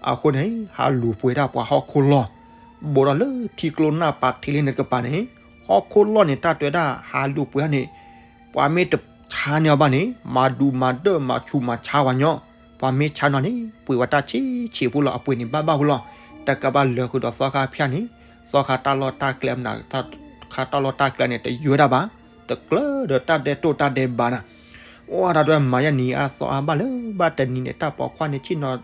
အဃိန့ၣ် ဟးလူၤပှ့ၤဒၣ်ပှၤဟီၣ်ခိၣ်လီၢ် ဘူးဒီးလၢထံကျိနၢ်ပၤထံလ့န့ၣ်တကပၤန့ၣ် ဟီၣ်ခိၣ်လီၢ်န့ၣ် တၢ်တဲဝဲဒၣ်ဟးလူၤပှ့ၤဒၣ်န့ၣ် ပှၤမ့ၢ်တဆါန့ၢ်အီၤဘၣ်န့ၣ် မၤဒူးမၤဒၢးမၤဆူးမၤဆါဝဲညီ, ပှၤမ့ၢ်ဆါန့ၢ်အီၤန့ၣ် ပှ့ၤဝဲတၢ်ဆံးဆံးဖိလီၤ အပှ့ၤန့ၣ်ဘၣ်ဘၣ်ဖိလီၤ. တကးဘၣ်လၢာ်ဃုာ်ဒီးသီခါဖၠၣ်န့ၣ် သီခါတၢ်လီၢ်တၢ်ကျဲမနုၤ သီခါတၢ်လီၢ်တၢ်ကျဲန့ၣ် တယုၢ်ဝဲဒၣ်ဘၣ်, တကျၢၢ်ဒီးတၢ်ဒဲးတိၢ်တၢ်ဒဲးဘးနၤ. အိၣ်တၢ်ဒွဲမၤယဲၢ်နံၤအါသီအါဘၣ်လၢဘၣ်တနံၤန့ၣ် တၢ်ပိာ်ခွါန့ၣ်ဆ့ၣ်နီၤ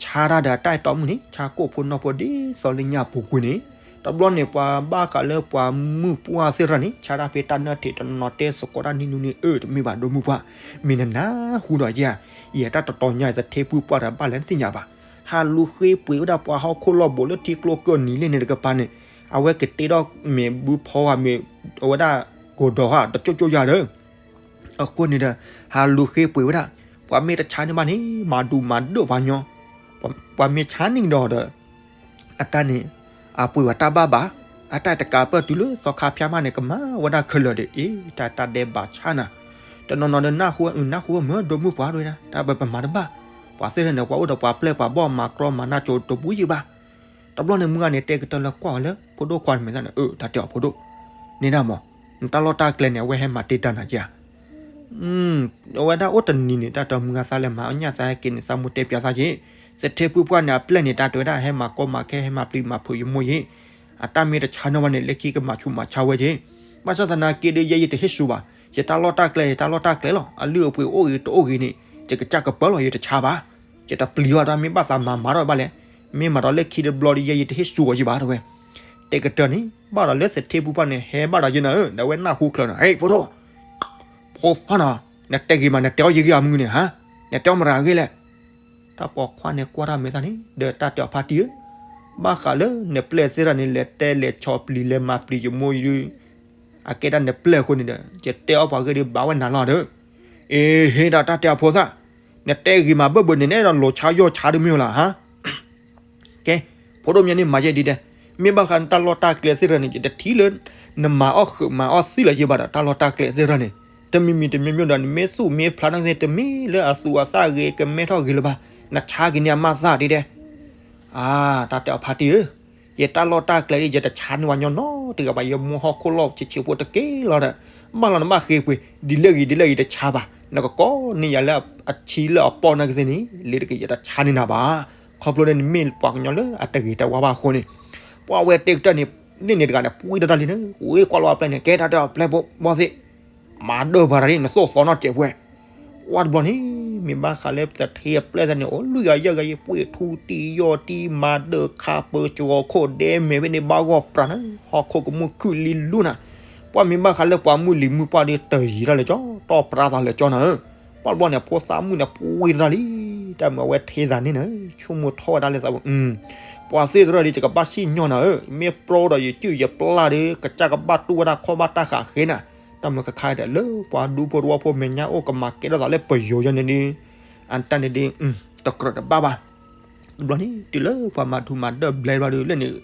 ဆါတၢ်ဒီးတၢ်အဲၣ်တီမုၣ်န့ၣ် ဆါကိၣ်ဖိနီၢ်ဖိဒ်သိးလၢညါပူၤကွံာ်န့ၣ်, တဘျီန့ၣ် ပှၤဘၣ်ဃးလၢပှၤမုၢ်ပှၢ်သ့ၣ်တဖၣ်န့ၣ် ဆါတၢ်ဖဲတၢ်နၢၣ်ထံးတနီၤတဲသကိးတၢ်နံၤနံၤန့ၣ် အၢ တမ့ၢ်ဘၣ်ဒိမုၢ်ပှၢ်, မ့ၢ်နနၢ်ဟူဒီးယဲၢ်, ယတၢ်တတီၤညါသထ့ဖုပှၢ်တၢ်ဘၣ်လဲၣ်နသ့ၣ်ညါဘၣ်, ဟးလူၤဃ့ပှ့ၤဝဲဒၣ်ပှၤဟီၣ်ခိၣ်လီၢ်ဘူးလၢထံကျိကၢၢ်နံၤလ့န့ၣ်တကပၤန့ၣ်, အဝဲကတ့ထီၣ်မ့ၣ်ဘုဖီဝဲမ့ၢ် အဝဲဒၣ်ကိၢ်ဒီးဃာ်တကၠိကၠိယၤဒီး အဃိန့ၣ်ဒီး ဟးလူၤဃ့ပှ့ၤဝဲဒၣ်, ပှၤမ့ၢ်တဆါန့ၢ်ဘၣ်န့ၣ် မၤဒူးမၤဒၢးပှၤညီ, ပှၤမ့ၢ်ဆါန့ၢ်ဒီးဒီး အတၢ်န့ၣ် အပှ့ၤဝဲတၢ်ဘၣ်ဘၣ်, အတၢ်တကးပၢၢ်တုၤလၢသီခါဖၠၣ်မးန့ၣ် ကမၤဝဲဒၣ်ခဲလၢာ်ဒီး အ့ တၢ်တၢ်ဒဲးဘးဆါနၤ, တနီၤနီၤဒီးနၢ်ဟူ နၢ်ဟူမ့ၢ်ဒိမုၢ်ပှၢ်တဝဲဒၣ် တၢ်ပပမၤတဘၣ်, ပှၤသ့ၣ်တဖၣ်န့ၣ် ပှၤအိၣ်ဒီးပှၤပျဲၢ်ပှၤဘီၣ်မၤကြီမၤနၢ်ကၠိတပူၤယံၤဘၣ် တဘျီန့ၣ်မုၢ်ဂၤန့ၣ် တဲကတၢၢ်လၢကွၢ်ဝဲလၢ ဖိဒိၣ်ခွါန့ၣ်မဲာ်သၣ်န့ၣ် အၢ တၢ်တဲအီၤဖိဒိၣ်, န့ၣ်ဒၣ်မး, နတၢ်လီၢ်တၢ်ကျဲန့ၣ် အဝဲဟဲမၤတ့ၢ်တၢ်နၤက့ဧါ. အဝဲဒၣ်အိၣ်တနံၤန့ၣ် တၢ်တဲအီၤမုၢ်ဂၤသးလဲၤမၤအီၣ်ညၣ်သးဟဲက့ၤန့ၣ် သးမိၢ်တဲပၠးသးက့, သထ့ဖုပှၢ်န့ၣ် အပျဲၢ်န့ၣ် တၢ်တဲဝဲဒၣ် ဟဲမၤကီမၤခဲ ဟဲမၤပျံၤမၤဖုးယမိၢ်ယ့ၣ်, အတၢ်မ့ၢ်တဆါန့ၢ်ဘၣ်န့ၣ် လၢခံကမၤဆူးမၤဆါဝဲက့, ဘၣ်ဆၣ်သနာ်က့ဒီး ယဲယတဟ့ၣ်စူၤဘၣ်, ယတၢ်လီၢ်တၢ်ကျဲ ယတၢ်လီၢ်တၢ်ကျဲလီၤ, အလုၢ်အပှ့ၤအိၣ်ဂ့ၤတအိၣ်ဂ့ၤန့ၣ် ယကစၢ်ကပၢလီၤ ယတဆါဘၣ်, ယတပျံၤအီၤတၢ်မ့ၢ်ဘၣ်သးမၤမၤထီၣ်ဘၣ်လဲၣ်, မ့ၢ်မၤဒီးလၢခံတဘျီဒီး ယဲယတဟ့ၣ်စူၤအီၤယံၤဘၣ်တဲဝဲ, တဲကတၢၢ်န့ၣ် ဘၣ်ဒီးလၢသထ့ဖုပှၢ်န့ၣ် ဟဲဘၣ်ဒီးယဲၢ်နၤဧၢ ဒီးအဝဲနၢ်ဟူချၢန့ၣ် ဟဲ ဖိဒိၣ် ဖိသၣ်နီၤ, နတဲဂ့ၤမး နတဲအီၣ်ယံၤဂ့ၤအမုၢ်န့ၣ်ဟါ, နတဲအီၣ်မတၤဂ့ၤလဲၣ်, တၢ်ပိာ်ခွါန့ၣ်ကွၢ်တၢ်မဲာ်သၣ်န့ၣ် ဒီးတၢ်တဲအီၤဖါတံၢ်ဧၢ, ဘၣ်ဃးလၢနပျဲၢ်သ့ၣ်တဖၣ်န့ၣ် လဲၤတဲလဲၤဆီၣ်ပျံၤလဲၤမၤပျံၤယမိၢ်ယ့ၣ်ဒုး အကဲဒၣ်နပျဲၢ်အဃိန့ၣ်ဒီး ယတဲအီၣ်ပှၤဂ့ၢ်ဒီးဘၣ်ဝဲနၤလီၤဒီး, အ့ ဟ့ၣ်ဒီးတၢ်တဲအီၤဖိသၣ်, နတဲဂ့ၤမးဘၢၣ်ဘၢၣ်န့ၣ် နအဲၣ်ဒိးလိၤဆါယီၢ်ဆါဒ်မ့ၢ်ဝဲလီၤဟါ ကဲ, ဖိဒိၣ်မ့ၢ်န့ၣ်မၤယဲၢ်ဒ်ဒဲး, မ့ၢ်ဘၣ်ဃးနတၢ်လီၢ်တၢ်ကျဲသ့ၣ်တဖၣ်န့ၣ် ယတထံၣ်လၢ နမၤအီၣ်ဃုာ်မၤအီၣ်သံလၢၤယဲၢ်ဘၣ်ဒီး တၢ်လီၢ်တၢ်ကျဲသ့ၣ်တဖၣ်န့ၣ်, တမံၤမံၤတမံၤမံၤဒီး နမ့ၢ်သူၣ်မ့ၢ်ဖျါနာ်က့ တမ့ၢ်လၢအသူအသၣ်ဂ့ၤ ကမဲထီၣ်ဂ့ၤလၢၤဘၣ်, နဆါက့ၤန့ၢ်အမၤသၣ်ဒ်ဒဲး, အါ, တၢ်တဲအီၤဖါတံၢ်ဧၢ, ယတၢ်လီၢ်တၢ်ကျဲဒ် ယတဆါန့ၢ်ဝဲညီနီတဂၤဘၣ်, ယမိၢ်ဟီၣ်ခိၣ်လီၢ်ဆံးဆံးဖိတက့ၢ်လီၤဒီး, ဘၣ်လီၤနဘၣ်ဃ့ပှ့ၤ, ဒ်လဲၣ်ဂ့ၤဒ်လဲၣ်ဂ့ၤတဆါဘၣ်, နကကိးန့ၢ်ယၤလၢအဆံလၢအပီၢ်နာ်ကသ့ၣ်န့ၣ်, လ့ၤတက့ၢ် ယတဆါန့ၢ်နၤဘၣ်. ခီဖျိလၢနမ့ၢ်ပှၤကညီလၢအတဂ့ၤတဝါဘၣ်အဃိန့ၣ်, ပှၤဝဲတဲကတၢၢ်န့ၣ်, န့ၢ်န့ၣ်တဂၤန့ၣ် ပှံၢ်ထီၣ်တၢ်လံန့ၣ်, ဝဲကွၢ်လီၤအပျဲၢ်န့ၣ် ကဲတၢ်တဲအီၤပျဲၢ်ဖိဘီသ့ၣ် မၤဒၢၣ်ပှၤတၢ်လံ နသိၣ်သီနီၣ်စဲးပှဲၤ, ကွၢ်တဘျီန့ၣ်, မ့ၢ်ဘၣ်ဃးလၢသထ့အပျဲၢ်သးန့ၣ် အိၣ်လွံၢ်ဂၤယဲၢ်ဂၤယဲၢ် ပှ့ၤထူတံၢ်ယီၢ်တံၢ် မၤဒၢၣ်ခါပၢၤစှီၤခိၣ်ဒဲမဲာ်ဖဲန့ၣ် ဘၣ်ဂီၢ်ပြးနၤ, ဟီၣ်ခိၣ်ကမူၣ်ခုၣ်လံလူနၤ, ပှၤမ့ၢ်ဘၣ်ဃးလၢပှၤမုၢ်လံၤမုၢ်ပှၢ်ဒီး တယံၤတၢ်လၢကၠီ တီၢ်ပြးသးလၢကၠီနၤဧၢ, ကွၢ်တဘျီန့ၣ် ဖိသၣ်မုၣ်န့ၣ် ပှံၢ်တၢ်လံ, တၢ်မုၢ်အဝဲထ့သးန့ၣ်နၤ, ဆိကမိၣ်ထီၣ်ဝဲဒၣ်လၢသးပူၤ ပှၤသ့ၣ်တဖၣ်ဒီး ယကဘၣ်စံၣ်ညီၣ်နၤဧၢ, မ့ၢ်ပျီဒီးယစုၣ်ယပျၢ်ဒီး ကစၢ်ကဘၣ်တူၢ်ဝဲဒၣ်ခီၣ်ဘၣ်တၢ်ဃးဃ့နၤ, တၢ်မုၢ်ခါခါဒီး လၢပှၤဒူဖိတဝီဖိမဲာ်ညါအိၣ်ကမၤကဲထီၣ်သးလၢပယိၤယဲန့ၣ်ဒီး, အတၢ်န့ၣ်ဒီး, တကြၢးတဘၣ်ဘၣ်, တဘျီန့ၣ် တုၤလၢပှၤမၤဒူမၤဒၢၣ်ဘျဲဘျီဒီး လၢန့ၣ်,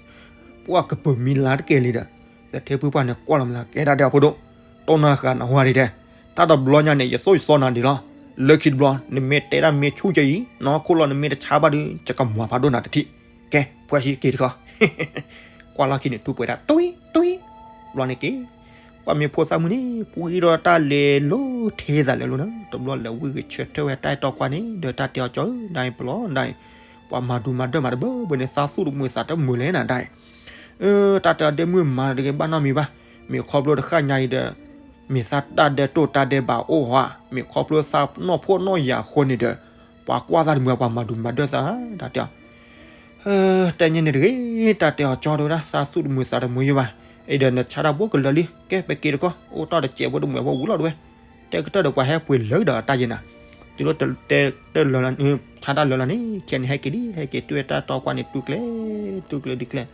ပှၤကပၢၤမံၤလါတက့ၢ်လံဒီး, သထ့ဖုပှၢ်န့ၣ်ကွၢ်လီၤမသး ကဲဒၣ်တဲအဖိဒိၣ်, တိၢ်နၢ်ဃာ်နၢ်ဟူဒံးတဲ, တၢ်တဘျီညါန့ၣ် ယသိၣ်ယသီနၤဒံးလီၤ, လၢခံတဘျီ နမ့ၢ်တဲဒၣ်မ့ၢ်ဆူၣ်ကဲအံၤ နဟီၣ်ခိၣ်လီၢ်နမ့ၢ်တဆါဘၣ်ဒီး ယကမၤဖးဒိၣ်နၤတထံၣ်, ကဲ ဖှဲၣ်ဆံက့ၤတခီ ကွၢ်လီၢ်ခံန့ၣ် ထူပှဲၤဒၣ် တွံၢ်တွံၢ်, ဘျီန့ၣ်က့ၤ, ပှၤမ့ၢ်ဖိသၣ်မုၣ်န့၁ၣ် ပှံၢ်ထီၣ်တၢ်လဲၤလိၤ ထ့သးလဲၤလိၤနၤ, တဘျီလဲၤဝံၤဂ့ၤဆၢထၢၣ်ဝဲတၢ်အဲၣ်တီကွၢ်န့ၣ် ဒီးတၢ်တဲအီၤကၠီဧၢ ဒ်အံၤပျီ ဒ်အံၤ, ပှၤမၤဒူမၤဒၢၣ်မးတဘၢဘၢန့ၣ် သးသူၣ်တမုာ်သးတမုာ်လဲၣ်နၤ ဒ်အံၤ, အၢ တၢ်တဲအီၤဒ့မုၣ်မၤတဂ့ၤဘၣ်နီတမံၤဘၣ်, မ့ၢ်ခီဖျိတဃၣ်ညါအံၤဒီး, မ့ၢ်သးတၢ်ဒဲးတိၢ်တၢ်ဒဲးဘးအိၣ်ဧါ, မ့ၢ်ခီဖျိသးနီၢ်ဖှီၣ်နီၢ်ယာ်အဃိန့ၣ်ဒီး, ပှၤကွၢ်သးတမုာ် ပှၤမၤဒူမၤဒၢၣ်သး တၢ်တဲအီၤ တဲညါန့ၣ်တဂ့ၤ, တၢ်တဲအီၤကၠီတဝဲဒၣ် သးသူၣ်တမုာ်သးတမုာ်ယဲဘၣ်, အံၤဒီးနဆါတၢ်ဘိကလၢာ်လံ, ကဲ ပက့ၤတခီ အိၣ်တ့ၢ်တစဲးဖိတမုာ်ဖိဝံၤလီၤတဝဲ, တဲကတၢၢ်ဒီးပှၤဟဲပှ့ၤလၢဒီးတၢ်ယဲနၤ, တုၤလၢတဲတၢ်လၢာ်လီၤန့ၣ် ဆါတၢ်လၢာ်လီၤန့ၣ် ခဲန့ၣ်ဟဲက့ၤလံ ဟဲက့ၤတုၤဝဲတၢ်တီကွၢ်န့ၣ် တူၢ်ကျဲ, တူၢ်ကျဲဒ်ကျဲ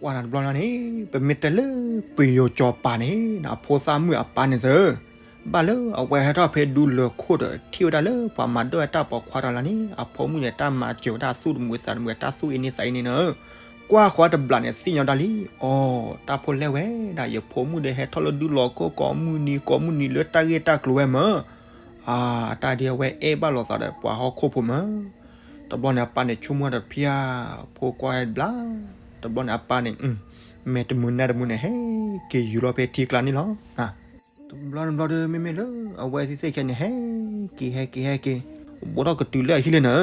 ကွၢ်နၤတဘျီလီၤန့ၣ် ပမ့ၢ်တဲလၢပယီၤကၠီၤပၤန့ၣ် အဖိသၣ်မုၣ်အပၢ်န့ၣ်သၢ ဘၣ်လၢအဝဲဟဲထီၣ်ဖဲဒူလၢၢ်ခိၣ်ဒီး ထံၣ်ဝဲဒၣ်လၢပှၤမၤဒိၣ်ဝဲတၢ်ပိာ်ခွါဒီးလီၤန့ၣ် အဖိမုၣ်န့ၣ် တၢ်မၤစၢၤဝဲဒၣ်သူၣ်တမုာ်သးတမုာ် တၢ်သူၣ်အ့န့သးအ့န့ၣ်နၤ, ကွၢ်ဃီတဘျီန့ၣ် သ့ၣ်ညါဒၣ်လံ, အိ တၢ်ဖိလဲၣ်ဝဲဒၣ် ယဖိမုၣ်ဒီးဟဲထီၣ်လၢဒူလၢၢ်ခိၣ်ကိးမုၢ်နံၤကိးမုၢ်နံၤလၢတၢ်ဂ့ၢ်တၢ်ကျိၤဝဲမၢ်, အတၢ်ဒ်အဝဲအဲၣ်ဘၣ်လိာ်သးဒီးပှၤဟီၣ်ခိၣ်ဖိမၢ် တဘျီန့ၣ် အပၢ်န့ၣ်ဆိကမိၣ်တဖၣ် ဖိကွၢ်ဟဲတဘျီ, တဘျီန့ၣ် အပၢ်န့ၣ် မဲာ်တမုာ်နါတမုာ်န့ၣ် ဟဲက့ၤယူၤလီၤဖဲထံကျါန့ၣ်လီၤ. တဘျီတဘျီဒီး မ့မ့ၢ်လၢအဝဲသ့ၣ်ခဲန့ၣ် ဟဲက့ၤ ဟဲက့ၤ ဟဲက့ၤ, ဘူးထီၣ်ကတုၤလၢအဟံၣ်လံနၤ,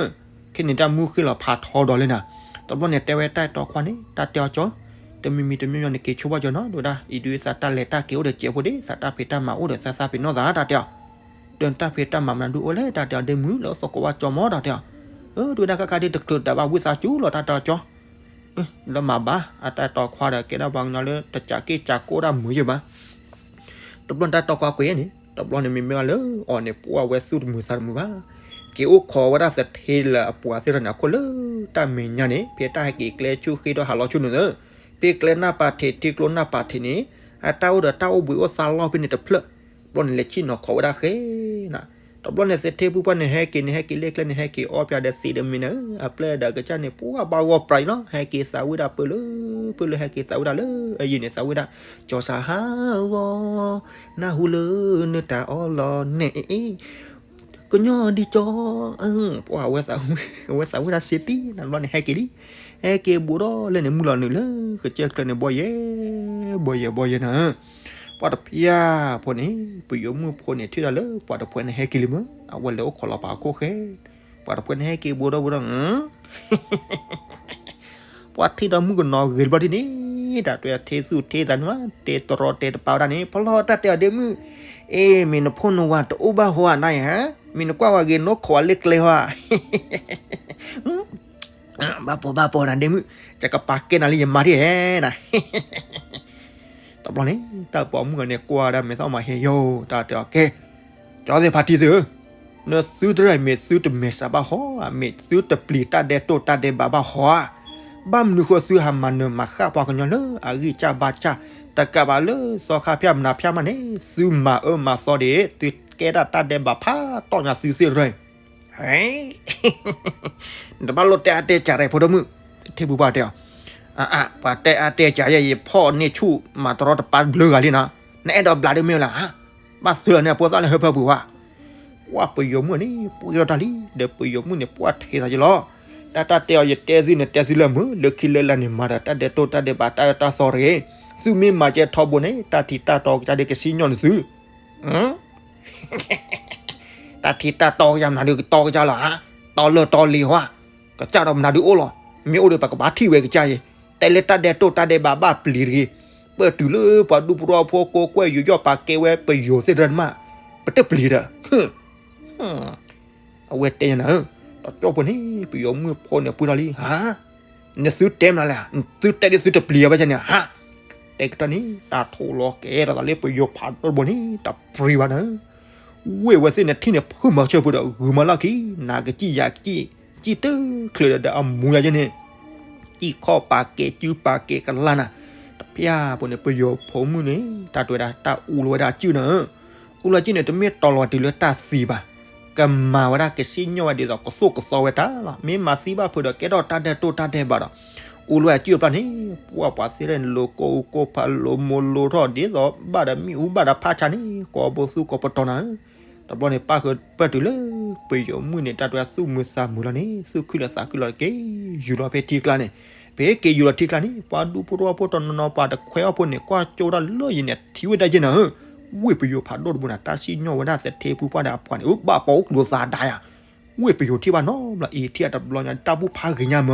ခဲန့ၣ်တၢ်မူဃ့လီၤဖးထီဒီးလံနၤ, တဘျီန့ၣ် တဲဝဲတၢ်တီခွါန့ၣ် တၢ်တဲအီၤကၠီ, တမံၤမံၤတမံၤမံၤန့ၣ် က့ၤဆိဘၣ်ကၠီနီၤ ဒိၣ်ဝဲဒၣ် အံၤဒုးသးတၢ်လဲၤတၢ်က့ၤအိၣ်ဒီးစဲးဖိဒ့ သးတၢ်ဖံးတၢ်မၤအိၣ်ဒီးသးသးပ့ၤနီၣ်သး တၢ်တဲအီၤ ဒီးတၢ်ဖံးတၢ်မၤမနုၤဒုအိၣ်လဲၣ် တၢ်တဲအီၤ ဒ့မုၣ်လၢသကိးဘၣ်ကၠီမၢ် တၢ်တဲအီၤ, အၢ ဒိၣ်ဝဲဒၣ်ခါခါဒ်တချုးတၢ်ဘၣ်ဝံသးစူၤလီၤ တၢ်တဲအီၤကၠီ, လၢမၤဘၣ် အတၢ်တီခွါဒီး ကဲဒၣ်ပှၤကညီလၢတစးက့ၣ်စးကိၣ်တၢ်မုာ်ယဲဘၣ် တဘျီန့ၣ်တၢ်တီခွါကွဲးန့ၣ် တဘျီန့ၣ်မ့မ့ၢ်ဘၣ်လၢအီၤန့ၣ် ပှၤဝဲသူၣ်တမုာ်သးတမုာ်ဘၣ်, က့ၤအိၣ်ခိးဝဲဒၣ်သထ့လၢအပှၤသ့ၣ်တဖၣ်န့ၣ် အခိၣ်လၢတၢ်မဲာ်ညါန့ၣ် ဖဲတၢ်ဟဲက့ၤကျဲဆူၣ်ဃ့ဒီးဟးလီၤဆူၣ်န့ၣ်လၢ ဖဲကျဲနၢ်ပၤထံးထံကျိနၢ်ပၤထံးန့ၣ် အတၢ်အိၣ်ဒီးတၢ်အိၣ်ဘှံးအိၣ်သါလီၢ်ဖဲန့ၣ်တဖျၢၣ်, တဘျီန့ၣ်လဲၤဆ့ၣ်နီၤခိးဝဲဒၣ်ဃဲနၤ, တဘျီန့ၣ်သထ့ဖုပှၢ်န့ၣ် ဟဲက့ၤန့ၣ် ဟဲက့ၤလၢကျဲန့ၣ် ဟဲက့ၤအီပၠးဒီးသံးဒီးမ့ၤန့ၣ် အပျဲၢ်ဒီးကစၢ်န့ၣ် ပှၤဘၣ်ဂီၢ်ပြးအံၤလီၤ ဟဲက့ၤသးဝံၣ်ဒၣ်ပၢၢ်လၢ ပၢၢ်လၢဟဲက့ၤသးဝံၣ်ဒၣ်လၢအယံၤန့ၣ် သးဝံၣ်ဒၣ် ကၠီၤစၢ်ဟးဂီၤ နၢ်ဟူလၢနတၢ်အီလီၤနဲၣ် ကညီဒ်ကၠီ, ပှၤဝဲသးဝံၣ်ဒၣ်စ့တံၢ်နၤ တဘျီန့ၣ်ဟဲက့ၤလံ, ဟဲက့ၤဘူးဒီးလၢန့ၣ် မုၢ်လီၤနုာ်လၢကစၢၢ်ကျၢၢ်န့ၣ် ဘီယဲၢ် ဘီယဲၢ် ဘီယဲၢ်နၤ, ပှၤတဖၣ်ဖိန့ၣ် ပယီၤမုၣ်ဖိန့ၣ် ထံၣ်ဒၣ်လၢပှၤတဖၣ်န့ၣ်ဟဲက့ၤလံမၢ် အဝဲလဲၤအိၣ်ခိးလီၤပာ်အခိၣ်ဃဲ, ပှၤတဖၣ်န့ၣ်ဟဲက့ၤဘူးဒီးဘူးဒီး ပှၤထံၣ်ဒီးမုၣ်ကနီၤဂ့ၤတဘျီဒ်န့ၣ် တၢ်တဲအီၤထ့သူၣ်ထ့သးန့ၣ်မး တဲတရီတဲတပါဝဲဒၣ်န့ၣ် ဖီလီၤတၢ်တဲအီၤဒ့မုၣ်, အ့ မ့ၢ်နဖိနဝၤတအိၣ်ဘၣ်ဟီဧါနၤဧါ, မ့ၢ်နကွၢ်ဝဲဂ့ၤနိခိးအလၢကျဲဟီဧါ, ဘၣ်ပိာ်ဘၣ်ပိာ်နၤဒ့မုၣ်, ယကပာ်ကဲနၤလၢယမါထံၣ်ဧါနၤ တဘျီန့ၣ် တၢ်ပိာ်မုၣ်ဂၤန့ၣ်ကွၢ်ဝဲဒၣ်မဲာ်သၣ်မၤဟ့ယိာ် တၢ်တဲအီၤကဲ, ကၠီသ့ၣ်ဖါတံၢ်သ့ၣ်ဧၢ, နသုတရၢၢ်မ့ၢ်သုတမဲာ်ဆှးဘၣ်ဟီဧါ, မ့ၢ်သုတပျံၤတၢ်ဒဲးတိၢ်တၢ်ဒဲးဘးဘၣ်ဟီဧါ, ဘၣ်မနုၤဃိသုဟးမၤနၢၤမၤဃၣ်ပှၤကညီလၢအဂံၢ်စၢ်ဘါစၢ်, တကးဘၣ်လၢသီခါဖၠၣ်မနၤဖၠၣ်မးန့ၣ် သုမၤအၢမၤသီဒံး သုကဲဒၣ်တၢ်ဒဲးဘးဖးတီၢ်ညါသုသ့ၣ်တရၢၢ် နတဘၣ်လိၣ်တဲအါတဲစှၤရဲၣ်ဖိဒိၣ်မုၣ်, သထ့ဖုပှၢ်တဲအီၤ, အါအါ ပှၤတဲအါတဲစှၤယဲ ယဖီၣ်န့ၢ်ဆူၣ်မၤတရီတပါတဘျုးဂၤလံနီၤ, နအဲၣ်ဒိးဘျးဒ်မ့ၢ်ဝဲလၢ, ဘၣ်သုလီၤန့ၣ် အဖိသၣ်လၢဟၢဖၢပူၤဝဲ, ကွၢ်ပယီၤမုၣ်န့ၣ် ပှံၢ်ထီၣ်တၢ်လံ, ဒီးပယီၤမုၣ်န့ၣ် ပှၢ်ထဲသးယလီၤ, တၢ် တၢ်တဲအီၤ ယတဲသုန့ၣ် တဲသုလၢမုာ် လၢခံလၢလာ်န့ၣ် မၤဒီးတၢ်ဒဲးတိၢ်တၢ်ဒဲးဘး တၢ်အၢတၢ်သီတဂ့ၤ. သုမ့ၢ်မၤကဲထီဘိန့ၣ် တၢ်ထံးတၢ်တီကစၢ်ဒုးကစံၣ်ညီၣ်န့ၢ်သု တၢ်ထံးတၢ်တီကစၢ်မနုၤဒုးကတီကစၢ်လီၤဧါ, တီလၢာ်တီလ့ၤဟီဧါ, ကစၢ်ဒီးမနုၤဒုးအိၣ်လီၤ. မ့ၢ်အိၣ်ဒီးပကဘၣ်ထံၣ်ဝဲကစၢ်အံၤ, တဲလၢတၢ်ဒဲးတိၢ်တၢ်ဒဲးဘးဘၣ်ပျံၤတဂ့ၤ, ပတုၤလၢပှၤဒူဖိတဝီဖိကိးကွဲၢ်ယူးယီၣ်ပာ်ကဲဝဲပယီၤသ့ၣ်တဖၣ်မး, ပတပျံၤဒီး အဝဲတဲညါနၤဧၢ, ဒီးကၠီဖိန့ၣ် ပယီၤမုၣ်ဖိန့ၣ်ပှံၢ်ထီၣ်လံ, ဟါ, နသုတဲမနုၤလဲၣ်, သုတဲဒ်သုတပျံၤအီၤဘၣ်န့ၣ် ဟါ, တဲကတၢၢ်န့ၣ် တၢ်ထိၣ်လီၤကဲထီၣ်သးလၢပယီၤဖးဒိၣ်တဘိန့ၣ် တပျံၤဘၣ်နၤဧၢ, ဝ့ၢ်ဝဲသ့ၣ်န့ၣ်ထံၣ်န့ၣ် ဖုမၤဆၢဖိဒီး ဂုၤမၤလီၢ်ခံ, နကစံၣ်ယၤကစံၣ်, စံၣ်တချုးဒီးအမူယၤယဲန့ၣ် စံၣ်ခီၣ်ပာ်ကဲစုပာ်ကဲကလါနၤ, တဖၠၣ်ဖိန့ၣ် ပယီၤဖိမုၣ်န့ၣ် တၢ်တဲဝဲဒၣ် တၢ်အူလီၤဝဲဒၣ်အစုနၤဧၢ, အူလီၤစုန့ၣ် တမ့ၢ်တီၤလီၤတုၤလၢတၢ်သံဘၣ်, ကမၤဝဲဒၣ်ကစံၣ်ညီၣ်ဝဲဒ်သိးကသိၣ်ကသီဝဲတၢ်လီၤ. မ့ၢ်မၤသံဘၣ်ဖုးဒီးကဲထီၣ်တၢ်ဒဲးတိၢ်တၢ်ဒဲးဘးဒီး အူလီၤဝဲအစုအဖျၢၣ်န့ၣ် ပှၤပှၤသ့ၣ်တဖၣ်န့ၣ် လိၤကိၢ်အူကိၢ်ဖးလိၤမိၤလိၤထီၣ်ဒ်သိး ဘၣ်ဒီးမ့ၣ်အူဘၣ်ဒီးဖးဆါန့ၣ် ကိးဘိသူၣ်ကိးပတီၤနၤဧၢ, တဘျီန့ၣ် ပၣ်ဃုာ်ပၢၢ်တုၤလၢ ပယီၤမုၣ်န့ၣ် တၢ်တဲသူၣ်မုာ်သးမုာ်လီၤန့ၣ် သူၣ်ခုလၢာ်သးခုလီၤတက့ၢ်, ယူၤလီၤဖဲထံကျါန့ၣ်, ဖဲက့ၤယူၤလီၤထံကျါန့ၣ် ပှၤဒူဖိတဝီဖိတနီၤနီၤ ပှၤတခွဲးအီၣ်ဖိန့ၣ် ကွၢ်ကၠိဝဲဒၣ်လၢယံၤန့ၣ် ထံၣ်ဝဲဒၣ်ယဲနၤဧၢ, ဝ့ၢ်ပယီၤဖးဒိၣ်တဘိန့ၣ် တၢ်စံၣ်ညီၣ်ဝဲဒၣ်သထ့ဖုပှၢ်ဒီးအပှၤန့ၣ် အဘၣ်ပီအကျိၤသးဒါယၤ, ဝ့ၢ်ပယီၤထံၣ်ဘၣ်နီတဘျီ အံၤထံၣ်အတဘျီညါ တၢ်ဘူၣ်ဖးဂ့ၤညါမၢ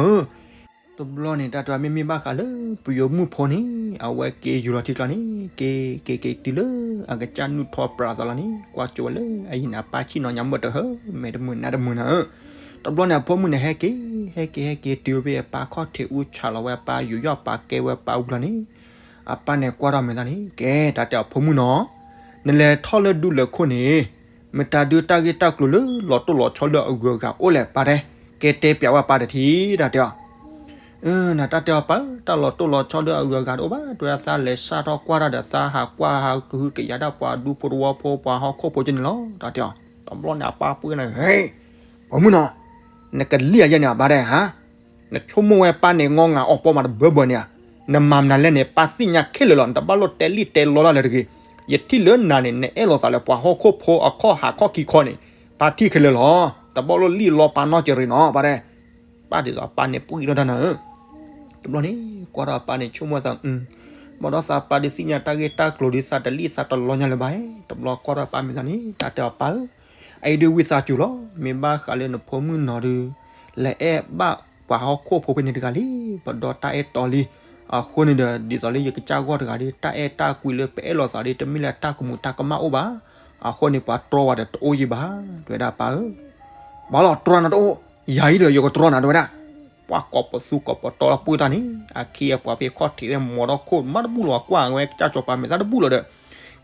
တဘျီန့ၣ် တၢ်တဲမ့မ့ၢ်ဘၣ်ဃးလၢ ပယီၤမုၣ်ဖိန့ၣ် အဝဲက့ၤယူၤလီၤထံကျါန့ၣ် က့ၤက့ၤက့ၤတုၤလၢ အကစၢ်နုာ်ထီၣ်ပြးသးလီၤန့ၣ် ကွၢ်ကၠိဝဲလၢအယံၤန့ၣ် အပၢ်ဆ့ၣ်နီၤညါမုာ်တဟၢ မဲာ်တမုာ်နါတမုာ်နၤဧၢ, တဘျီန့ၣ် အဖိမုၣ်န့ၣ် ဟဲက့ၤ ဟဲက့ၤ ဟဲက့ၤတုၤဖဲအပၢ်ခီၣ်ထံးအူ ဆးလီၤဝဲအပၢ် ယူးယီၣ်ပာ်ကဲဝဲပၢ်အူလီၤန့ၣ် အပၢ်န့ၣ်ကွၢ်ထီၣ်မဲာ်သးန့ၣ် ကဲ တၢ်တဲအဖိမုၣ်နီၤ, နလဲၤထီၣ်လၢဒူလၢၢ်ခိၣ်န့ၣ် မတၤဒုးတၢ်ဂ့ၢ်တၢ်ကျိၤလၢလီၤတိၢ်လီၤဆီလၢအဂုၤအဂၤအိၣ်လဲၣ်ပၢ်တဲ, ကဲတဲပျးဝဲပၢ်တထံၣ် တၢ်တဲအီၤ, နတၢ်တဲအီၤပၢ် တၢ်လီၤတိၢ်လီၤဆီလၢအဂုၤအဂၤတအိၣ်ဘၣ် တဲဝဲဒၣ်သးလဲၤစးထီၣ်ကွၢ်တၢ်ဒီးသးဟးကွၢ်ဟးကဟုကယာ်ဒၣ်ပှၤဒူဖိတဝီဖိ ပှၤဟီၣ်ခိၣ်ဖိကန့ၣ်လီၤ တၢ်တဲအီၤ, တဘျီန့ၣ် အပၢ်ပှ့ၤန့ၣ် ဟဲ, ဖိမုၣ်နီၤ, နကလံၣ်အယဲန့ၣ် အဘၣ်ဒဲးဟါ နဆိကမိၣ်ဝဲပၢ်န့ၣ် ငီၢ်ငၤအီၣ်ပီမးတဘၢဘၢန့ၣ်ဧါ, နမၤမနုၤလဲၣ်န့ၣ် ပၢ်သ့ၣ်ညါခဲလၢာ်လီၤ, နတဘၣ်လိၣ်တဲလံၣ်တဲလီတၢ်လၢၤတဂ့ၤ, ယထံၣ်လၢနၤန့ၣ် နအဲၣ်လိာ်သးလၢပှၤဟီၣ်ခိၣ်ဖိအခီၣ်ဟးခီၣ်ခံခီန့ၣ်, ပၢ်ထံၣ်ခဲလၢာ်လီၤ, တဘၣ်လိၣ်လံၣ်လီပၢ်နီတစဲးရ့ၣ်နီၤ ပၢ်တဲ, ပၢ်ဒ်သိးပၢ်န့ၣ်ပှ့ၤထီၣ်တၢ်နၤဧၢ, တဘျီန့ၣ် ကွၢ်ထီၣ်ပၢ်န့ၣ်ဆိကမိၣ်သး ဘၣ်ဒီးသးပၢ်ဒုးသ့ၣ်ညါတၢ်ဂ့ၢ်တၢ်ကျိၤဒုးသးတလံၣ်သးတလီညါလၢၤဘၣ်, တဘျီကွၢ်ထီၣ်ပၢ်မဲာ်သးန့ၣ် တၢ်တဲအီၤပၢ်ဧၢ အအံၤဒုးဝံသးစူၤလီၤ, မ့ၢ်ဘၣ်ဃးလၢနဖိမုၣ်နီၤဒုး လဲၤအဲၣ်ဘၣ်ပှၤဟီၣ်ခိၣ်ဖိဖဲန့ၣ်တဂၤလံ, ပဒီးတၢ်အဲၣ်တီလံ, အဃိန့ၣ်ဒီး ဒ်သိးလၢယကစၢ်ဂီၢ်တဂၤဒီး တၢ်အဲၣ်တၢ်ကွံလၢပအဲၣ်လိာ်သးဒီး တမ့ၢ်လၢတၢ်ကမူးတၢ်ကမၣ်အိၣ်ဘၣ်, အဃိန့ၣ် ပှၤတြီဝဲဒီးတအိၣ်ယံၤဘၣ်, တဲဝဲဒၣ်ပၢ်ဧၢ, ဘၣ်လီၤတြီနၤတအိၣ်, ယၤအံၤဒီးယကတြီနၤတဲဝဲဒၣ် ပှၤကိးပသူကိးပတီၢ်လီၤပှၢ်တၢ်န့ၣ် အခ့အပှၤဖဲခီၣ်ထံးသ့ၣ်မီၤထီၣ်ခိၣ်မးတဘူၣ်လီၤ ကွၢ်ဝဲကစၢ်စီၤပၤမဲာ်သးတဘူၣ်လီၤဒီး,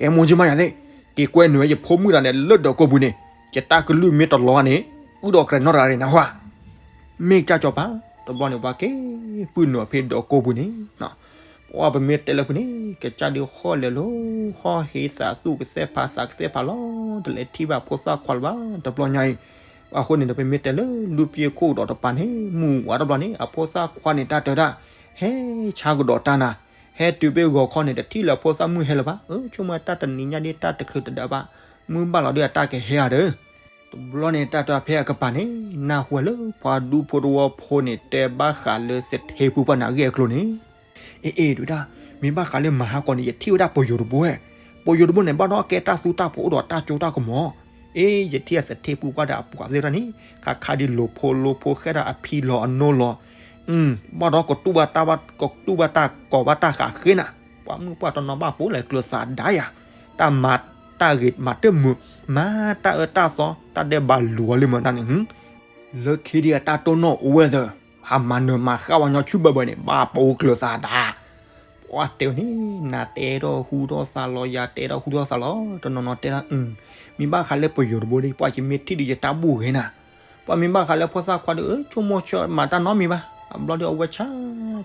ကဲမိၢ်ကၠံမးယၤသ့ၣ်, က့ၤကွဲနုာ်ဝဲယဖိမုၣ်တဂၤန့ၣ် လၢဒီးကိးပူၤန့ၣ်, ယတၢ်ကလုၢ်မ့ၢ်တလီၤဂၤန့ၣ်, အုၣ်ဒီးကြဲးနီၢ်တဂၤန့ၣ်နၢ်ဟူဧါ, မ့ၢ်ကစၢ်စီၤပၤ, တဘျီန့ၣ် ပှၤက့ၤပုၢ်နုာ်ဖဲဒီးကိးပူၤန့ၣ် ပှၤပမ့ၢ်တဲလၢဖုန့ၣ် ကစၢ်ဒုးဟီၣ်လဲၤလီၤ, ဟီၣ်ဟ့သးသူၣ်ကသဲၣ်ဖးသးကသဲၣ်ဖးလီၤ, တလဲၤထံၣ်ဘၣ်ဖိသၣ်ခွါလၢၤဘၣ်, တဘျီညါအံၤ, အဃိန့ၣ်ဒီး ပမ့ၢ်တဲလၢလူၢ်ပျ့ၤခိၣ်ဒီးတပၤန့ၣ် မုၢ်ဝါတဘျီန့ၣ် အဖိသၣ်ခွါန့ၣ် တၢ်တဲဝဲဒၣ်, ဟဲဆါကဒီးတၢ်နၤ, ဟဲတုၤဖဲဂီၤခီန့ၣ် တထံၣ်လၢအဖိသၣ်မုၣ်ဟဲလၢၤဘၣ်, အၢ ဆိကမိၣ်တၢ်တနံၤညါဒ်တၢ်တချုးတဒၣ်ဘၣ်, မုၢ်ဘၣ်လီၤဒီးအတၢ်ကဟဲဧါဒီး တဘျီန့ၣ် တၢ်တဲဖဲအကပၤန့ၣ် နၢ်ဟူဝဲလၢပှၤဒူဖိတဝီဖိန့ၣ် တဲဘၣ်ဃးလၢသထ့ဖုပှၢ်န့ၣ်အဂ့ၢ်အကျိၤန့ၣ်, အ့ၣ်အ့ၣ် တဲဝဲဒၣ်, မ့ၢ်ဘၣ်ဃးလၢမဟါကီးန့ၣ် ယထံၣ်ဝဲဒၣ်ပယိၤတဘိဝဲ, ပယိၤတဘိန့ၣ် ဘၣ်ဒီးကဲတၢ်သူတၢ်ဖိအိၣ်ဒီးတၢ်ကၠိတၢ်ကမီၤ, အ့ၣ် ယထံၣ်အသထ့ဖုပှၢ်ဒီးအပှၤသ့ၣ်တဖၣ်န့ၣ် ခါခါဒ်လိာ်ဖိလိာ်ဖိဃဲဒီးအဖံလီၤအနိလီၤ ဘၣ်ဒီးကတူၢ်ဘၣ်တၢ်ဘၣ် ကတူၢ်ဘၣ်တၢ်ကီၤဘၣ်တၢ်ဃးဃ့နၤ, ပှၤမုၣ်ပှၢ်တနီၤဘၣ်ဖိလဲၤကျၢၤသးဒါယၤ, တၢ်မၤတၢ်ဂ့ၤမၤတမုာ်, မၤတၢ်အၢတၢ်သီ တၢ်ဒဲးဘးလူၤအီၤလၢမတၤန့ၣ်, လၢခံဒ်အတၢ်တိၢ်နီၣ်အိၣ်ဝဲသၢ, ဟးမၤနၢၤမၤဃၣ်ဝဲညီဆူၣ်ဘၢဘၢန့ၣ် ဘၣ်ပအိၣ်ကျၢၤသးဒါ ပှၤတဲဝဲန့ၣ် နၤတဲထီၣ်ဟူထီၣ်သးလီၤ ယၤတဲထီၣ်ဟူထီၣ်သးလီၤ တနီၤနီၤတဲဒၣ်, မ့ၢ်ဘၣ်ဃးလၢပယိၤတဘိဒီး ပှၤယမ့ၢ်ထံၣ်ဒီးယတၢ်ဘူၣ်ဂ့ၤနၤ, ပှၤမ့ၢ်ဘၣ်ဃးလၢဖိသၣ်ခွါဒီး ဆိကမိၣ်ဆၢမၤတၢ်နီတမံၤဘၣ်, အဘျီဒီးအဝဲဆါ,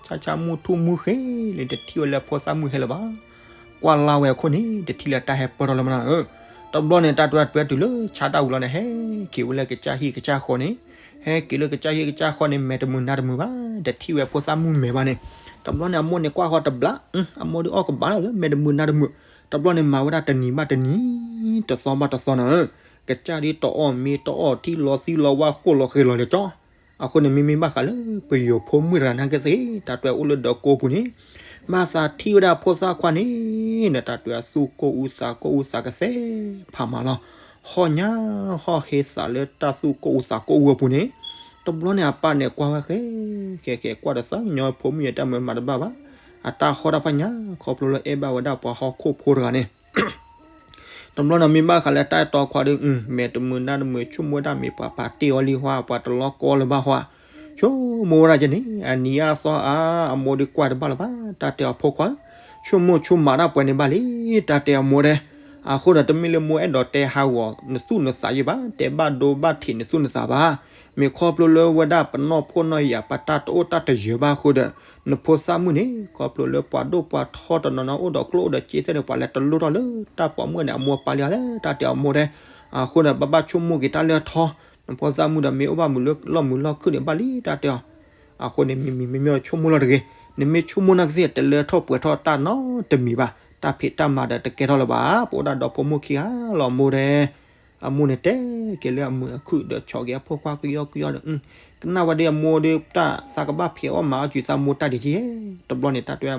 ဆါဆါမုၢ်ထူၣ်မုၢ်ဃ့လံ တထံၣ်ဝဲလၢဖိသၣ်မုၣ်ဟဲလၢၤဘၣ်, ကွၢ်လၢ်ဝဲအခိၣ်န့ၣ် တထံၣ်လၢတၢ်ဟဲပၢၢ်ထီၣ်လၢမနုၤဧၢ, တဘျီန့ၣ် တၢ်တဲဝဲတုၤလၢဆါတၢ်ဝံၤလီၤန့ၣ် ဟဲက့ၤဝဲလၢကစၢ်ဟံၣ်ကစၢ်ဃီန့ၣ် ဟဲက့ၤလၢကစၢ်ဟံၣ်ကစၢ်ဃီန့ၣ် မဲာ်တမုာ်နါတမုာ်ဘၣ်, တထံၣ်ဝဲဖိသၣ်မုၣ်မဲာ်ဘၣ်န့ၣ်, တဘျီန့ၣ် အမိၢ်န့ၣ်ကွၢ်ဃီတဘျီ, အမိၢ်ဒုးအီၣ်ကဘၣ်လၢမဲာ်တမုာ်နါတမုာ်, တဘျီန့ၣ် မၤဝဲဒၣ်တနံၤဘၣ်တနံၤ, တသီဘၣ်တသီနၤဧၢ, ကစၢ်ဒုးတအီၣ်မ့ၤတအီၣ်ထံလီၤသံလီၤဝါဃိၣ်လီၤဃ့လီၤလဲၤကၠီ အဃိန့ၣ်မ့မ့ၢ်ဘၣ်ဃးလၢပယီၤဖိမုၣ်တဂၤနာ်က့သ့ၣ် တၢ်တဲအိၣ်လၢဒီးကိးပူၤန့ၣ် ဘၣ်သးထံၣ်ဝဲဒၣ်ဖိသၣ်ခွါန့ၣ် တၢ်တဲသူၣ်ကိၢ်အူသးကိၢ်အူသးကစဲးဖးမးလီၤ. ဟီၣ်ညါဟီၣ်ဟ့သးလၢတၢ်သူၣ်ကိၢ်အူသးကိၢ်အူအပူၤန့ၣ် တဘျီန့ၣ်အပၢ်န့ၣ်ကွၢ်ဝဲဃဲ ဃဲဃဲကွၢ်ဒီးသးကညီဖိမုၣ်ယဲတၢ်မၤမၤတဘၣ်ဘၣ် အတၢ်ဟီၣ်တၢ်ဖးညါ ခီဖျိလၢအဲၣ်ဘၣ်ဝဲဒၣ်ပှၤဟီၣ်ခိၣ်ဖိတဂၤန့ၣ် တဘျီန့ၣ်မ့ၢ်ဘၣ်ဃးလၢတၢ်အဲၣ်တီခွါဒီး မဲာ်တမုာ်နၢ်တမုာ် ဆိကမိၣ်ဝဲဒၣ်မ့ၢ်ပှၤပာ်တ့ၢ်အီၤလံဟါ ပှၤတလီၤကီလၢၤဘၣ်ဟါ ဆိကမိၣ်ဝဲဒၣ်ကန့ၣ် အနံၤအါသီအါ အမိၢ်ဒီးကွၢ်တဘၣ်လၢၤဘၣ် တၢ်တဲအီၤဖိခွါ ဆိကမိၣ်ဆိကမးတၢ်ပှဲၤန့ၣ်ဘၣ်လံ တၢ်တဲအီၤမိၢ်ဒဲး အဃိဒီးတမ့ၢ်လၢမိၢ်အဲၣ်ဒိးတဲဟးဂီၤနသူၣ်နသးယံၤဘၣ် တဲဘၣ်ဒိဘၣ်ထံးနသူၣ်နသးဘၣ် မ့ၢ်ခီဖျိလၢဝဲဒၣ်ပနီၢ်ခိၣ်နီၢ်ယၤ ပတၢ်တအိၣ်တၢ်တယၢၤဘၣ်အဃိဒီး နဖိသၣ်မုၣ်န့ၣ် ခီဖျိလၢပှၤဒိၣ်ပှၤထီတနီၤနီၤအိၣ်ဒီးကျိၣ်အိၣ်ဒီးစ့သ့ၣ်န့ၣ် ပှၤလဲၤတလိၣ်ထီၣ်လၢတၢ်ပိာ်မုၣ်န့ၣ် အမိၢ်ပာ်လံအီၤလၢတၢ်တဲအီၤမိၢ်ဒဲး အဃိဒီး ဘၣ်ဘၣ်ဆိကမိၣ်က့ၤတၢ်လၢအထီ နဖိသၣ်မုၣ်ဒီးမ့ၢ်အိၣ်ဘၣ်မုာ်လီၢ်မုာ်လီၢ်ခုၣ်န့ၣ်ဘၣ်လံတၢ်တဲအီၤ အဃိန့ၣ် မ့မ့ၢ်မ့မ့ၢ်ဆိကမိၣ်လီၤတဂ့ၤ နမ့ၢ်ဆိကမိၣ်နာ်က့သ့ၣ် တလၢထီၣ်ပှဲၤထီၣ်တၢ်နီတမံၤဘၣ် တၢ်ဖံးတၢ်မၤဒီးတကဲထီၣ်လၢၤဘၣ် ပအိၣ်ဒၣ်ဒီဖိမိၢ်ခံဂၤလီၤမိၢ်ဒဲး အမိၢ်န့ၣ်တဲက့ၤလၢအမုာ်အခုၣ်ဒီးဆီၣ်က့ၤအဖိခွါကယီကယီဒီး ကနၣ်ဝဲဒၣ်အမိၢ်ဒီးတၢ်သးကဘၣ်ဖံးအီၣ်မၤအီၣ်ကွံာ်သးမိၢ်တၢ်ဒံးက့ တဘျီန့ၣ်တၢ်တဲ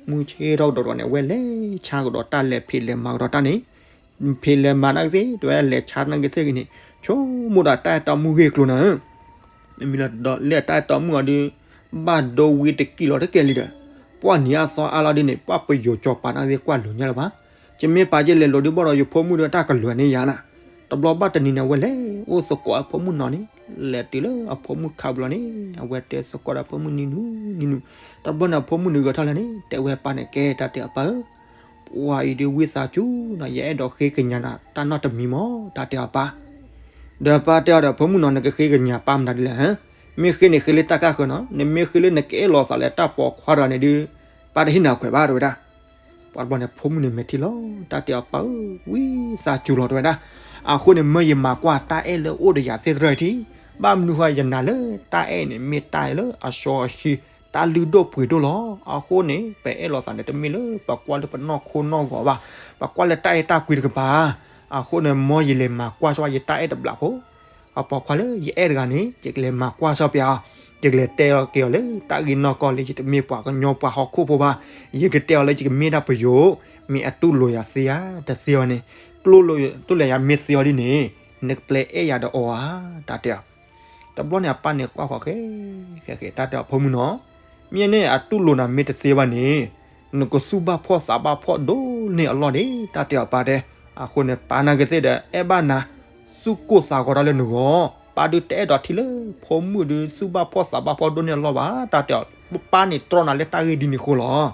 မုၢ်ဆ့ၣ်ထီၣ်ကဒီးဒီးန့ၣ် အဝဲလဲၤဆါကဒီးတၢ်လဲၤဖံးလဲၤမၤကဒီးတၢ်န့ၣ် ဖံးလဲၤမၤနာ်က့သ့ၣ် တဝဲလဲၤဆါနာ်က့သ့ၣ်ဂ့ၤန့ၣ် ဆိကမိၣ်ဒီးတၢ်အဲၣ်တီမုၣ်ဂ့ၢ်ကျိၤနၤ မ့မ့ၢ်လၢတၢ်အဲၣ်တီမုၣ်အီၤဒီး ဘၣ်ဒိဝံၤတကံၢ်လီၤတကဲလံဒီး ပှၢ်နံၤအါသီအါလီၤဒ်န့ၣ် ပှၢ်ပယီၤကၠီၤပၤနာ်က့သ့ၣ်ကွၢ်လိာ်ညါလၢၤဘၣ် ယမ့ၢ်ပာ်ယဲလဲၤလိာ်ဒုးဘၣ်ဒီးယဖိမုၣ်ဒီးတၢ်ကလုၢ်န့ၣ်ယၤနၤ တဘျီဘၣ်တနံၤန့ၣ် အဝဲလဲၤအိၣ်သကိးအဖိမုၣ်နီၤန့ၣ် လဲၤတုၤလၢအဖိမုၣ်ခးဘျီန့ၣ် အဝဲတဲသကိးဒီးအဖိမုၣ်နံၤနူနံၤနူ တဘျီန့ၣ်အဖိမုၣ်န့ၣ်ဂဲၤထီၣ်လၢန့ၣ် တဲဝဲပၢ်န့ၣ် ကဲတၢ်တဲအပၢ်ဧၢ ပှၤအံၤဒုးဝံသးစူၤနီၤ ယအဲၣ်ဒိးဃ့ကညးနၤတၢ်နီတမံၤမး တၢ်တဲအပၢ် ဒီးပၢ်တဲအီၤဒီး ဖိမုၣ်နီၤ နကဃ့ကညးပၢ်မနုၤဒ်လဲၣ် မ့ၢ်ဃ့န့ၣ်ဃ့လၢတၢ်ကါဃၢၤနီၤ နမ့ၢ်ဃ့လၢနကအဲၣ်လီၤသးလၢတၢ်ပိာ်ခွါတဂၤန့ၣ်ဒုး ပၢ်တဟ့ၣ်နၤခွဲးဘၣ် တဲဝဲဒၣ် ပှၤတဘျီန့ၣ် ဖိမုၣ်န့ၣ်မဲာ်ထံလီၤ တၢ်တဲအီၤပၢ်ဧၢ ဝံသးစူၤလီၤ တဲဝဲဒၣ် အဃိန့ၣ် မၢယမၤကွၢ်တၢ်အဲၣ်လၢအိၣ်ဒီးယၤသ့ၣ်တဖၣ်ထံ ဘၣ်မနုၤဃိယနာ်လၢတၢ်အဲၣ်န့ၣ် မ့ၢ်တၢ်လၢအစီအဆှံ တၢ်လုၢ်ဒိၣ်ပှ့ၤဒိၣ်လီၤ အဃိန့ၣ် ပအဲၣ်လီၤသးန့ၣ် တမ့ၢ်လၢပကွၢ်လၢပနီၢ်ခိနီၢ်ဂီၤဘၣ် ပကွၢ်လၢတၢ်အဲၣ်တၢ်ကွံတကပၤ အဃိန့ၣ် မ်ယလဲၤမၤကွၢ်စၢ်ယတၢ်အဲၣ်တဘျီဖိ အပိာ်ခွါလၢယအဲၣ်တဂၤန့ၣ် ယကလဲၤမၤကွၢ်စၢ်ပၠးအီၤ ယကလဲၤတဲအီၤက့ၤအီၤလၢ တၢ်ဂ့ၢ်နီၢ်ကီၢ်လၢယတမ့ၢ်ပှၤကညီပှၤဟီၣ်ခိၣ်ဖိဘၣ် ယကတဲအီၤလၢယကမ့ၢ်ဒၣ်ပယိၤ မ့ၢ်အတူၢ်လိာ်ယၤသ့ဧါ တသ့အီၤန့ၣ် တူၢ်လိာ်ယၤမ့ၢ်သ့အီၤဒ်န့ၣ် နကပျဲအဲၣ်ယၤဒီးအီၤဧါ တၢ်တဲအီၤ တဘျီန့ၣ်အပၢ်န့ၣ်ကွၢ်ဃီၤဃဲ ဃဲဃဲ တၢ်တဲအီၤဖိမုၣ်နီၤ မ့ၢ်န့ၣ်အတူၢ်လိာ်နၤမ့ၢ်တသ့ဘၣ်န့ၣ် နကသူၣ်ဘၣ်ဖှီၣ်သးဘၣ်ဖှီၣ်ဒိၣ်န့ၢ်အလီၢ်န့ၣ် တၢ်တဲအီၤပၢ်တဲ အဃိန့ၣ် ပၢ်နာ်က့သ့ၣ်ဒီး အဲၣ်ဘၣ်နၤ သူၣ်ကိၢ်သးဂီၤတၢ်လၢနဂီၢ် ပၢ်ဒုးတအဲၣ်ဒိးထံၣ်လၢဖိမုၣ်ဒုးသူၣ်ဘၣ်ဖှီၣ်သးဘၣ်ဖှီၣ်ဒိၣ်န့ၢ်အလီၢ်ဘၣ် တၢ်တဲအီၤ ပၢ်န့ၣ်တြီနၤလၢတၢ်ဂ့ၢ်ဒ်န့ၣ်အဃိလီၤ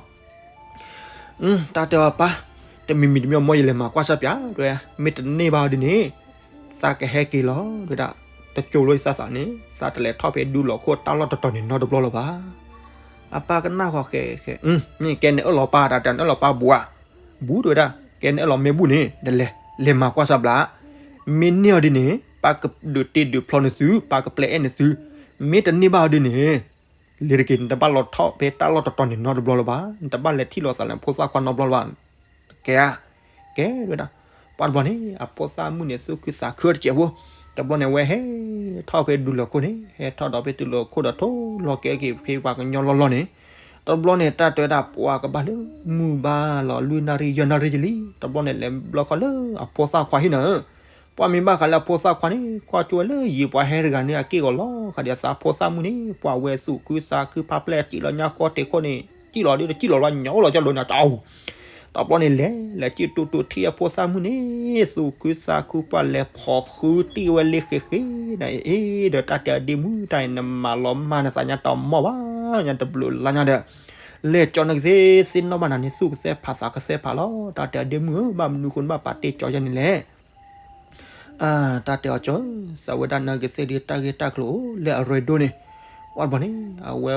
တၢ်တဲအီၤပၢ် တမံၤမံၤတမံၤ မ်ယလဲၤမၤကွၢ်စၢ်ပၠး တဲဝဲ မ့ၢ်တန့ၢ်ဘၣ်အီၤဒ်န့ၣ် သးကဟဲက့ၤလီၤ တဲဝဲဒၣ် တကၠိလိာ်ယသးသးန့ၣ် သးတလဲၤထီၣ်ဖဲဒူလီၤခိၣ်တၢ်လီၢ်တတီၤန့ၣ်နီတဘျီလၢၤဘၣ် အပၢ်ကနၣ်ဃီၤဃဲ ဃဲ ကဲနအၢၣ်လီၤပၢ် တၢ်တဲနအၢၣ်လီၤပၢ်ဘူးဧါ ဘူး တဲဝဲဒၣ် ကဲနအၢၣ်လီၤမ့ၢ်ဘူးန့ၣ် လဲၤ လဲၤမၤကွၢ်စၢ်ပၠး မ့ၢ်န့ၢ်အီၤဒ်န့ၣ် ပၢ်ကဒုးတ့ဒုးဖျီနသု ပၢ်ကပျဲအဲၣ်နသု မ့ၢ်တန့ၢ်ဘၣ်အီၤဒ်န့ၣ် လဲၤတက့ၢ် နတဘၣ်လီၤထီၣ်ဖဲတၢ်လီၢ်တတီၤန့ၣ်နီတဘျီလၢၤဘၣ် နတဘၣ်လဲၤထံၣ်လိာ်သးလၢဖိသၣ်ခွါနီတဘျီလၢၤဘၣ် ကဲဧါ ကဲ တဲဝဲဒၣ် ပှၤတဘျီန့ၣ် အဖိသၣ်မုၣ်န့ၣ် သူၣ်ခုသးခုတစဲးဖိ တဘျီန့ၣ် အဝဲဟဲထီၣ်ဖဲဒူလီၤခိၣ်န့ၣ် ဟဲထီၣ်ဒီးဖဲဒူလီၤခိၣ်ဒီးထိၣ်လီၤကဲက့ၤဖဲပှၤကညီလီၢ်လီၢ်န့ၣ် တဘျီန့ၣ် တၢ်တဲဝဲဒၣ်ပှၤကဘၣ်လၢမုၢ်ဘၣ်လီၤ လွံၢ်နၣ်ရံၣ်ယဲၢ်နၣ်ရံၣ်ကလံ တဘျီန့ၣ် လဲၤဘျီဃီလၢအဖိသၣ်ခွါဟံၣ်နၤဧၢ ပှၤမ့ၢ်ဘၣ်ဃးလၢအဖိသၣ်ခွါန့ၣ် ကွၢ်ကၠိဝဲလၢယံၤပှၤဟဲတဂၤန့ၣ် အက့ၢ်ဂီၤလီၤဃာ်ဒီးသးဖိသၣ်မုၣ်န့ၣ် ပှၤဝဲသူၣ်ခုသးခုဖးဖျဲၣ်စံၣ်လီၤညါဃီတ့ၢ်ခိၣ်န့ၣ် စံၣ်လီၤဒုးတစံၣ်လီၤလီၤ ညၣ်အိၣ်လီၤကၠီလိၤညါကၠီ တဘျီန့ၣ်လဲၤ လဲၤစံၣ်တူၢ်တူၢ်ထံၣ်အဖိသၣ်မုၣ်န့ၣ် သူၣ်ခုသးခုပှၤလဲၤဖီၣ်ဃုတံၢ်ဝဲလၢဃ့ဃ့န့ၣ် အ့ ဒီးတၢ်တဲအဒ့မုၣ်တၢ်အံၤ နမၤလီၤမၢ်နသးညါတမီၢ်ဘၣ် ညါတဘျုးလါညါဒီး လဲၤကၠီနကသ့ သ့ၣ်နီၣ်ဘၣ်နၤန့ၣ် သူၣ်ကသဲဖးသးကသဲဖးလီၤ တၢ်တဲအဒ့မုၣ်ဧၢ ဘၣ်မနုၤဃိနဘၣ်ပာ်တ့ၢ်ကၠီယဲန့ၣ်လဲၣ် တၢ်တဲအီၤကၠီဧၢ သးဝဲဒၣ်နာ်က့သ့ၣ်ဒုးတၢ်ဂ့ၢ်တၢ်ကျိၤလၢအရ့ဒိၣ်န့ၣ် ပှၤတဘျီန့ၣ် အဝဲ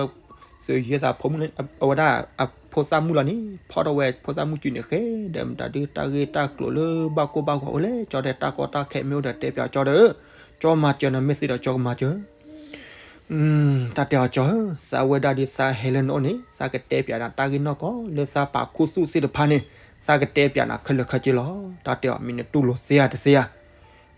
သုးယဲသးဖိမုၣ် အဝဲဒၣ်အဖိသၣ်မုၣ်လီၤန့ၣ် ဖီၣ်ထီၣ်ဝဲဖိသၣ်မုၣ်စုန့ၣ်ဃဲ ဒီးမတၤဒုးတၢ်ဂ့ၢ်တၢ်ကျိၤလၢဘၣ်ကိၢ်ဘၣ်ဂီၤအိၣ်လဲၣ် ကၠီတဲတၢ်ကီတၢ်ခဲမ့ၢ်အိၣ်ဒီးတဲပၠးကၠီဒီး ကၠီမၤစၢၤနၤမ့ၢ်သ့ဒီးကၠီကမၤစၢၤ တၢ်တဲအီၤကၠီဧၢ သးဝဲဒၣ်ဒ်သးဟဲလၢနအိၣ်န့ၣ် သးကတဲပၠးနၤတၢ်ဂ့ၢ်နီၢ်ကီၢ်လၢသးပာ်ခူသူၣ်သ့ၣ်တဖၣ်န့ၣ် သးကတဲပၠးနၤခဲလၢာ်ခဲဆ့လီၤ တၢ်တဲအီၤမ့ၢ်နတူၢ်လိာ်သ့ဧါတသ့ဧါ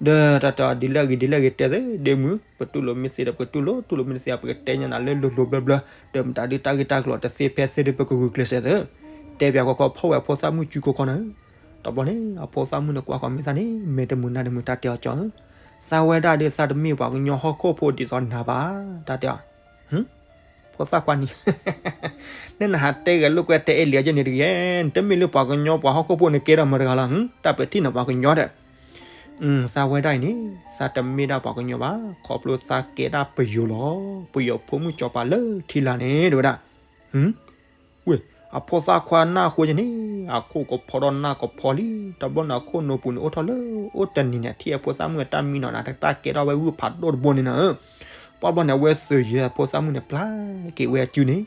ဒီးတၢ်တဲအီၤ ဒ်လဲၣ်ဂ့ၤဒ်လဲၣ်ဂ့ၤတဲသ့ ဒ့မုၣ်, ပတူၢ်လိာ်မ့ၢ်သ့ဒီး ပကတူၢ်လိာ်, တူၢ်လိာ်မ့ၢ်တသ့ ပကတဲညါနၤလၢလိၤလိၤဘျၢဘျၢ, ဒီးမတၤဒုးတၢ်ဂ့ၢ်တၢ်ကျိၤတသ့ဖဲသ့ဒီး ပကဂုာ်ကျဲးစၢးသ့, တဲပၠးခီခီ ဖီၣ်ဝဲအဖိသၣ်မုၣ်စုခီခီနၤဧၢ. တဘျီန့ၣ် အဖိသၣ်မုၣ်န့ၣ်ကွၢ်ဃီၤမ့ၢ်သးန့ၣ် မ့ၢ်တမုာ်နၤတမုာ် တၢ်တဲအီၤကၠီဧၢ, သးဝဲဒၣ်ဒီး သးတမ့ၢ်ပှၤကညီဟီၣ်ခိၣ်ဖိဒ်သိးနၤဘၣ်, တၢ်တဲအီၤ ဖိသၣ်ခွါနံၤ, နနဟးတဲဂဲၤလိာ်ကွဲတဲအဲၣ်လံအကၠၢန့ၣ်တဂ့ၤ, နတမ့ၢ်လၢပှၤကညီပှၤဟီၣ်ခိၣ်ဖိန့ၣ် ကဲထီၣ်မတၤတဂၤလီၤ, တၢ်ပထံၣ်နၤပှၤကညီဒီး, သးဝဲဒၣ်အံၤန့ၣ် သးတမ့ၢ်ဒၣ်ပှၤကညီဘၣ်, ခီဖျိသးကဲဒၣ်ပယိၤလီၤ, ပယီၤဖိမုၣ်စီၤပၤလၢထံလာ်န့ၣ် တဲဝဲဒၣ်, ဝ့ၢ်, အဖိသၣ်ခွါနၢ်ဃိယန့ၣ် အခိၣ်ကဖီဒီးနၢ်ကဖီလံ, တဘျီန့ၣ်အခိၣ်နူာ်ပူၤန့ၣ်အိၣ်ထီၣ်လၢ အိၣ်တနံၤန့ၣ် ထံၣ်အဖိသၣ်မုၣ်အတၢ်မံနီၤန့ၣ် တၢ်ကဲထီၣ်ဝဲဂုၢ်ဖးဒိၣ်တဘိန့ၣ်နၤဧၢ, ပှၢ်ဘျီန့ၣ် အဝဲသၢယဲၢ်အဖိသၣ်မုၣ်န့ၣ် ပျၢ်က့ၤဝဲအစုန့ၣ်,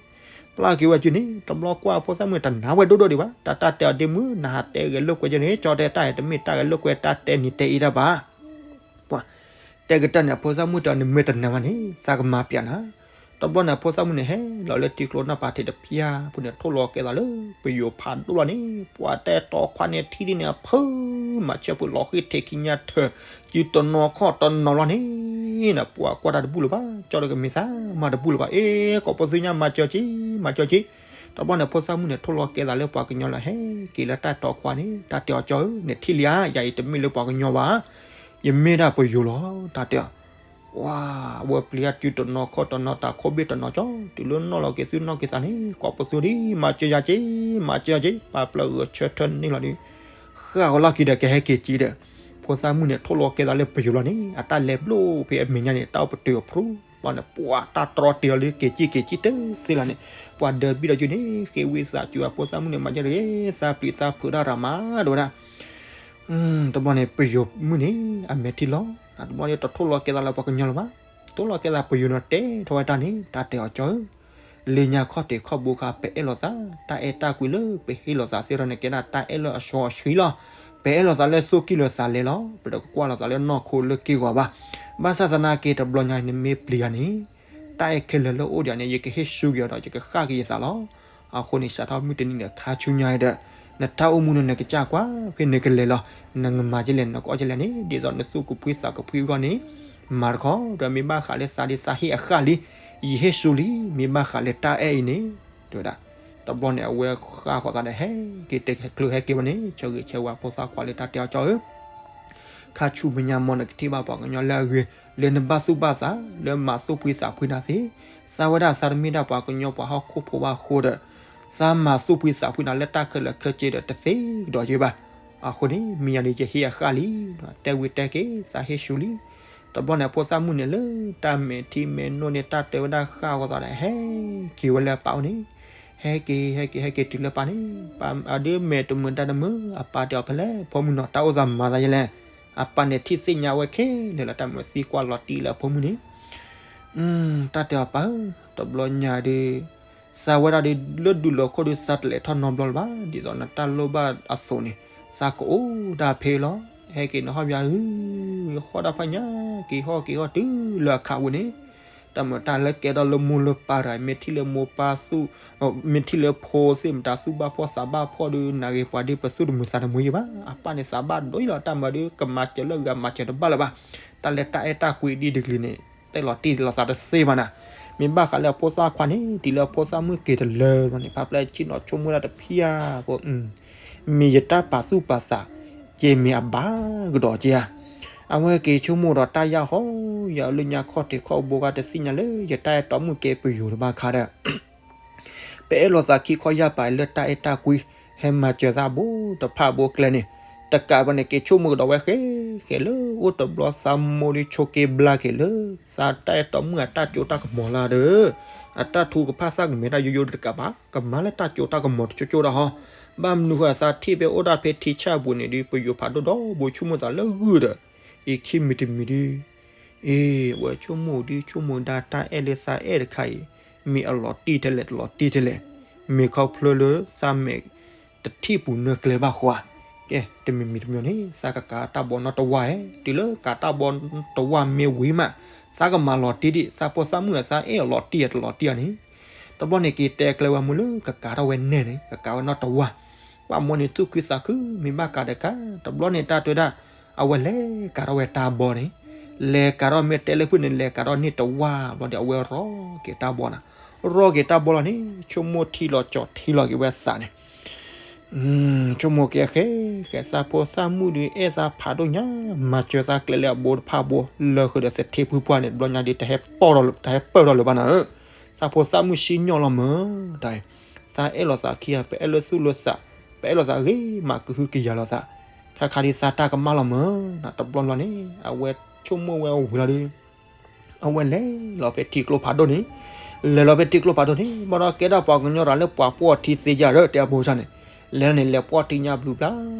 ပျၢ်က့ၤဝဲအစုန့ၣ် တဘျီကွၢ်အဖိသၣ်မုၣ်န့ၣ် တနာ်ဝဲဒိၣ်ဒိၣ်ဒံးဘၣ်, တၢ်တၢ်တဲအီၤဒ့မုၣ် နဟးတဲဂဲၤလိာ်ကွဲကၠၢန့ၣ် ကၠီတဲတၢ်အံၤ တမ့ၢ်တၢ်ဂဲၤလိာ်ကွဲတၢ်တဲနံၤတဲအ့တၢ်ဘၣ် ပှၤတဲကတၢၢ်န့ၣ် အဖိသၣ်မုၣ်တဲအီၤ နမ့ၢ်တနာ်ဘၣ်န့ၣ် သးကမၤပျးနၤ, တဘျီန့ၣ် အဖိသၣ်မုၣ်န့ၣ် ဟဲလီၤလၢထံကျိနၢ်ပၤထံးတဖျၢၣ်ဖိန့ၣ် ထိၣ်လီၤကဲသးလၢပယိၤဖးဒိၣ်လီၤန့ၣ် ပှၤတဲတီခွါန့ၣ်ထံၣ်ဒ်န့ၣ်အဖၢ မၤစၢၤဖုးလီၤဃံထံးခံညါထၢၣ် စုတနီၤခီၣ်တနီၤလီၤန့ၣ်, ပှၤကွၢ်တၢ်တဘူၣ်လၢၤဘၣ်, ကၠီတကမ့ၢ်သးမၤတဘူၣ်လၢၤဘၣ်, အ့ ကိးပသူညါမၤစၢၤက့, မၤစၢၤက့, တဘျီန့ၣ် အဖိသၣ်မုၣ်န့ၣ် ထိၣ်လီၤကဲသးလၢပှၤကညီလၢဟဲက့ၤလၢတၢ်တီခွါန့ၣ် တၢ်တဲအီၤကၠီဧၢ နထံၣ်လံဧါ ယၤအံၤတမ့ၢ်လၢပှၤကညီဘၣ် ယမ့ၢ်ဒၣ်ပယိၤလီၤ တၢ်တဲအီၤ, ဝါ, ဝဲပျံၤတၢ်စုတနီၤခီၣ်တနီၤ တၢ်ခိၣ်ဘ့ၣ်တနီၤကၠီ တုၤလၢနီၣ်လီၤက့ၤသုနီၣ်က့ၤသးန့ၣ် ကိးပသူဒ် မၤစၢၤယၤက့, မၤစၢၤယၤက့, ပာ်ပျၢ်ဂဲၤဆၢထၢၣ်န့ၣ်လီၤဒီး ဃၣ်ဂီၤလီၢ်ခံဒီးကဟဲက့ၤက့ဒီး, ဖိသၣ်မုၣ်န့ၣ် ထိၣ်လီၤကဲသးလၢပယိၤလီၤန့ၣ် အတၢ်လဲၤဘျိဖဲအမဲာ်ညါန့ၣ် တၢ်အိၣ်ပတုာ်အဖျိလီၤန့ၣ် ပှၤတၢ်တြီတ့ၢ်အီၤလၢက့ၤက့ၤက့ၤက့ၤတသ့လီၤန့ၣ်, ပှၤဒၢးဘံၣ်ဒီးကၠုန့ၣ် ဃ့ဝံသးစူၤအဖိသၣ်မုၣ်န့ၣ် မၤစၢၤတဂ့ၤ သးပျံၤသးဖုးဒၣ်ရၤမး တဲဝဲဒၣ် တဘျီန့ၣ် ပယိၤမုၣ်န့ၣ် အမဲာ်ထံလီၤ, တဘျီန့ၣ် တထိၣ်လီၤကဲသးလၢပှၤကညီလၢၤဘၣ်, ထိၣ်လီၤကဲသးပယိၤန့ၣ် တဲထီၣ်ဝဲတၢ်န့ၣ် တၢ်တဲအီၤကၠီဧၢ, လၢညါခီၣ်ထံးခီၣ်ဘိခါ ပအဲၣ်လိာ်သး, တၢ်အဲၣ်တၢ်ကွံလၢပဟ့ၣ်လိာ်သးသ့ၣ်ဒီးန့ၣ် ကဲဒၣ်တၢ်အဲၣ်လၢအစီအဆှံလီၤ, ပအဲၣ်လိာ်သးလၢသူၣ်ကံၢ်လိာ်သးလဲလီၤ, ပတကကွၢ်လိာ်သးလၢနီၢ်ခိလၢက့ၢ်ဂီၤဘၣ်, ဘၣ်ဆၣ်သနာ်က့ တဘျီညါအံၤ နမ့ၢ်ပျံၤယၤန့ၣ် တၢ်အဲၣ်ခဲလၢာ်လၢအိၣ်ဒံးန့ၣ် ယကဟ့ၣ်ဆူက့ၤအီၤဒီး ယကဃၣ်က့ၤယသးလီၤ. အဃိန့ၣ် စးထီၣ်မုၢ်တနံၤန့ၣ် ခါဆူညါဒီး နတၢ်အိၣ်မူန့ၣ် နကစၢ်ကွၢ်ဖဲနကလဲၤလီၤ, နကမၤကလဲၣ် နကအီၣ်ကလဲၣ်န့ၣ် ဒ်သိးနသူၣ်ကဖှံသးကဖှံအဂီၢ်န့ၣ် မၤတခီ, ဒီးမ့ၢ်ဘၣ်ဃးလၢသးဒ်သးဟ့ၣ်အဃၣ်လံ, ယဟ့ၣ်ဆူလံ, မ့ၢ်ဘၣ်ဃးလၢတၢ်အဲၣ်အံၤန့ၣ် တဲဝဲဒၣ်, တဘျီန့ၣ် အဝဲဃၣ်ဃီၤသးဒီး ဟဲက့ၤတဲချုးဟဲက့ၤဝဲန့ၣ် ဆၢဂ့ၤဆၢဝါဖိသၣ်ခွါလၢတၢ်တဲအီၤကၠီဧၢ ခါဆူမဲာ်ညါမ့ၢ်နကထံၣ်ဘၣ်ပှၤကညီလၢအဂ့ၤ လၢနဘၣ်သူၣ်ဘၣ်သး လၢမၤသူၣ်ဖှံသးဖှံနၤသ့, သးဝဲဒၣ်သးတမ့ၢ်ဒၣ်ပှၤကညီပှၤဟီၣ်ခိၣ်ဖိဘၣ်အဃိဒီး သးမၤသူၣ်ဖှံသးဖှံနၤလၢတၢ်ခဲလၢာ်ခဲဆ့ဒီးတသ့ကဒီးက့ဘၣ်. အဃိန့ၣ် မ့ၢ်ယၤန့ၣ် ယဟ့ၣ်အဃၣ်လံ, တဲဝံၤတဲက့ၤ သးဟ့ၣ်ဆူလံ. တဘျီန့ၣ် အဖိသၣ်မုၣ်န့ၣ်လၢတၢ်မဲာ်ထံမဲာ်နိန့ၣ် တၢ်တဲဝဲဒၣ်ဃၣ်ဂီၤသးဒီး ဟဲက့ၤဝဲလၢအပၢ်အိၣ်န့ၣ် ဟဲက့ၤ ဟဲက့ၤ ဟဲက့ၤတုၤလၢပၢ်န့ၣ် ပၢ်အဒုးမဲာ်တမုာ်တၢ်တမုာ် အပၢ်တဲအီၤဖဲလဲၣ် ဖိမုၣ်နီၤ တၢ်အိၣ်သးမၤသးယဲလဲၣ်. အပၢ်န့ၣ်ထံၣ်သ့ၣ်ညါဝဲခဲလၢာ်လီၤ တၢ်မုာ်သံကွၢ်လီၤတံၢ်လၢအဖိမုၣ်န့ၣ် တၢ်တဲအီၤပၢ်ဧၢ တဘျီညါဒီး သးဝဲဒၣ်ဒီး လၢဒူလၢခိၣ်ဒီး သးတလဲၤထီၣ်နီတဘျီလၢၤဘၣ် ဒ်သိးနတၢ်လိၣ်ဘၣ်အသိးန့ၣ် သးကအိၣ်ဒၣ်ဖဲလီၤ. ဟဲက့ၤနဟီၣ်ဘၣ်ဧၢ ဟီၣ်ဒၣ်ဖးညါ က့ၤဟီၣ်က့ၤဟီၣ်တုၤလၢအခးဝဲန့ၣ် တၢ်မုာ်တၢ်လၢကဲထီၣ်လၢမိၢ်လၢပၢ်တဂၤ မ့ၢ်ထံၣ်လၢမိၢ်ပၢ်သူၣ် မ့ၢ်ထံၣ်လၢဖိသ့ၣ်မတၤ သူၣ်ဘၣ်ဖှီၣ်သးဘၣ်ဖှီၣ်ဒီး နာ်ဂ့ၤပှၤဒီး ပသူၣ်တမုာ်သးတမုာ်ယံၤဘၣ်. အပၢ်န့ၣ်သးဘၣ်ဒိယံၤလီၤ တၢ်မၤဒီး ကမၤစၢၤလၢအဂၤမၤစၢၤတဘၣ်လၢၤဘၣ်. တၢ်လၢတၢ်အဲၣ်တၢ်ကွံဒ်တကလုာ်န့ၣ် တဲလီၤတံၢ်လီၤသးတသ့ဘၣ်နၤ. မ့ၢ်ဘၣ်ဃးလၢအဖိသၣ်ခွါန့ၣ် တုၤလၢအဖိသၣ်မုၣ်က့ၤတလၢဘျီန့ၣ် ဖးဖျဲၣ်ဆ့ၣ်နီၤဆိကမိၣ်ဒၣ်တဖျၢၣ်ဖိ မ့ၢ်ယတၢ်ပာ်သူၣ်ပာ်သး က့မ့ၢ်အဘၣ်ကဒီးက့ဧါ. အဝဲက့ၤဆိကမိၣ်ဒီးတၢ်ယၢ်ဟီ ယၤလၢညါခီၣ်ထံးခီၣ်ဘိဂၤတသ့ၣ်ညါလၢ ယတၢ်အဲၣ်တီမုၣ်ကဲပယိၤတဘၣ်ခါဒီး ပအဲၣ်လိာ်သးခံခီယၢ်ပၤလၢတၢ်အဲၣ်တၢ်ကွံ ဟဲမၤစၢၤသးဘိတဖၣ်ဘိကျဲန့ၣ် တကးဘၣ်န့ၣ် က့ၤဆိကမိၣ်ကဒီးဝဲဃဲဃဲလၢအိၣ်တဘျီသးမိၢ်ဒီးဆိးက့ဘျါက့ၤလၢ သးတၢ်အဲၣ်တီမုၣ်အတၢ်စိတၢ်ကမီၤလၢဒီး အတၢ်ထုကဖၣ်သၣ်ကမဲာ်တၢ်ယိယိတကးဘၣ် ကမၤလၢတၢ်စိတၢ်ကမီၤတကၠိကၠိဒၣ်ဟီ. ဘၣ်မနုၤဃိသးထံၣ်ဖဲအိၣ်ဒၣ်ဖဲထံဆၣ်ပူၤန့ၣ်ဒီး ပယိၤဖးဒိၣ်ဒီးဘိဆိကမိၣ်သးလၢဂုၢ်ဒီး အံၤခံမံၤတမံၤဒီး အ့ ဝဲဆိကမိၣ်ဒုးဆိကမိၣ်ဒၣ်တၢ်အဲၣ်လၢသးအဲၣ်တခါအံၤ မ့ၢ်အလီၤတံၢ်ထဲလဲၣ်တလီၤတံၢ်ထဲလဲၣ် မ့ၢ်ခီဖျိလၢသးမဲာ်တထံၣ်ပူၤနၢကျဲဘၣ်ဃီဧါ. ကဲ တမံၤမံၤတမံၤန့ၣ် သးကကးတၢ်ဘီနီတဝါဧါ တုၤလၢကးတၢ်ဘီတဝါမ့ၢ်ဝံၤမး သးကမၤလီၤတံၢ်ဒံး သးဖိသၣ်မုၣ်အသးအဲၣ်အလီၤတံၢ်အတလီၤတံၢ်ဧါန့ၣ် တဘျီန့ၣ်က့ၤတဲကျဲဝဲမုၢ်လၢကကးထီၣ်ဝဲနဲၣ်န့ၣ် ကကးဝဲနီတဝါ ပှၢ်မီန့ၣ်သူၣ်ခုသးခု မ့ၢ်ဘၣ်ကးတကး တဘျီန့ၣ်တၢ်တဲဝဲဒၣ် အဝဲလဲၤကၤထီၣ်ဝဲတၢ်ဘီန့ၣ်, လဲၤကၤထီၣ်မ့ၢ်တဲလၢဖုၣ်န့ၣ် လဲၤကၤထီၣ်န့ၢ်တဝၢ်ဘျီဒီး အဝဲရီက့ၤတၢ်ဘီနၤ, ရီက့ၤတၢ်ဘီလီၤန့ၣ် ဆိကမိၣ်ထံလီၤကၠီၤထံလီၤက့ၤဝဲသးန့ၣ် ဆိကမိၣ်က့ၤဃဲ ဃဲသးဖိသၣ်မုၣ်ဒီး အဲၣ်သးဖးဒိၣ်ညါ မၤစၢၤသးကျဲလၢအဘိတဖၣ်ဘိ လၢဃုာ်ဒီးသထ့ဖုပှၢ်န့ၣ် တဘျီညါဒီး တဟဲပၢၢ်ထီၣ်လၢၤဘၣ်နၤဧၢ, သးဖိသၣ်မုၣ်စံၣ်ညီၣ်လီၤမၢ်, တၢ် သးအဲၣ်လိာ်သးခံဂၤ ပအဲၣ်လၢသူၣ်လၢသး, ပအဲၣ်လိာ်သးဂ့ၤမးကဟုကယာ်လိာ်သး, ခါခါဒ်သးတၢ်ကမၣ်လီၤမၢ်, တဘျီဘျီန့ၣ် အဝဲဆိကမိၣ်ဝဲဝံၤလီၤဒီး အဝဲလဲၤလီၤဖဲထံကျိဖးဒိၣ်န့ၣ်, လဲၤလီၤဖဲထံကျိဖးဒိၣ်န့ၣ် ဘၣ်ဒီးကဲထီၣ်ပှၤကညီတဂၤလၢပှၤပှီၢ်ထံသ့ယၤဒီး တဲအဖိဆၣ်န့ၣ်, လဲၤန့ၣ် လဲၤပှီၢ်ထံညါဘျုးဘျါ,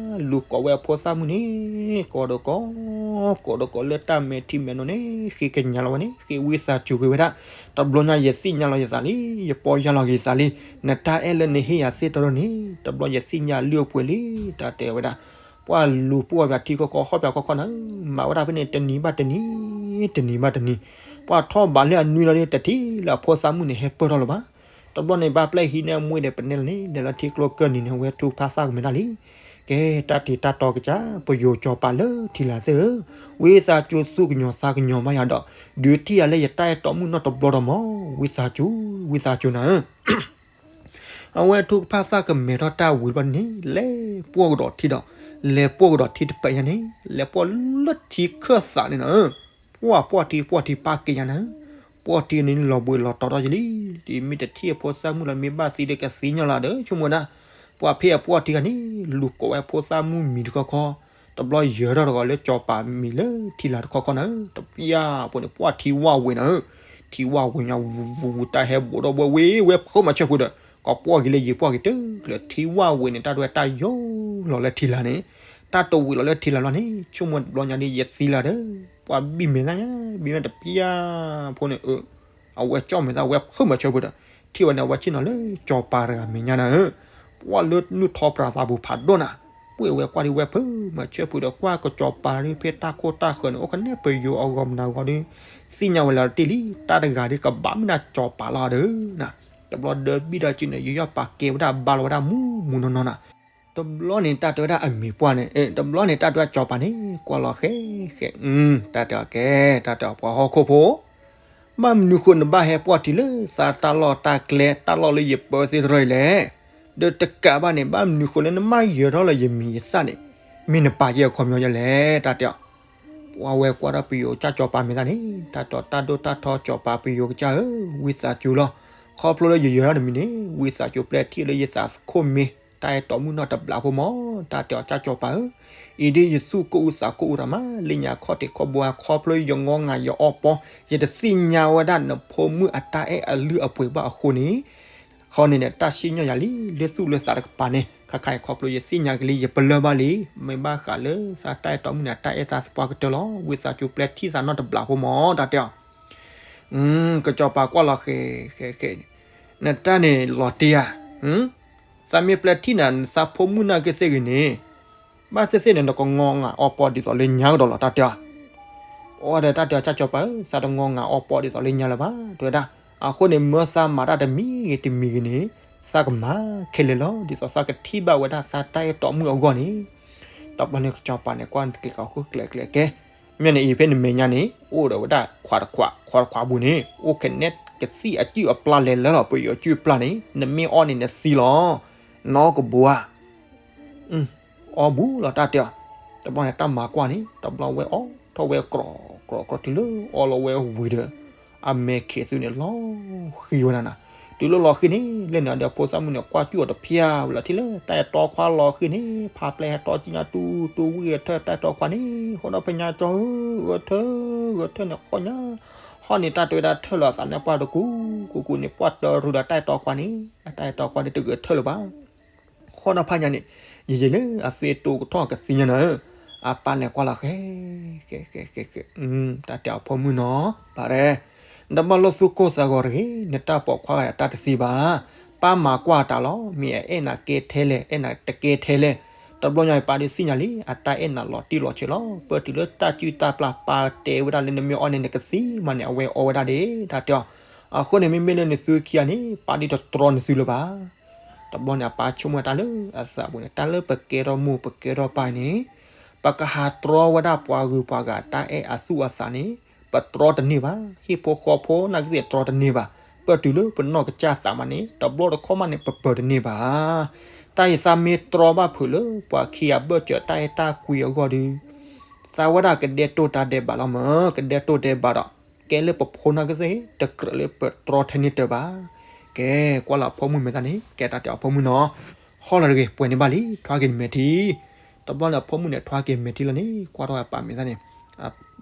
လူၤကိးဝဲအဖိသၣ်မုၣ်န့ၣ် ကိးဒီးကိး, ကိးဒီးကိးလၢတၢ်မဲာ်ထံမဲာ်နိန့ၣ် ဃ့ကညးလီၤဝဲန့ၣ် ဃ့ဝံသးစူၤကွံာ်ဝဲဒၣ်, တဘျီညါယသ့ၣ်ညါလီၤယသးလံ, ယပီၢ်ယၢ်လီၤက့ၤယသးလံ, နတၢ်အဲၣ်လၢနဟ့ၣ်ယၤသ့ၣ်တီဒီးန့ၣ် တဘျီယသ့ၣ်ညါလုၢ်အပှ့ၤလံ, တၢ်တဲဝဲဒၣ် ပှၤလူၤပှီၢ်ပှၤထံခီခီ ခီၣ်ဖၠၣ်ခီခီနၤ, မၤဝဲဒၣ်ဖဲန့ၣ် တနံၤဘၣ်တနံၤ, တနံၤဘၣ်တနံၤ, ပှၤထီၣ်ဘးလၢအနွံလီၤဒီး တထံၣ်လၢအဖိသၣ်မုၣ်န့ၣ် ဟဲပၢၢ်ထီၣ်လၢၤဘၣ်, တဘျီန့ၣ် ဘၣ်ပျဲၢ်ဟံးန့ၢ်အမွ့ဒီးပနဲလၢၤန့ၣ် လဲၤလၢထံကျိကၢၢ်နံၤန့ၣ် အဝဲထုကဖၣ်သၣ်ကမဲာ်တၢ်လံ, ကဲ တၢ်တံၤတၢ်တီကစၢ် ပယိၤစီၤပၤလၢထံလာ်သ့ၣ်ဧၢ, ဝံသးစူၤသူၣ်ကညီၤသးကညီၤဘၣ်ယၤဒီး ဒုးထံၣ်ယၤလၢယတၢ်အဲၣ်တီမုၣ်နီၢ်တဘျီဒီးမၢ်, ဝံသးစူၤ, ဝံသးစူၤနၤဧၢ အဝဲထုကဖၣ်သၣ်ကမဲာ်ထီၣ်တၢ်ဝံၤတဘျီန့ၣ် လဲၤပှီၢ်ကဒီးထံဒီး, လဲၤပှီၢ်ကဒီးထံတပၢၢ်ညါန့ၣ် လဲၤပှီၢ်လၢထံခၢၣ်သးန့ၣ်နၤဧၢ, ပှီၢ်ပှီၢ်ထံပှီၢ်ထံပၢ်က့ၤညါနၤဧၢ, ပှီၢ်ထံန့ၣ်လီၤဘှံးလီၤတီၤထီၣ်ယလံ, ဒ်မ့ၢ်တထံၣ်အဖိသၣ်မုၣ်လီၤ မ့ၢ်ဘၣ်သံဒီးကသံညီလီၤဒီး ဆိကမိၣ်ဒၣ်, ပှၤဖဲအပှီၢ်ထံဂၤန့ၣ် လူၤကိးဝဲအဖိသၣ်မုၣ်မံၤတခီခီ, တဘျီယၢၤထီၣ်တဂီၤလၢစီၤပၤမံၤလၢထံလာ်တခီခီနၤဧၢ, တပျၢ်ဖိန့ၣ် ပှီၢ်ထံဝၣ်ဝ့ၤနၤဧၢ, ထံဝၣ်ဝ့ၤညါ ဝူဝူဝူ တၢ်ဟဲဘူးဒီးဘှဲဝ့ၤဝဲဖုးမၤဆၢဖုးဒီး ကပှီၢ်က့ၤလၢယံၤပှီၢ်က့ၤတကျၢၤ ထံဝၣ်ဝ့ၤန့ၣ် တၢ်တဝဲတၢ်ယိာ်လီၤလၢထံလာ်န့ၣ်, တၢ်တဝံၤလီၤလၢထံလာ်လီၤန့ၣ် ဆိကမိၣ်တဘျီညါဒ်ယသံလီၤဒီး ပှၤဘံၣ်မဲာ်သၣ်ညါ ဘံၣ်မဲာ်တပျၢ်ဖိန့ၣ် အဝဲကၠီၣ်မဲာ်သၣ်ဝဲဖုးမၤဆၢဖုးဒီး ထံၣ်ဝဲန့ၣ် အဝဲဆ့ၣ်နီၤလၢစီၤပၤတဂၤမဲာ်ညါနၤဧၢ, ပှၤလၢနုၢ်ထီပြးသးပူၤဖးဒိၣ်နၤ, ပှ့ၢ်ဝဲကွၢ်ဒ်ဝဲဖုးမၤဆၢဖုးဒီး ကွၢ်ကစီၤပၤဒ်ဖဲတၢ်ခိၣ်တၢ်ဃၢၤန့ၣ် အိၣ်ကနဲၣ်ပယိၤအဂီၢ်မနုၤအဂီၢ်ဒီး သ့ၣ်ညါဝဲလၢတ့ၢ်လံ, တၢ်တဂၤဒ်ကဘၣ်မ့ၢ်ဒၣ်စီၤပၤလီၤဒီး တဘျီဒၢဘံၣ်ဒီးစုန့ၣ် ယူးယီၣ်ပာ်ကဲဝဲဒၣ်ဘါလီၤဝဲဒၣ်မူမူနီၢ်နီၢ်နၤ, တဘျီန့ၣ်တၢ်တဲဝဲဒၣ်အမံၤပှၢ်န့ၣ် တဘျီန့ၣ် တၢ်တဲဝဲစီၤပၤန့ၣ် ကွၢ်လီၤဃဲဃဲ, တၢ်တဲအီၤကဲ တၢ်တဲအီၤပှၤဟီၣ်ခိၣ်ဖိ ဘၣ်မနုၤဃိနဘၣ်ဟဲပှီၢ်ထံလၢသးတၢ်လီၢ်တၢ်ကျဲ တၢ်လီၢ်လၢယပၢသ့ၣ်တရၢအံၤလဲၣ်, ဒီးတကးဘၣ်န့ၣ် ဘၣ်မနုၤဃိလၢနမၤယၢၤထီၣ်လၢယမံၤယသၣ်န့ၣ် မ့ၢ်နပာ်ယဲအခီပညီယဲလဲၣ် တၢ်တဲအီၤ, ပှၤဝဲကွၢ်ဒီးပယိၤကၢ်စီၤပၤမဲာ်သၣ်န့ၣ် တၢ်တီၤတၢ်ဒိၣ်တၢ်ထီစီၤပၤပယိၤကစၢ်ဧၢ, ဝံသးစူၤလီၤ, ခီဖျိလၢယယၢၤထီၣ်တမံၤန့ၣ် ဝံသးစူၤပျဲထံၣ်လၢယသးခိၣ်မ့ၢ် တၢ်အဲၣ်တီမုၣ်နီၢ်တဘျးဖိမၢ်, တၢ်တဲအီၤကၢ်စီၤပၤဧၢ, အံၤဒ်ယသူၣ်ကိၢ်အူသးကိၢ်အူတၢ်မး လၢညါခီၣ်ထံးခီၣ်ဘိ ခီဖျိယငီငၤယအီပီ ယတသ့ၣ်ညါဝဲဒၣ်နဖိမုၣ်အတၢ်အဲၣ်အလုၢ်အပှ့ၤဘၣ်အဃိန့ၣ် ခီန့ၣ်န့ၣ် တၢ်စံၣ်ညီၣ်ယၤလံ လၢသူၣ်လၢသးတကပၤန့ၣ် ခါခါအံၤခီဖျိယသ့ၣ်ညါက့ၤလံ ယပလၢၢ်ဘၣ်လံ, မ့ၢ်ဘၣ်ဃးလၢသးတၢ်အဲၣ်တီမုၣ်န့ၣ် တၢ်အဲၣ်သးသပှၢ်ကတၢၢ်လီၤ, ဝံသးစူၤပျဲထံၣ်သးနီၢ်တဘျးဖိမၢ် တၢ်တဲအီၤ, ကစီၤပၤကွၢ်လီၤဃဲ ဃဲဃဲ, နတၢ်န့ၣ်လီၤတံၢ်ဧါ, သးမ့ၢ်ပျဲထံၣ်နၤ နသးဖိမုၣ်နာ်က့သ့ၣ်ဂ့ၤန့ၣ် ဘၣ်သ့ၣ်သ့ၣ်န့ၣ် နကငီငၤအီပီဒ်သိးလၢညါကဒီးလီၤ တၢ်တဲအီၤ, အီဒီးတၢ်တဲအီၤ ကၢ်စီၤပၤဧၢ, သးတငီငၤအီပီဒ်သိးလၢညါလၢၤဘၣ် တဲဝဲဒၣ်, အဃိန့ၣ် မၢသးမၤတၢ်တမံၤဂ့ၤတမံၤဂ့ၤန့ၣ် သးကမၤခဲလၢာ်လီၤ ဒ်သိးသးကထံၣ်ဘၣ်ဝဲဒၣ်သးတၢ်အဲၣ်တီမုၣ်အဂီၢ်န့ၣ်, တဘျီန့ၣ် ကစီၤပၤန့ၣ် ကွၢ်ကျဲၤဃီဃိကျဲၤကျဲၤကဲ, မ့ၢ်န့ၣ်အံၤဖဲနမဲာ်ညါန့ၣ် အိၣ်ဒီးဝဲဒၣ်ခွးတခွး ခွးတခွးပူၤန့ၣ် အိၣ်ကနဲၣ်ကသံၣ်အစုၣ်အပျၢ်လဲၤလၢလီၤ ပယီၤအစုၣ်အပျၢ်န့ၣ် နမ့ၢ်အီၣ်န့ၣ်နသံလီၤ, နီၢ်ကဘိဧါ အီၣ်ဘူးလီၤ တၢ်တဲအီၤ, တဘျီန့ၣ် တၢ်မၤကွၢ်န့ၣ် တဘျီဝဲအီၣ်ထီၣ်ဝဲကြီကြီတုၤလၢအီၣ်လီၤဝဲဝံၤဒီး အမဲာ်ခံးသုန့ၣ် လီၤဃံၤဝဲဒၣ်နၤ, တုၤလၢလီၤဃံၤန့ၣ် လဲၣ်နၤဒီးဖိသၣ်မုၣ်န့ၣ် ကွၢ်စူၣ်အီၤတဖျၢၣ်ဝဲလီၤထံၣ်လၢ တၢ်အဲၣ်တီခွါလီၤဃံၤန့ၣ် ဖးပျဲၢ်ဟဲတီကံညါတူတူဝံၤဂဲၤထၢၣ် တၢ်အဲၣ်တီခွါန့ၣ် ဃိဒီးဖဲညါကၠီဧၢ ဂဲၤထၢၣ် ဂဲၤထၢၣ်န့ၣ်ဃီညါ ဟီၣ်န့ၣ်တၢ်တဲဝဲဒၣ်ထၢၣ်လီၤအသးန့ၣ် ပှၢ်တကူ ကူကူန့ၣ် ပှၢ်တရူးဒီးတၢ်အဲၣ်တီခွါန့ၣ် အတၢ်အဲၣ်တီခွါန့ၣ် တဂဲၤထၢၣ်လၢၤဘၣ် ဃိဒီးဖဲညါန့ၣ် ယယံာ်လၢအသ့တိကထီၣ်ကသံညါနၤဧၢ, အပၢ်လဲၤကွၢ်လီၤဃဲ ဃဲ ဃဲ ဃဲ ဃဲ တၢ်တဲအီၤဖိမုၣ်နီၤ ပၢ်ရဲ နတဘၣ်လိၣ်သူၣ်ကိၢ်သးဂီၤတဂ့ၤ, နတၢ်ပိာ်ခွါဂၤအတၢ်တသံဘၣ်, ပၢ်မၤကွၢ်တၢ်လီၤ, မ့ၢ်အအဲၣ်နၤကဲထဲလဲၣ် အဲၣ်နၤတကဲထဲလဲၣ်, တဘျီညါအံၤပၢ်ဒုးသ့ၣ်ညါလံ, အတၢ်အဲၣ်နၤလီၤတံၢ်လီၤဆဲးလီၤ, ပတုၤလၢတၢ်စုၣ်တၢ်ပျၢ် ပၢ်တဲဝဲဒၣ်လၢနမ့ၢ်အီၣ်န့ၣ်နကသံမးန့ၣ် အဝဲအီၣ်ဝဲဒၣ်ဒၣ်, တၢ်တဲအီၤ, အဃိန့ၣ် မ့မ့ၢ်လၢနသုခံဂၤန့ၣ် ပၢ်ဒုးတတြီနသုလၢၤဘၣ် တဘျီန့ၣ် အပၢ်ဆိကမိၣ်တၢ်လၢအသးပူၤန့ၣ် တၢ်လၢပကဲထီၣ်မိၢ်ပကဲထီၣ်ပၢ်န့ၣ် ပကဟးတြီဝဲဒၣ်ပှၤဂုၤပှၤဂၤတၢ်အဲၣ်အသူၣ်အသးန့ၣ် ပတြီတန့ၢ်ဘၣ်. ဟံၣ်ဖိဃီဖိနာ်က့သ့ၣ်တြီတန့ၢ်ဘၣ်. ပတုၤလၢပနီၢ်ကစၢ်သးမးန့ၣ် တဘျီတခီၣ်မးန့ၣ် ပပၢၤတန့ၢ်ဘၣ်. တၢ်အံၤသးမ့ၢ်တြီဘၣ်ဖုးလၢပှၤခံဂၤဘၢၣ်စၢၤတၢ်အဲၣ်တၢ်ကွံအဂီၢ်ဒီး သးဝဲဒၣ်ကဒဲတိၢ်တၢ်ဒဲးဘးလီၤမၢ်, ကဒဲတိၢ်ဒဲးဘးဒီး ကဲလၢပဖိနာ်က့သ့ၣ် တကြၢးလၢပတြီထဲန့ၣ်တၢ်ဘၣ်. ကဲ ကွၢ်လၢအဖိမုၣ်မဲာ်သၣ်န့ၣ် ကဲတၢ်တဲအီၤဖိမုၣ်နီၤ, ဟီလီၤတဂ့ၤ ပှဲၤန့ၢ်ဘၣ်လံ ထွါက့ၤနမဲာ်ထံ. တဘျီန့ၣ်အဖိမုၣ်န့ၣ် ထွါက့ၤမဲာ်ထံလီၤန့ၣ် ကွၢ်ထီၣ်အပၢ်မဲာ်သၣ်န့ၣ်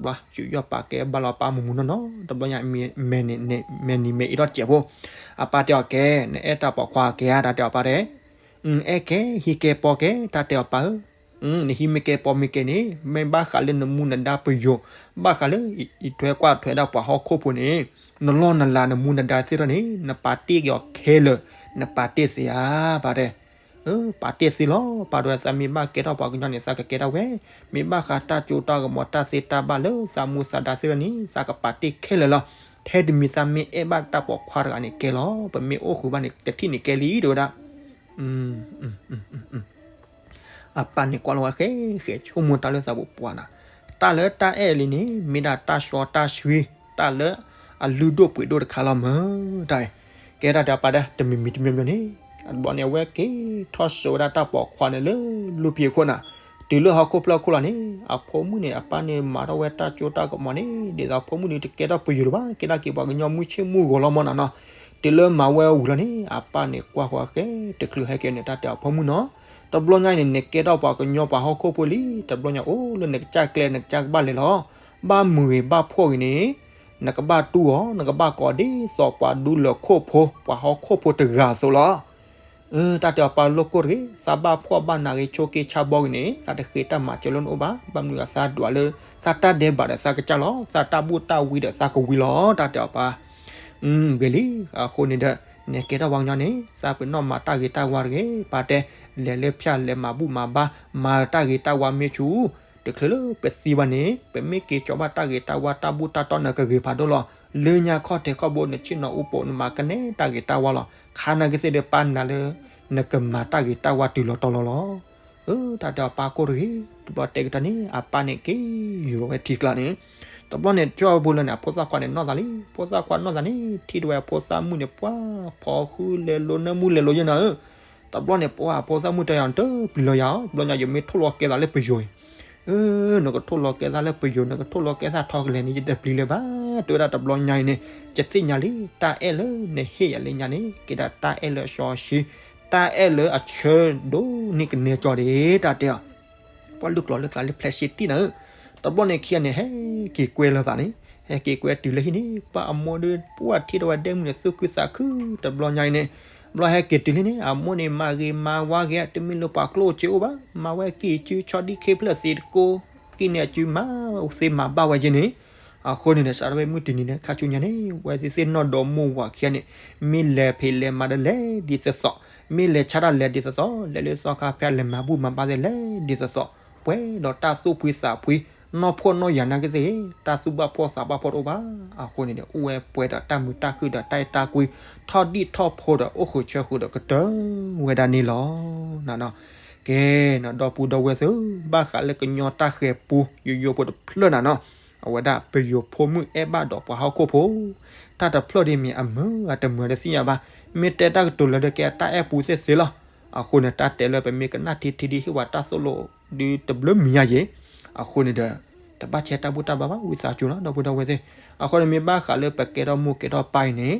ဘျီ ယူးယီၣ်ပာ်ကဲဘၣ်လီၤပၢ်မူးမူးနီၢ်နီၢ်, တဘျီညါ မဲာ်နံၤမဲာ်အ့ၣ်ထီၣ်စဲးဖိ, အပၢ်တဲအီၤကဲ နအဲၣ်တၢ်ပိာ်ခွါကဲဧါ တၢ်တဲအီၤပၢ်တဲ အဲၣ်ကဲ ဟံးကဲပီကဲ တၢ်တဲအီၤပၢ်ဧၢ, နဟံးမ့ၢ်ကဲပီမ့ၢ်ကဲန့ၣ် မ့ၢ်ဘၣ်ဃးလၢနမူနဒါပယိၤ, ဘၣ်ဃးလၢအံးထွဲကွၢ်ထွဲဒၣ်ပှၤဟီၣ်ခိၣ်ဖိန့ၣ် နလီၢ်နလၤနမူနဒါသ့ၣ်ထီၣ်န့ၣ် နပာ်တ့ၢ်က့ၤအီၤခဲလၢာ်, နပာ်တ့ၢ်သ့ဧါ ပၢ်တဲ ပာ်တ့ၢ်သ့လီၤ ပၢ်တဲဝဲ သးမ့ၢ်ဘၣ်ကဲထီၣ်ပှၤကညီန့ၣ် သးကကဲထီၣ်ဝဲ, မ့ၢ်ဘၣ်ဃးတၢ်စိတၢ်ကမီၤတၢ်သ့တၢ်ဘၣ်လၢသးမူသးဒါသ့ၣ်ထီၣ်န့ၣ် သးကပာ်တ့ၢ်ခဲလၢာ်လီၤ. ထဲတမံၤသးမ့ၢ်အဲၣ်ဘၣ်တၢ်ပိာ်ခွါတဂၤန့ၣ်ကဲလီၤ, ပမ့ၢ်အိၣ်ဃုာ်ဘၣ်န့ၣ် တထံၣ်န့ၣ်ကဲလံတဲဝဲဒၣ် အပၢ်န့ၣ်ကွၢ်လီၤဝဲဃဲဃဲ ဆိကမိၣ်တၢ်လၢသးပူၤပှၤနၤ, တၢ်လၢတၢ်အဲၣ်လံန့ၣ် မ့ၢ်ဒၣ်တၢ်စီတၢ်ဆှံ, တၢ်လၢအလုၢ်ဒိၣ်ပှ့ၤဒိၣ်တခါလီၤမၢ်တၢ်, ကဲတၢ်တဲအပၢ်ဒီး တမံၤမံၤတမံၤမံၤန့ၣ်, အဘျီန့ၣ် အဝဲက့ၤထီၣ်စိာ်ဝဲဒၣ်တၢ်ပိာ်ခွါန့ၣ်လၢလူၢ်ဖံးအခိၣ်နၤ, တုၤလၢဟီၣ်ခိၣ်ဖျၢၣ်ခိၣ်လီၤန့ၣ် အဖိမုၣ်န့ၣ် အပၢ်န့ၣ်မၤထီၣ်ဝဲတၢ်စိတၢ်ကမီၤန့ၣ် ဒ်သိးအဖိမုၣ်န့ၣ်တကဲထီၣ်ပယိၤလၢၤဘၣ်, ကဲဒၣ်က့ၤပှၤကညီမုၢ်ဆ့ၣ်မုၢ်ဂီၤလီၤမၢ်နၤနီၤ, တုၤလၢမၤဝဲဝံၤလီၤန့ၣ် အပၢ်န့ၣ်ကွၢ်ဃီဃဲ တချုးဟဲက့ၤန့ၣ် တၢ်တဲအီၤဖိမုၣ်နီၤ, တဘျီညါအံၤန့ၣ် နကဲထီၣ်ပှၤကညီပှၤဟီၣ်ခိၣ်ဖိလံ, တဘျီညါအိၣ်လၢနကစၢ်ကျဲနကစၢ်ကဘၣ်လဲၤလီၤ, ဘၣ်မုာ်ဂ့ၤဘၣ်ဖှီၣ်ဂ့ၤန့ၣ် နကဘၣ်တူၢ်အီၤ နကဘၣ်ကိးဒ်သိးပှၤဒူလၢာ်ခိၣ်ဖိ ပှၤဟီၣ်ခိၣ်ဖိတဂၤအသိးလီၤ. တၢ်တဲအီၤပၢ်လိာ်ကိၢ်တဂ့ၤ, သးဘၣ်ဖှီၣ်ဘၣ်နးဂ့ၤ ဆိးက့ဆါဘီဂ့ၤန့ၣ် သးတဃ့တၢ်မၤစၢၤလၢနအိၣ်ဘၣ်, ဘၣ်မနုၤအသးဒွးလၢ သးတၢ်ဒဲးဘးဒီးသးကစၢ်လီၤ, သးတၢ်ဘူၣ်တၢ်ဝံဒီးသးကဝံၤလီၤ, တၢ်တဲအီၤပၢ် ဂ့ၤလံ, အဃိန့ၣ်ဒီး နကဲထီၣ်ပှၤကညီန့ၣ် သးပ့ၤနီၣ်မၤတၢ်ဂ့ၤတၢ်ဝါတဂ့ၤ, ပၢ်တဲ လဲၤလၢဖၠၣ်လဲၤမၤဘူၣ်မၤဘါ, မၤတၢ်ဂ့ၤတၢ်ဝါမ့ၢ်ဆူၣ်, တချုးလၢပသံဘၣ်န့ၣ် ပမ့ၢ်က့ၤကၠီၤဘၣ်တၢ်ဂ့ၤတၢ်ဝါတၢ်ဘူၣ်တၢ်တီၢ်နကဂ့ၤဖးဒိၣ်လီၤ, လၢညါခီၣ်ထံးခီၣ်ဘိနဆ့ၣ်နီၤအူပိာ်နမၤကနဲတၢ်ဂ့ၤတၢ်ဝါလီၤ, ခါနာ်က့သ့ၣ်ဒီးပၢ်နာ်လၢ နကမၤတၢ်ဂ့ၤတၢ်ဝါတုၤလီၤတီၤလီၤလီၤ. တၢ်တဲအီၤပၢ်ကိၢ်တဂ့ၤ, တဘျီတဲက့ၤတၢ်န့ၣ် အပၢ်န့ၣ်က့ၤယူၤလီၤဝဲထံကျါန့ၣ်, တဘျီန့ၣ် ကၠီဖိလၢန့ၣ် အဖိသၣ်ခွါန့ၣ်နီၢ်သးလံ, ဖိသၣ်ခွါနီၢ်သးန့ၣ် ထံၣ်တဝဲအဖိသၣ်မုၣ်န့ၣ် ပှၤဖီဃုလဲၤလိၤ နၢမူလဲၤလိၤယဲနၤဧၢ, တဘျီန့ၣ် ပှၤအဖိသၣ်မုၣ်တဲယၤ တပျံၤလီၤယၤ, တဘျီညါ ယမ့ၢ်ထိၣ်လီၤကဲသးလၢပယိၤအံၤ နကထိၣ်လီၤကဲသးလၢပယိၤ နကထိၣ်လီၤကဲသးထီကလဲာ်န့ၣ် ယတပျံၤလၢၤဘၣ်, တဲဝဲဒၣ်တဘျီညါအံၤန့ၣ်, ယသ့ၣ်ညါလံ တၢ်အဲၣ်လၢနဟ့ၣ်ယၤလၢညါန့ၣ် ကဲဒၣ်တၢ်အဲၣ်လၢအစီအဆှံ, တၢ်အဲၣ်လၢအဆၢဒိၣ်န့ၢ်ကနဲကၠီဒၣ် တၢ်တဲအီၤ ပှၤလုၢ်ကျိာ်လၢကျါလၢ plastic နၤဧၢ, တဘျီန့ၣ်ခံဂၤန့ၣ် ဟဲက့ၤကွဲလီၤသးန့ၣ်, ဟဲက့ၤကွဲတုၤလၢဟံၣ်န့ၣ် ပှၤအမိၢ်ဒီး ပှၤထံၣ်တဝဲဒဲမုၣ်န့ၣ် သူၣ်ခုသးခု, တဘျီညါအံၤန့ၣ်, ဘျီဟဲက့ၤတုၤလံန့ၣ် အမိၢ်န့ၣ် မၤဂ့ၤမၤဝါဂ့ၤ တမ့ၢ်လၢပှၤကျိၣ်စ့အိၣ်ဘၣ်, မၤဝဲကံၢ်စုဆီဒံၣ်ခ့ဖျၢၣ်သ့တကိး, ကံၢ်န့ၣ်အစုမၤသ့မၤဘၣ်ဝဲက့ၤန့ၣ်, အဃိန့ၣ်ဒီး စးထီၣ်ဝဲမုၢ်တနံၤန့ၣ် ခါဆူညါန့ၣ် ဝဲသ့ၣ်သ့ၣ်နီၢ်ဒီမါဝၤခံဂၤန့ၣ် မ့ၢ်လဲၤဖံးလဲၤမၤဒီးလဲၤဒ်သိးသိး, မ့ၢ်လဲၤဆါတၢ်လဲၤဒ်သိးသိး, လဲၤလၢသီခါဖဲလဲၤမၤဘူၣ်မၤဘါသ့ၣ်လဲၤဒ်သိးသိး, ပှဲၤဒီးတၢ်သူၣ်ဖှံသးဖှံ, နီၢ်ဖှီၣ်နီၢ်ယာ်နာ်က့သ့ၣ် တၢ်သူၣ်ဘၣ်ဖှီၣ်သးဘၣ်ဖှီၣ်တအိၣ်ဘၣ်, အဃိန့ၣ်ဒီး အိၣ်ဝဲပှဲၤဒီးတၢ်မုာ်တၢ်ခုၣ်ဒီးတၢ်အဲၣ်တၢ်ကွံ, ထီၣ်ဒံၣ်ထီၣ်ဖိဒီးအိၣ်ဃုာ်ဆၢဃုာ်ဒီးကတၢၢ်ဝဲဒၣ်န့ၣ်လီၤ. ကဲ, ဒီပုၢ်ဒီဝဲၢ်သ့ၣ်, ဘၣ်ဃးလၢကညီတၢ်ဃဲၤပူ ယိယိဖိတဖျၢၣ်နၤနီၤ, အဝဲဒၣ်ပယိၤဖိမုၣ်အဲၣ်ဘၣ်ဒီးပှၤဟီၣ်ခိၣ်ဖိ, တၢ်တဖျၢၣ်ဒ်မ့ၢ်အမုာ်အတမုာ်တသ့ၣ်ညါဘၣ်, မ့ၢ်တဲတၢ်ကတိၤလၢာ်ဒီးကဲတၢ်အဲၣ်ပူသ့ၣ်သ့လီၤ. အဃိန့ၣ် တၢ်တဲလၢပမ့ၢ်ကနၣ်ထံထံဒ်ဟ့ၣ်ဝဲတၢ်သိၣ်လိဒုတဘျုးမံၤညါယ့ၣ်, အဃိန့ၣ်ဒီး တဘၣ်ဆဲးတၢ်ဘူၣ်တၢ်ဘါဘၣ် ဝံသးစူၤလီၤ ဒီပုၢ်ဒီဝဲၢ်သ့ၣ်. အဃိန့ၣ်မ့ၢ်ဘၣ်ဃးလၢပကဲထီၣ်မိၢ်ကဲထီၣ်ပၢ်အံၤန့ၣ်,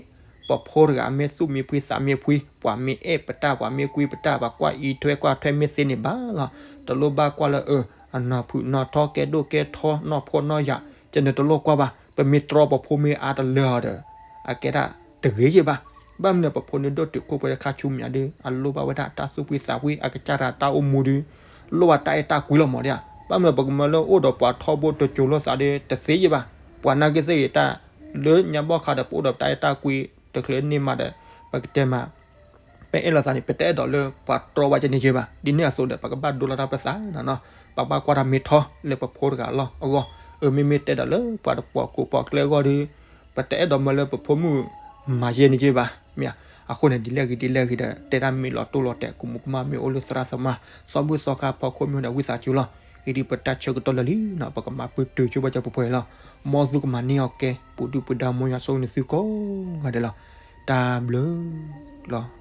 ပဖိတဂၤမ့ၢ်သူၣ်မ့ၢ်ဖှံသးမ့ၢ်ဖှံ, ပှၤမ့ၢ်အဲၣ်ပတၢ် ပှၤမ့ၢ်ကွံပတၢ် ပှၤကွၢ်အံးထွဲကွၢ်ထွဲမ့ၢ်သ့န့ၣ်ဘၣ်လီၤ. တလိၣ်ဘၣ်ကွၢ်လၢအ အနီၢ်ဖုးနီၢ်ထီကဲဒိၣ်ကဲထီနီၢ်ဖှီၣ်နီၢ်ယာ်, ကဲန့ၣ်တလိၣ်ကွၢ်ဘၣ်, ပမ့ၢ်တြီပဖိမ့ၢ်အါတလၢအီၤဒီး အကဲဒၣ်တဂ့ၤယ့ၣ်ဘၣ်. ဘၣ်မနုၤပဖိန့ၣ်ဒိၣ်တုာ်ခိၣ်ပှဲၤလၢခါဆူမဲာ်ညါဒီး အလိၣ်ဘၣ်ဝဲဒၣ်တၢ်သူၣ်ဖှံသးဖှံ အကစၢ်တၢ်အိၣ်မူဒီး လိၣ်ဘၣ်တၢ်အဲၣ်တၢ်ကွံလီၤမးဒၣ်ဧါ. ဘၣ်မနုၤပကမၢလၢအိၣ်ဒီးပှၤထီဘိတစိၤလိာ်သးဒီးတသ့ယ့ၣ်ဘၣ်. ပှၤနာ်က့သ့ၣ်ဂ့ၤတၢ် လၢညါဘီၣ်ခါဒီးပအိၣ်ဒီးတၢ်အဲၣ်တၢ်ကွံ တချုးန့ၢ်မးဒီး ပကတဲမး ပအဲၣ်လိာ်သးန့ၣ် ပတအဲၣ်ဒိးလၢပှၤတြီဝဲကန့ၣ်ယ့ၣ်ဘၣ်. ဒ်န့ၣ်အသိးဒီး ပကဘၣ်ဒိလီၤတၢ်ပသးနီၤနီၤ, ပဘၣ်ကွၢ်တၢ်မ့ၢ်ထီလၢပဖိတဂၤလီၢ်အဂီၢ်. အမ့မ့ၢ်တဲဒီးလၢပှၤတပိာ်ခိၣ်ပိာ်ကျဲအဂီၢ်ဒီး ပတအဲၣ်ဒိးမၢလၢပဖိမုၣ်မၤယဲန့ၣ်ယ့ၣ်ဘၣ်. မ့ၢ်အဃိန့ၣ် ဒ်လဲၣ်ဂ့ၤဒ်လဲၣ်ဂ့ၤဒီး တဲဒၣ်မ့ၢ်လီၤတိၢ်လီၤတဲာ် ကမူးကမၣ်မ့ၢ်အိၣ်လၢသရၣ်သမါ သီဘူၣ်သီခါဖီခိၣ်မ့ၢ်အိၣ်ဒီးဝံသးစူၤလီၤ. အံၤဒ်ပတၢ်ဆၢကတီၢ်လၢာ်လံနီၤ, ပကမၤပတုာ်ဆိပာ်စၢၤပှဲၤပှဲၤလီၤ. မ်သုကမၤန့ၢ်အီၤကဲ, ပူၤဒုၣ်ပူၤဒါ မ်ယွၤဆိၣ်ဂ့ၤနသုကိးဂၤဒဲးလီၤ. တၢ်ဘျုးလီၤ.